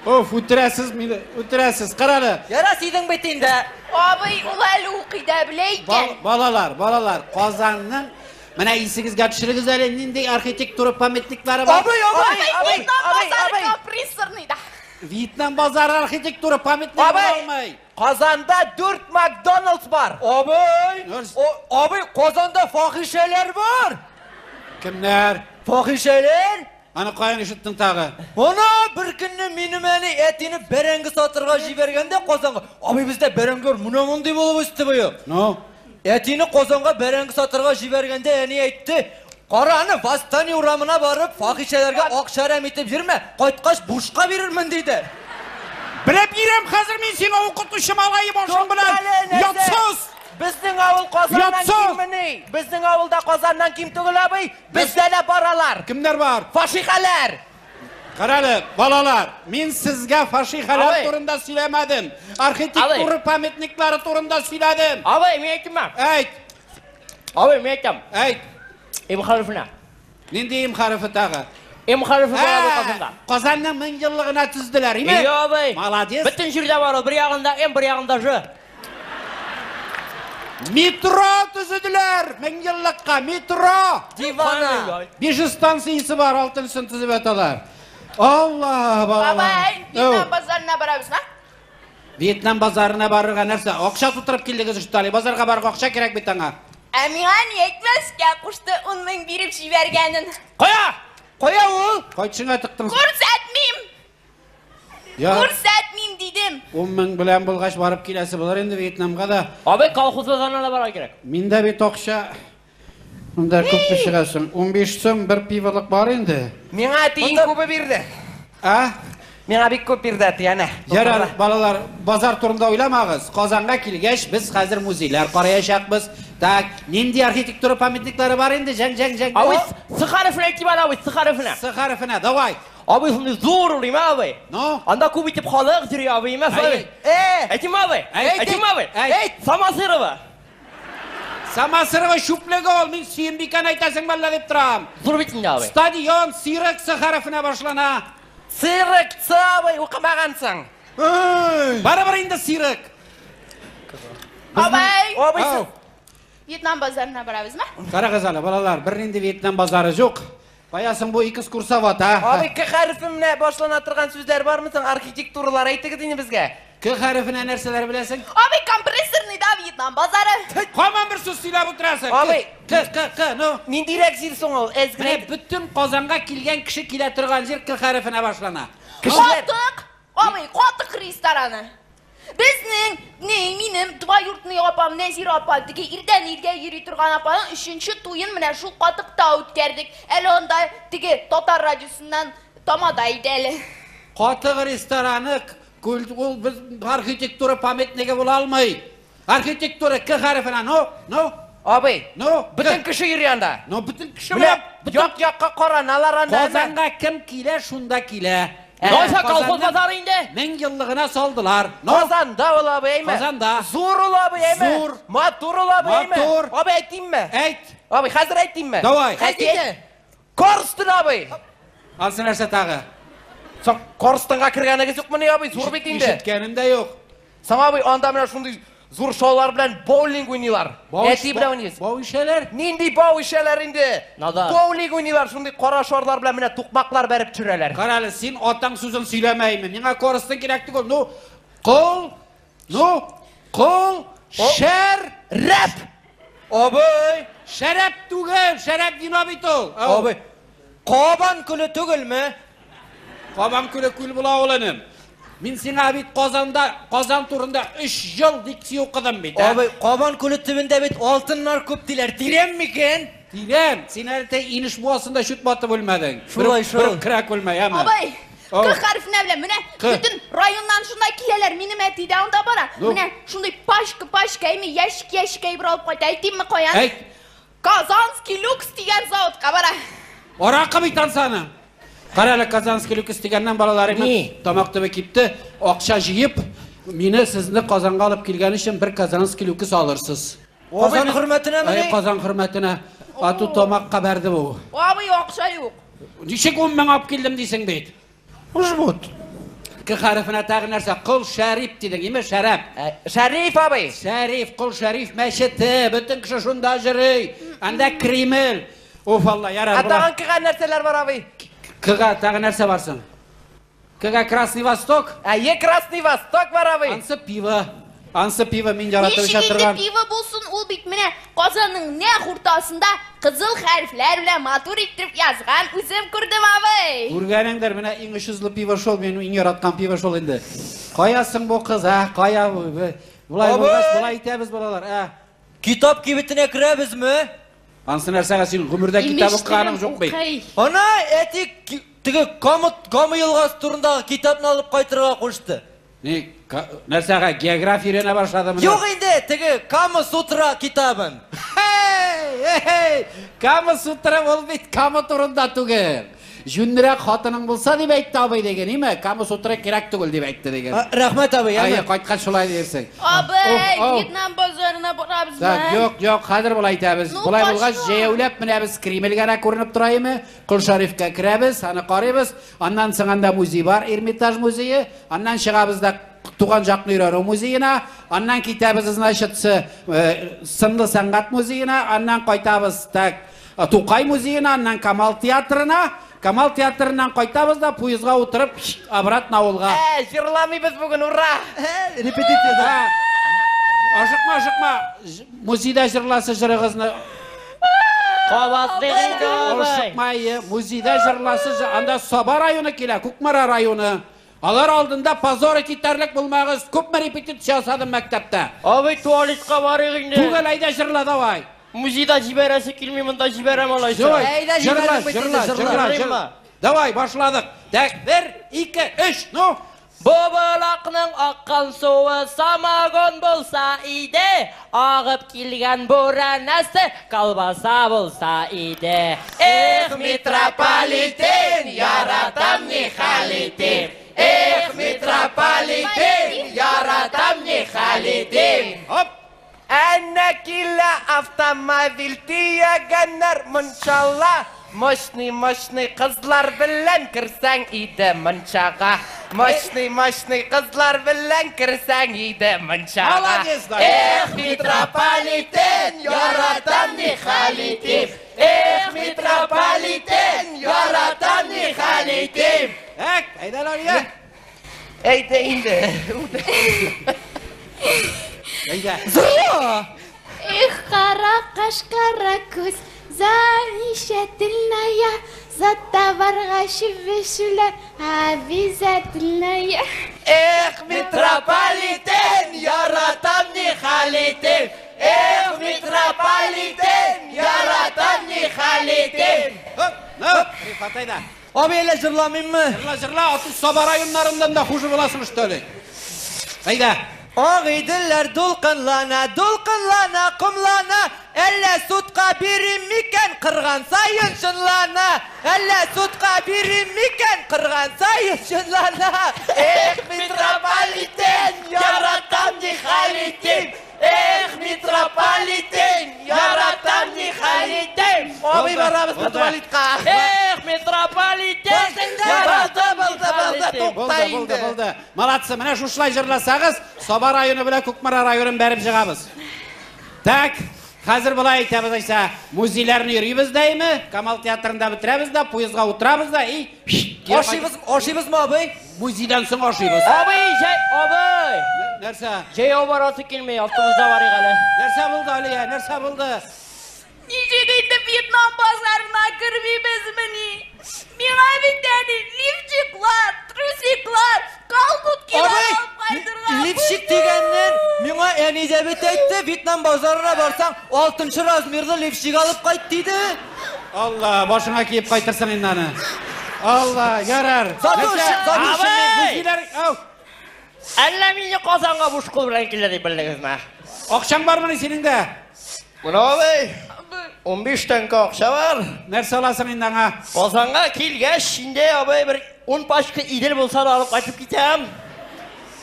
оф, үтерәсез мине, үтерәсез. Кара әле. Яра сидең бит инде. Абый, ул әле укый да белә икән. Балалар, балалар, Казанның менә исегезгә төшерегез әле нинди архитектура памятниклары бар. Абый, абый, Абый, абый, Вьетнам абый, базары абый. компрессорный да. Вьетнам базары архитектура памятнигы Абый! була алмый. Казанда 4 Макдоналдс бар. Абый! Нәрсә? Абый, Казанда фахишәләр бар. Кемнәр? Фахишәләр? Аны каян ишеттең тагы? Ана бер көнне минем әни әтине бәрәңге сатырга җибәргәндә Казанга. Абый бездә бәрәңге менә мондый булып үсте быел. Ну, Әтине Казанга бәрәңге сатырга җибәргәндә әни әйтте: "Кара аны Восстание урамына барып фахишәләргә акча әрәм итеп йөрмә, кайткач бушка бирермен" диде. Белеп йөрәм хәзер мин сиңа укытучы малае башың белән. Ятсыз! Безнең авыл Казаннан Ятсыз! киммени? Безнең авылда Казаннан ким түгел, абый. Бездә дә баралар. Кемнәр бар? Фашихәләр. Карале, балалар, мин сезгә фашихалар Абый. турында сөйләмәдем. Архитектура памятниклары турында сөйләдем. Абый, мин әйтимме? Әйт. Абый, мин әйтәм. Әйт. М хәрефенә. Нинди М хәрефе тагы? М хәрефе бар абый Ә, Казанда. Казанның 1000 еллыгына төзделәр, име? Ие, абый. Молодец. Бөтен җирдә бар ул. Бер ягында М, бер ягында Ж. Метро төзеделәр! 1000 еллыкка метро! Дивана. 5 станциясе бар, алтынсын төзеп яталар. Алла, балалар. Бабай, Вьетнам базарына барабызмы? Вьетнам базарына барырга нәрсә? Акча тутырып килдегез что ли? Базарга барырга акча кирәк бит аңа. Ә миңа ни әйтмәскә кушты 10 мең биреп җибәргәнен. Кая? Кая ул? Кайтшыңа тыктың. Күрсәтмим! Я, Күрсәтмим дидем. 10 мең белән булгач барып киләсе булыр инде Вьетнамга да. Абый, колхоз базарына да барырга кирәк. Миндә бит акча Монда күп чыгасың. 15 сум бер пиволык бар инде. Миңа әти иң күбе бирде. А? Миңа бик күп бирде әти, әнә. Ярар, балалар, базар турында уйламагыз. Казанга килгәч, без хәзер музейлар караячакбыз. Так, нинди архитектура памятниклары бар инде? Җәң, җәң, җәң. Абый, С хәрефенә әйтим әле, абый, С хәрефенә. С хәрефенә, давай. Абый, шундый зур ул, име, абый? Ну? Анда күп итеп халык йөри, абый, име, абый? Э! Әйтим, абый? Әйт, Әйтим, абый? әйт. Самосырова. Самосырова чүплеге ул, мин Сөембикәне әйтәсең мәллә дип торам. Зур бит инде, абый. Стадион цирк С хәрефенә башлана. Цирк, Ц, абый, укымагансың. Барыбер инде цирк. Бабай, Абый, Ау. Вьетнам базарына барабызмы? Карагыз әле, балалар, бернинди Вьетнам базары юк. Каясың бу экскурсовод, а? Абый, К хәрефе менә башлана торган сүзләр бармы соң? Архитектуралар әйтегез инде безгә. К хәрефенә нәрсәләр беләсең? Абый, компрессорный да Вьетнам базары. Һаман бер сүз сөйләп утырасың. Абый. К, К, К, ну. Ниндирәк җир соң ул? Әз Менә генә. бөтен Казанга килгән кеше килә торган җир К хәрефенә башлана. Кешеләр Катык! Абый, катык рестораны. Безнең, не, минем двоюродный апам Нәзир апа, теге ирдән иргә йөри торган апаның өченче туен менә шул катыкта үткәрдек. Әле анда теге татар радиосыннан тамада иде әле. Катык рестораны ул без архитектура памятнигы була алмый. Архитектура К хәрефенә, ну, ну, Абый, ну. бөтен К. кеше йөри анда. Ну, бөтен кеше Менә белән як-якка караналар анда. әнә. Казанга кем килә, шунда килә. Нәрсә, колхоз базары инде? 1000 еллыгына салдылар. Ну, Казанда ул, абый, әйме? Казанда. Зур ул, абый, әйме? Зур. Матур ул, абый, әйме? Матур. Абый, әйтимме? Әйт. Абый, хәзер әйтимме? Давай. Әйт. Корстон, абый. Ансы нәрсә тагы? Соң Корстонга кергәнегез юкмыни, абый? Зур бит инде. Ишеткәнем дә юк. Соң, абый, анда менә шундый зур шоулар белән боулинг уйныйлар. Әти белән уйныйсыз. Бау ишәләр? Нинди бау ишәләр инде? Надан. Боулинг уйныйлар, шундый кара шарлар белән менә тукмаклар бәреп төшерәләр. Карале, син атаң сүзен сөйләмәйме? Миңа Корстон кирәк түгел. Ну, кол, ну, кол, шәр, Рәп! Абый! шәрәп түгел, шәрәп вино бит ул. Ау. Абый! Кабан күле түгелме? Кабан күле күл була ул энем. Мин сиңа бит Казанда, Казан турында 3 ел дикция укыдым бит. ә? Абый, Кабан күле төбендә бит алтыннар күп диләр. Тирән микән? Тирән, син әле тә инеш буасында чүт батып үлмәдең. Шулай шул. Бер керәк үлмә, яме. Абый, Ау. К хәрефенә белән менә К. бөтен районнан шунда киләләр. Минем әти дә анда бара. Ну. Менә шундый пачка-пачка, әйме ящик-ящик әйбер алып кайта. Әйтимме каян? Әйт. Казанский люкс дигән заводка бара. Аракы бит ансаны. Кара әле Казанский люкс дигәннән балаларым Ни? тамак төбе кипте. Акча җыеп, мине сезне Казанга алып килгән өчен бер Казанский люкс алырсыз. Казан хөрмәтенәме Әй, ни? Казан хөрмәтенә. Ату тамакка бәрде бу. Абый, акча юк. Ничек 10 мең алып килдем дисең бит? Ужмут. К хәрефенә тагы нәрсә? Кол Шәриф дидең, име Шәрәп? Шәриф абый. Шәриф, Кол Шәриф мәчете, бөтен кеше шунда йөри. Анда Кремль. Уф Алла, ярар. Ә тагын К-га нәрсәләр бар, абый? К-га тагы нәрсә бар соң? К-га Красный Восток? Әйе, Красный Восток бар, абый. Ансы пиво. Ансы пиво мин яратып Ничек эчә инде торган. пиво булсын, ул бит менә Казанның нәкъ уртасында кызыл хәрефләр белән матур итеп язган, үзем күрдем, абый. Күргәнеңдер, менә иң очызлы пиво шул, минем иң яраткан пиво шул инде. Кая соң бу кыз, а? Кая бу? Болай Абый! булгач, болай итәбез балалар, а? Китап кибетенә керәбезме? Ансы нәрсәгә син гомердә китап укыганың юк бит. Ана, әти теге Кама Кама елгасы турындагы китапны алып кайтырга кушты. Ни, нәрсәгә география өйрәнә башладымы? Юк инде, теге Кама Сутра китабын. Эй, эй, Кама Сутра ул бит Кама турында түгел. Җүнлерәк хатының булса дип әйтте абый диген, име? Кама Сутра кирәк түгел дип әйтте диген. Рәхмәт абый, Әйе, кайткач шулай диерсең. Абый, Ох, ох. Вьетнам базарына барабызмы? Так, юк, юк, хәзер болай итәбез. Ну, Болай булгач, качма. җәяүләп менәбез, Кремльгә генә күренеп тора име? Кол Шәрифкә керәбез, аны карыйбыз. Аннан соң анда музей бар, Эрмитаж музее. Аннан чыгабыз да туган якны өйрәнү музеена, аннан китәбез, значит, сынлы сәнгать музеена, аннан кайтабыз так Тукай музеена, аннан Камал театрына, Камал театрыннан кайтабыз да поездга утырып обратно авылга. Ә, җырламыйбыз бүген, ура! Репетициядә. Ашыкма, ашыкма. Музейда җырласы җырыгызны. Кабатлыйк инде, абый. Ашыкма, әйе. Музейда җырласы, анда Саба районы килә, Кукмара районы. Алар алдында позор итәрлек булмагыз. Күпме репетиция ясадым мәктәптә. Абый, туалетка барыйк инде. Түгел, әйдә җырла, давай. Музейда җибәрәсе килми, монда җибәрәм алайса. Давай, җырла, җырла, җырла, җырла. Давай, башладык. Так, 1, 2, 3, ну. Бу болакның аккан суы самогон булса иде, агып килгән бүрәнәсе колбаса булса иде. Эх, метрополитен, яратам ни хәл итим. Эх, метрополитен, яратам ни хәл итим. Оп! Әнә килә автомобиль төягәннәр мунчала. Мощный, мощный кызлар белән керсәң иде мунчага. Мощный, мощный кызлар белән керсәң иде мунчага. Молодец, Даня. Эх, метрополитен, яратам ни хәл итим. Эх, метрополитен, яратам ни хәл итим. Так, әйдә, Лалия. Әйдә инде. Әйдә. Эх, кара каш, кара күз, замечательная, за товарга чебешүләр обязательная. Эх, метрополитен, яратам ни хәл итим. Эх, метрополитен, яратам ни хәл итим. Хоп, ну, Рифат, әйдә. Абый, әллә җырламыйммы? Җырла, җырла, аты Саба районнарыннан да хуже буласың, что ли? Әйдә. Агыйделләр дулкынлана, дулкынлана, комлана, әллә судка бирим микән, кырган саен чынлана, әллә судка бирим микән, кырган саен чынлана. Эх, метрополитен, яратам ни хәл итим. Эх, метрополитен, яратам ни хәл итим. Абый, барабыз Булды. туалетка. Эх, метрополитен, яратам ни хәл итим. Булды, булды, булды. Молодцы, менә шушылай җырласагыз, Саба районы белән Кукмара районын бәреп чыгабыз. Так, хәзер болай әйтәбез әйсә, музейларны йөрибез дә име, Камал театрында бетерәбез дә, поездга утырабыз да и кире Ашыйбыз, ашыйбызмы, абый? Музейдан соң ашыйбыз. Абый, җәй, абый. Нәрсә? Җәяү барасы килми, автобуста барыйк әле. Нәрсә булды, Алия? Нәрсә булды? Ничек итеп Вьетнам базарына кермибезмени? Миңа бит әни лифчиклар, трусиклар, колготкилар Абый, алып кайтырга. лифчик дигәннән миңа әни дә бит әйтте, Вьетнам базарына барсаң, 6 размерлы лифчик алып кайт диде. Алла, башыңа киеп кайтырсың инде аны. Алла, ярар. Сатучы, Нәрсә? сатучы. Абый! Музейлар, ау. Әллә мине Казанга буш кул белән килә дип белдегезме? Акчаң бармыни синең дә? Менә абый, 15 тәңкә акча бар. Нәрсә аласың инде аңа? Казанга килгәч, инде абый бер 10 пачка Идел булса да алып кайтып китәм.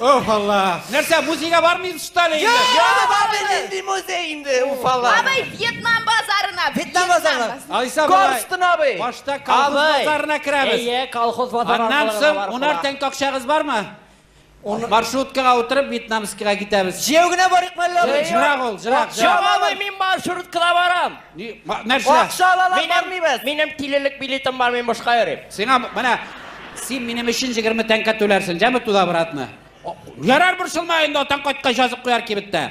Ох, Алла. Нәрсә, музейга бармыйбыз, что ли? инде? Юк, абый, нинди музей инде, Уфалар. Абый, Вьетнам базарына. Вьетнам базарына. Алайса болай. Корстон абый. Башта колхоз базарына керәбез. Әйе, колхоз базары Аннан аркылы соң гына барып унар була. тәңкә акчагыз бармы? Маршруткага утырып Вьетнамскийга китәбез. Җәяү генә барыйкмы әллә, абый? Җырак ул, җырак, Юк, җырак. абый, мин маршруткада барам. Ни, Нәрсә? Акча алалар, Минем, бармыйбыз. минем тилелек билетым бар, мин бушка йөрим. Сиңа менә син минем өчен 20 тәңкә түләрсең, җәме туда обратно. Ярар борчылма инде, атаң кайткач язып куяр кибеттә.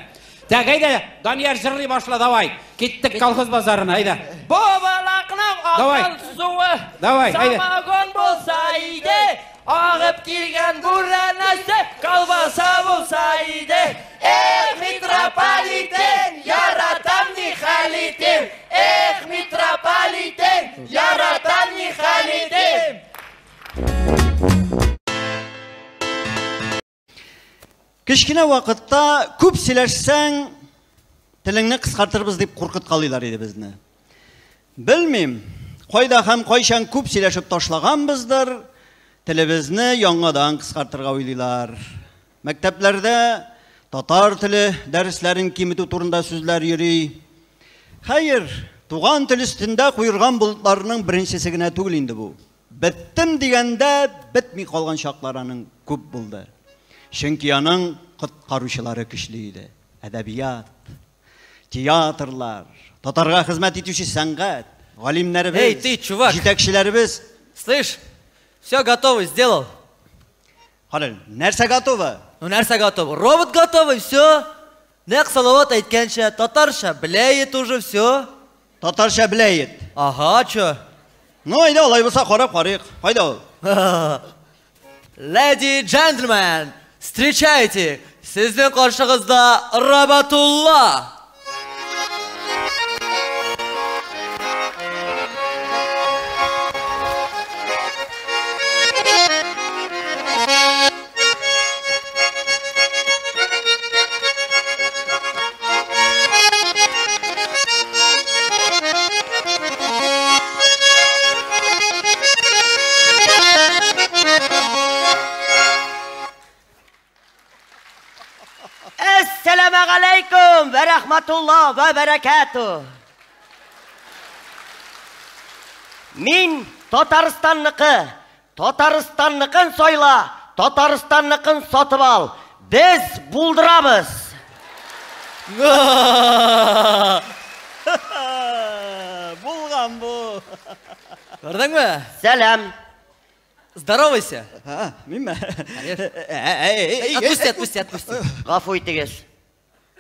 Так, әйдә, Данияр җырлый башла, давай. Киттек колхоз базарына, әйдә. Бу балакның Давай. аккан суы Давай, әйдә. самогон булса иде, агып килгән бүрәнәсе колбаса булса иде. Эх, метрополитен, яратам ни хәл итим. Эх, метрополитен, яратам ни хәл итим. Кечкенә вакытта күп сөйләшсәң, телеңне кыскартырбыз дип куркыткалыйлар иде безне. Белмим, Кайда һәм кайчан күп сөйләшеп ташлаганбыздыр, телебезне яңадан кыскартырга уйлыйлар. Мәктәпләрдә татар теле дәресләрен киметү турында сүзләр йөри. Хәер, туган тел өстендә куерган болытларның беренчесе генә түгел инде бу. Беттем дигәндә бетми калган чаклар аның күп булды. Чөнки аның коткаручылары көчле иде. Әдәбият, театрлар, татарга хезмәт итүче сәнгать, галимнәребез, Эй, ты, чувак! җитәкчеләребез. Слышь, все готово, сделал. Карале, нәрсә готово? Ну, нәрсә готово? Робот готовый, все. Нәкъ Салават әйткәнчә, татарча беләет уже, все. Татарча беләет. Ага, чё? Ну, әйдә, алай булса карап карыйк. Кайда ул? Леди, джентльмен, встречайте, сезнең каршыгызда Роботулла! Әссәламегаләйкүм вә рәхмәтулла вә бәрәкәтү. Мин Татарстанныкы. Татарстанныкын сайла, Татарстанныкын сатып ал. Без булдырабыз. Булган бу. Күрдеңме? Сәлам. Здоровайся. Минме? Отпусти, отпусти, отпусти. Гафу итегез.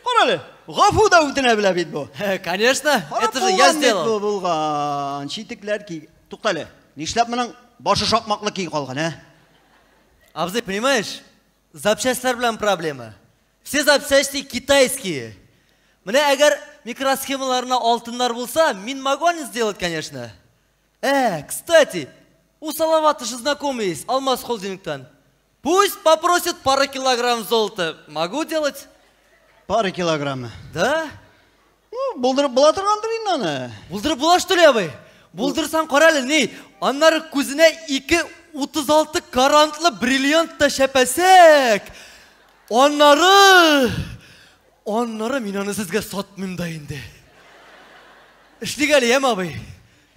Карале, гафу да үтенә белә бит бу. Конечно, это же я сделал. Бу булган. Читекләр ки. Туктале, нишләп моның башы шакмаклы ки калган, ә? Абзый, понимаешь, запчастьлар белән проблема. Все запчасти китайские. Менә әгәр микросхемаларына алтыннар булса, мин могу аны сделать, конечно. Э, кстати, у Салавата же знакомый есть, Алмаз холдингтан. Пусть попросит пару килограмм золота. Могу делать? Пара килограммы. Да? Ну, булдырып була торгандыр инде аны. Булдырып була, что ли, абый? Булдырсаң, карале, ни? Аннары күзенә 2,36 карантлы бриллиант та чәпәсәк. Аннары... Аннары мин аны сезгә сатмыйм да инде. Эшлик әле, яме, абый?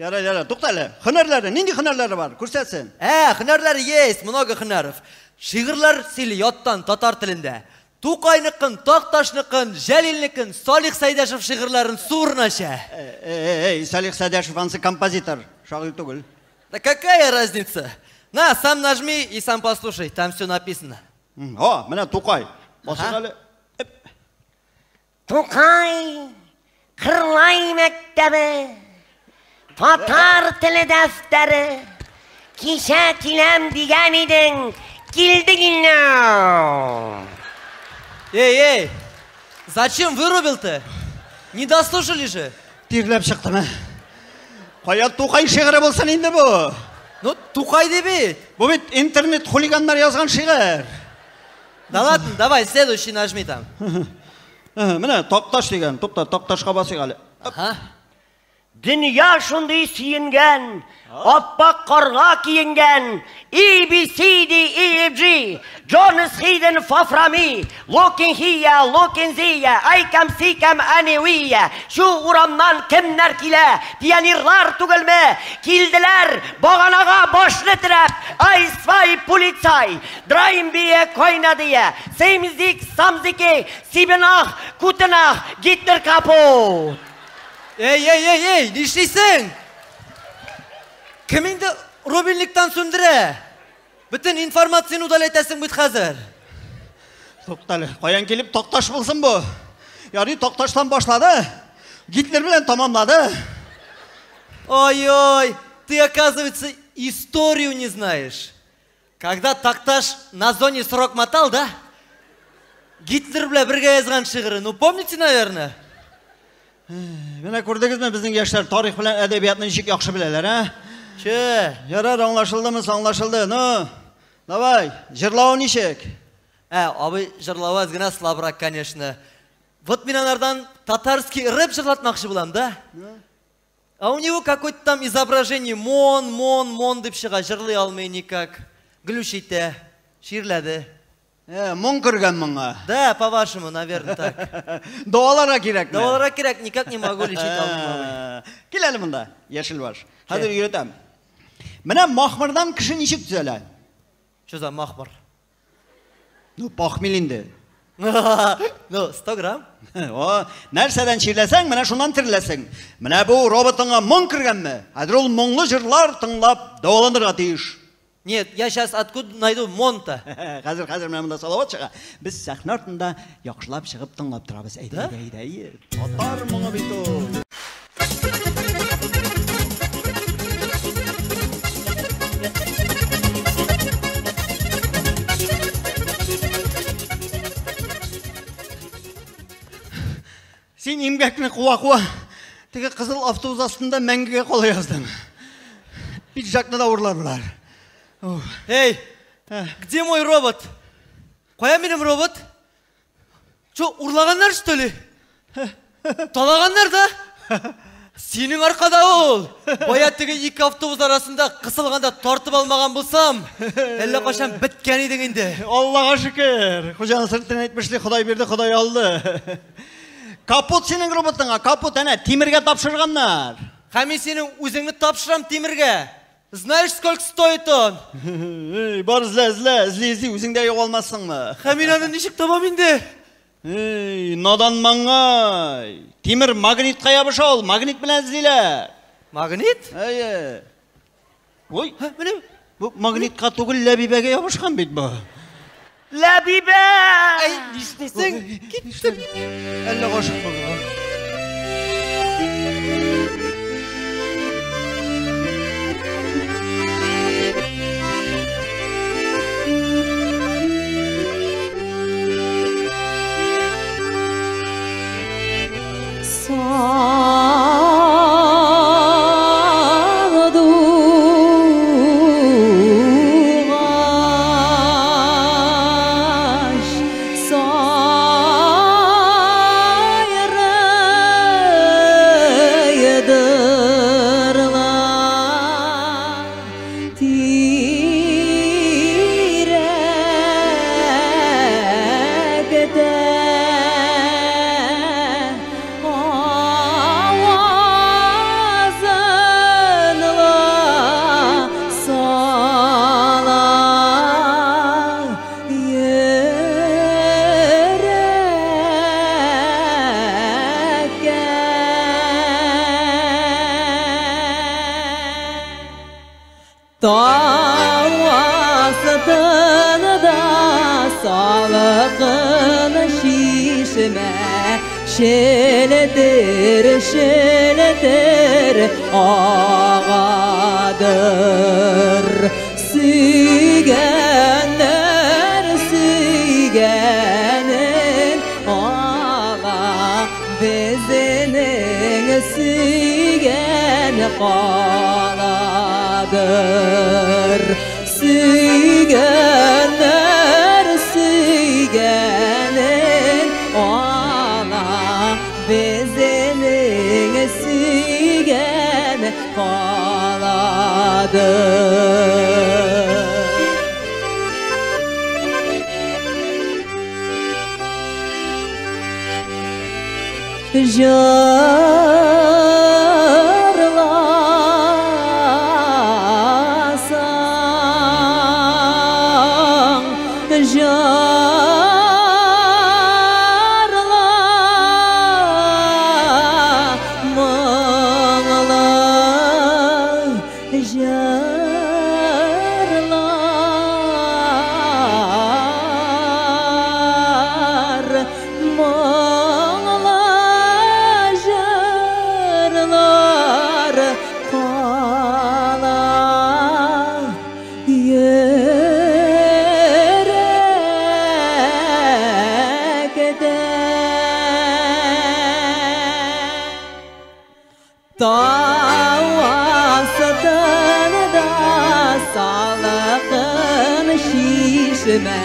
Ярар, ярар, тукта әле. Һөнәрләре, нинди һөнәрләре бар? Күрсәтсен. Ә, һөнәрләре есть, много һөнәров. Шигырьләр сөйли яттан татар телендә. Тукайныкын, Такташныкын, Җәлилнекен, Салих Сәйдәшев шигырьләрен сурына эчә. Эй, Салих Сәйдәшев ансы композитор, шагыйрь түгел. Да какая разница? На, сам нажми и сам послушай, там все написано. О, менә Тукай. Басыйк әле. Тукай, Кырлай мәктәбе, татар теле дәфтәре. Кичә киләм дигән идең, килдең инде. Эй, эй, зачем вырубил-то? Не дослушали же. Тирләп чыктым, ә. Кая Тукай шигыре булсын инде бу? Ну, Тукай ди бит. Бу бит интернет хулиганнар язган шигырь. Да ладно, давай, следующий нажми там. Менә Такташ дигән. Тукта, Такташка басыйк әле. Ага. Дөнья шундый сөенгән, аппак карга киенгән. E, B, C, D, E, F, G, Jonas Hayden Faframi, Looking here, looking there, I come see come anywhere. Шу урамнан кемнәр килә? Пионерлар түгелме? Килделәр, баганага башны терәп. Ай, свай, полицай. Драймбия, кайнадия. Сеймзик, самзики, Сибенах, Кутенах, Гитлер капут. Эй, эй, эй, эй, нишлисең? Кем инде рубильниктан сүндерә? Бөтен информацияне удалять итәсең бит хәзер. Туктале, каян килеп Такташ булсын бу? Ярый, Такташтан башлады, Гитлер белән тамамлады. Ой-ой, ты, оказывается, историю не знаешь. Когда Такташ на зоне срок мотал, да? Гитлер белән бергә язган шигыре, ну помните, наверное? Менә күрдегезме, безнең яшьләр тарих белән әдәбиятны ничек яхшы беләләр, ә? Че? Ярар, аңлашылдымы, аңлашылды. Ну, давай, җырлавы ничек? Ә, абый, җырлавы әз генә слабрак, конечно. Вот мин анардан татарский рэп җырлатмакчы булам, да? А у него какое-то там изображение мон, мон, мон дип чыга, җырлый алмый никак. Глючь итә, чирләде. Моң кергән моңа. Да, по-вашему, наверное, так. Дәваларга кирәкме? Дәваларга кирәк, никак не могу лечить алмыйм, абый. Кил әле монда, яшел баш. Хәзер өйрәтәм. Менә махмырдан кеше ничек төзәлә? Что за махмыр? Ну, похмель инде. Ну, 100 грамм. О, нәрсәдән чирләсәң, менә шуннан тереләсең. Менә бу роботыңа моң кергәнме? Хәзер ул моңлы җырлар тыңлап дәваланырга тиеш. Нет, я сейчас откуда найду монта? Хәзер, хәзер менә монда Салават чыга. Без сәхнә артында яхшылап чыгып тыңлап торабыз. Әйдә, әйдә, әйдә. Татар моңы бит ул. Син имгәкне куа-куа, теге кызыл автобус астында мәңгегә кала яздың. Пиджакны да урладылар. Эй, где мой робот? Кая минем робот? Че, урлаганнар, что ли? Талаганнар да? Синең аркада ул. Бая теге ике автобус арасында кысылганда тартып алмаган булсам, әллә кайчан беткән идең инде. Аллага шөкер. Хуҗа Насретдин әйтмешли, Ходай бирде, Ходай алды. Капут синең роботыңа, капут әнә тимергә тапшырганнар. Һәм мин синең үзеңне тапшырам тимергә. Знаешь, сколько стоит он? Эй, бар эзлә, эзлә, эзли, эзли, үзең дә югалмассыңмы? Һәм мин аны ничек табам инде? Эй, надан маңгай. Тимер магнитка ябыша ул, магнит белән эзлиләр. Магнит? Әйе. Ой, менә бу магнитка түгел, Ләбибәгә ябышкан бит бу. Ләбибә! Әй, нишлисең? Киттем. Әллә гашык булдың. Сандугач сайрыйдыр ла тирәктә авазын ла сала йөрәккә. Тау астында салкын чишмә челтер челтер агадыр. Сөйгәннәр сөйгәнен ала, безнең сөйгән каладыр. Сөйгәннәр сөйгәнен ала, безнең сөйгән каладыр. Җырласаң, җырла моңлы җырлар, моңлы җырлар кала йөрәктә. Тау астында салкын чишмә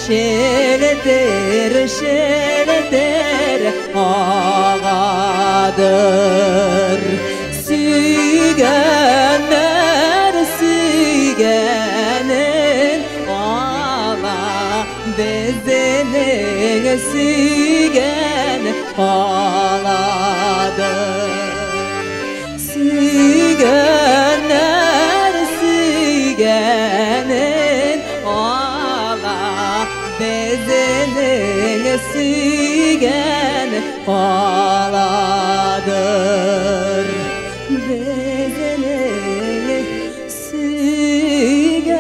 челтер челтер агадыр. сөйгән каладыр. Сөйгәннәр сөйгәнен ала, безнең сөйгән каладыр. Безнең сөйгән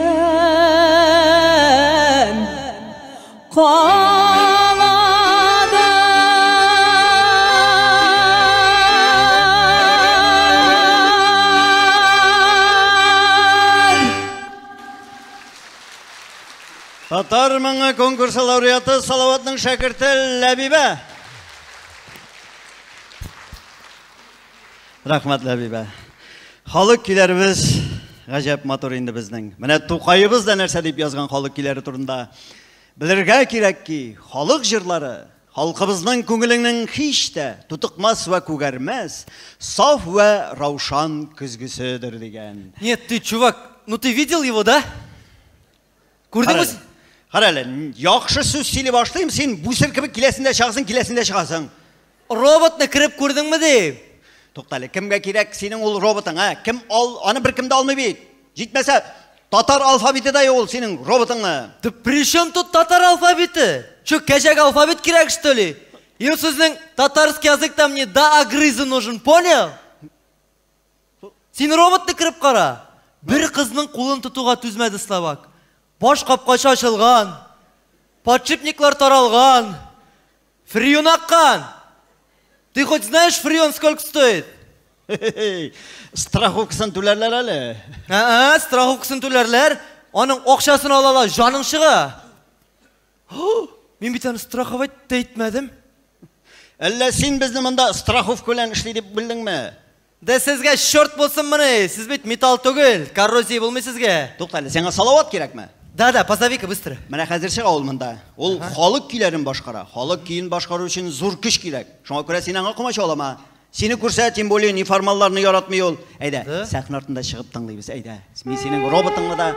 каладыр. Татар моңы конкурсы лауреаты Салаватның шәкерте Ләбибә. Рәхмәт, Ләбибә. Халык көйләребез гаҗәп матур инде безнең. Менә Тукаебыз да нәрсә дип язган халык көйләре турында. Белергә кирәк ки, халык җырлары халкыбызның күңеленең һич тә тутыкмас вә күгәрмәс, саф вә раушан көзгеседер дигән. Нет, ты, чувак, ну ты видел его, да? Күрдеңме? Кара әле, яхшы сүз сөйли башлыйм, син бүсер кебек киләсең дә чыгасың, киләсең дә чыгасың. Роботны кереп күрдеңме дим? Тукта әле, кемгә кирәк синең ул роботың, ә? Кем ал, аны беркем дә алмый бит. Җитмәсә, татар алфавиты да юк ул синең роботыңны. Да при чем тут татар алфавиты? Че, кәҗәгә алфавит кирәк, что ли? И ул сезнең татарский язык там не да огрызы нужен, понял? Син роботны кереп кара. Бер кызның кулын тотуга түзмәде Словак. Баш капкачы ачылган, подшипниклар таралган, фреон аккан. Ты хоть знаешь, фреон сколько стоит? Страховкасын түләрләр әле. Ә, страховкасын түләрләр. Аның акчасын алалар, җаның чыга. Мин бит аны страховать та итмәдем. Әллә син безне монда страховка белән эшли дип белдеңме? Да сезгә черт булсынмыни? Сез бит металл түгел, коррозия булмый сезгә. Тукта әле, сиңа Салават кирәкме? Да, да, позови-ка быстро. Менә хәзер чыга ул монда. Ул халык көйләрен башкара. Халык көен башкару өчен зур көч кирәк. Шуңа күрә син аңа комачаулама. Сине күрсә, тем более неформалларны яратмый ул. Әйдә, сәхнә артында чыгып тыңлыйбыз, әйдә. Мин синең роботыңны да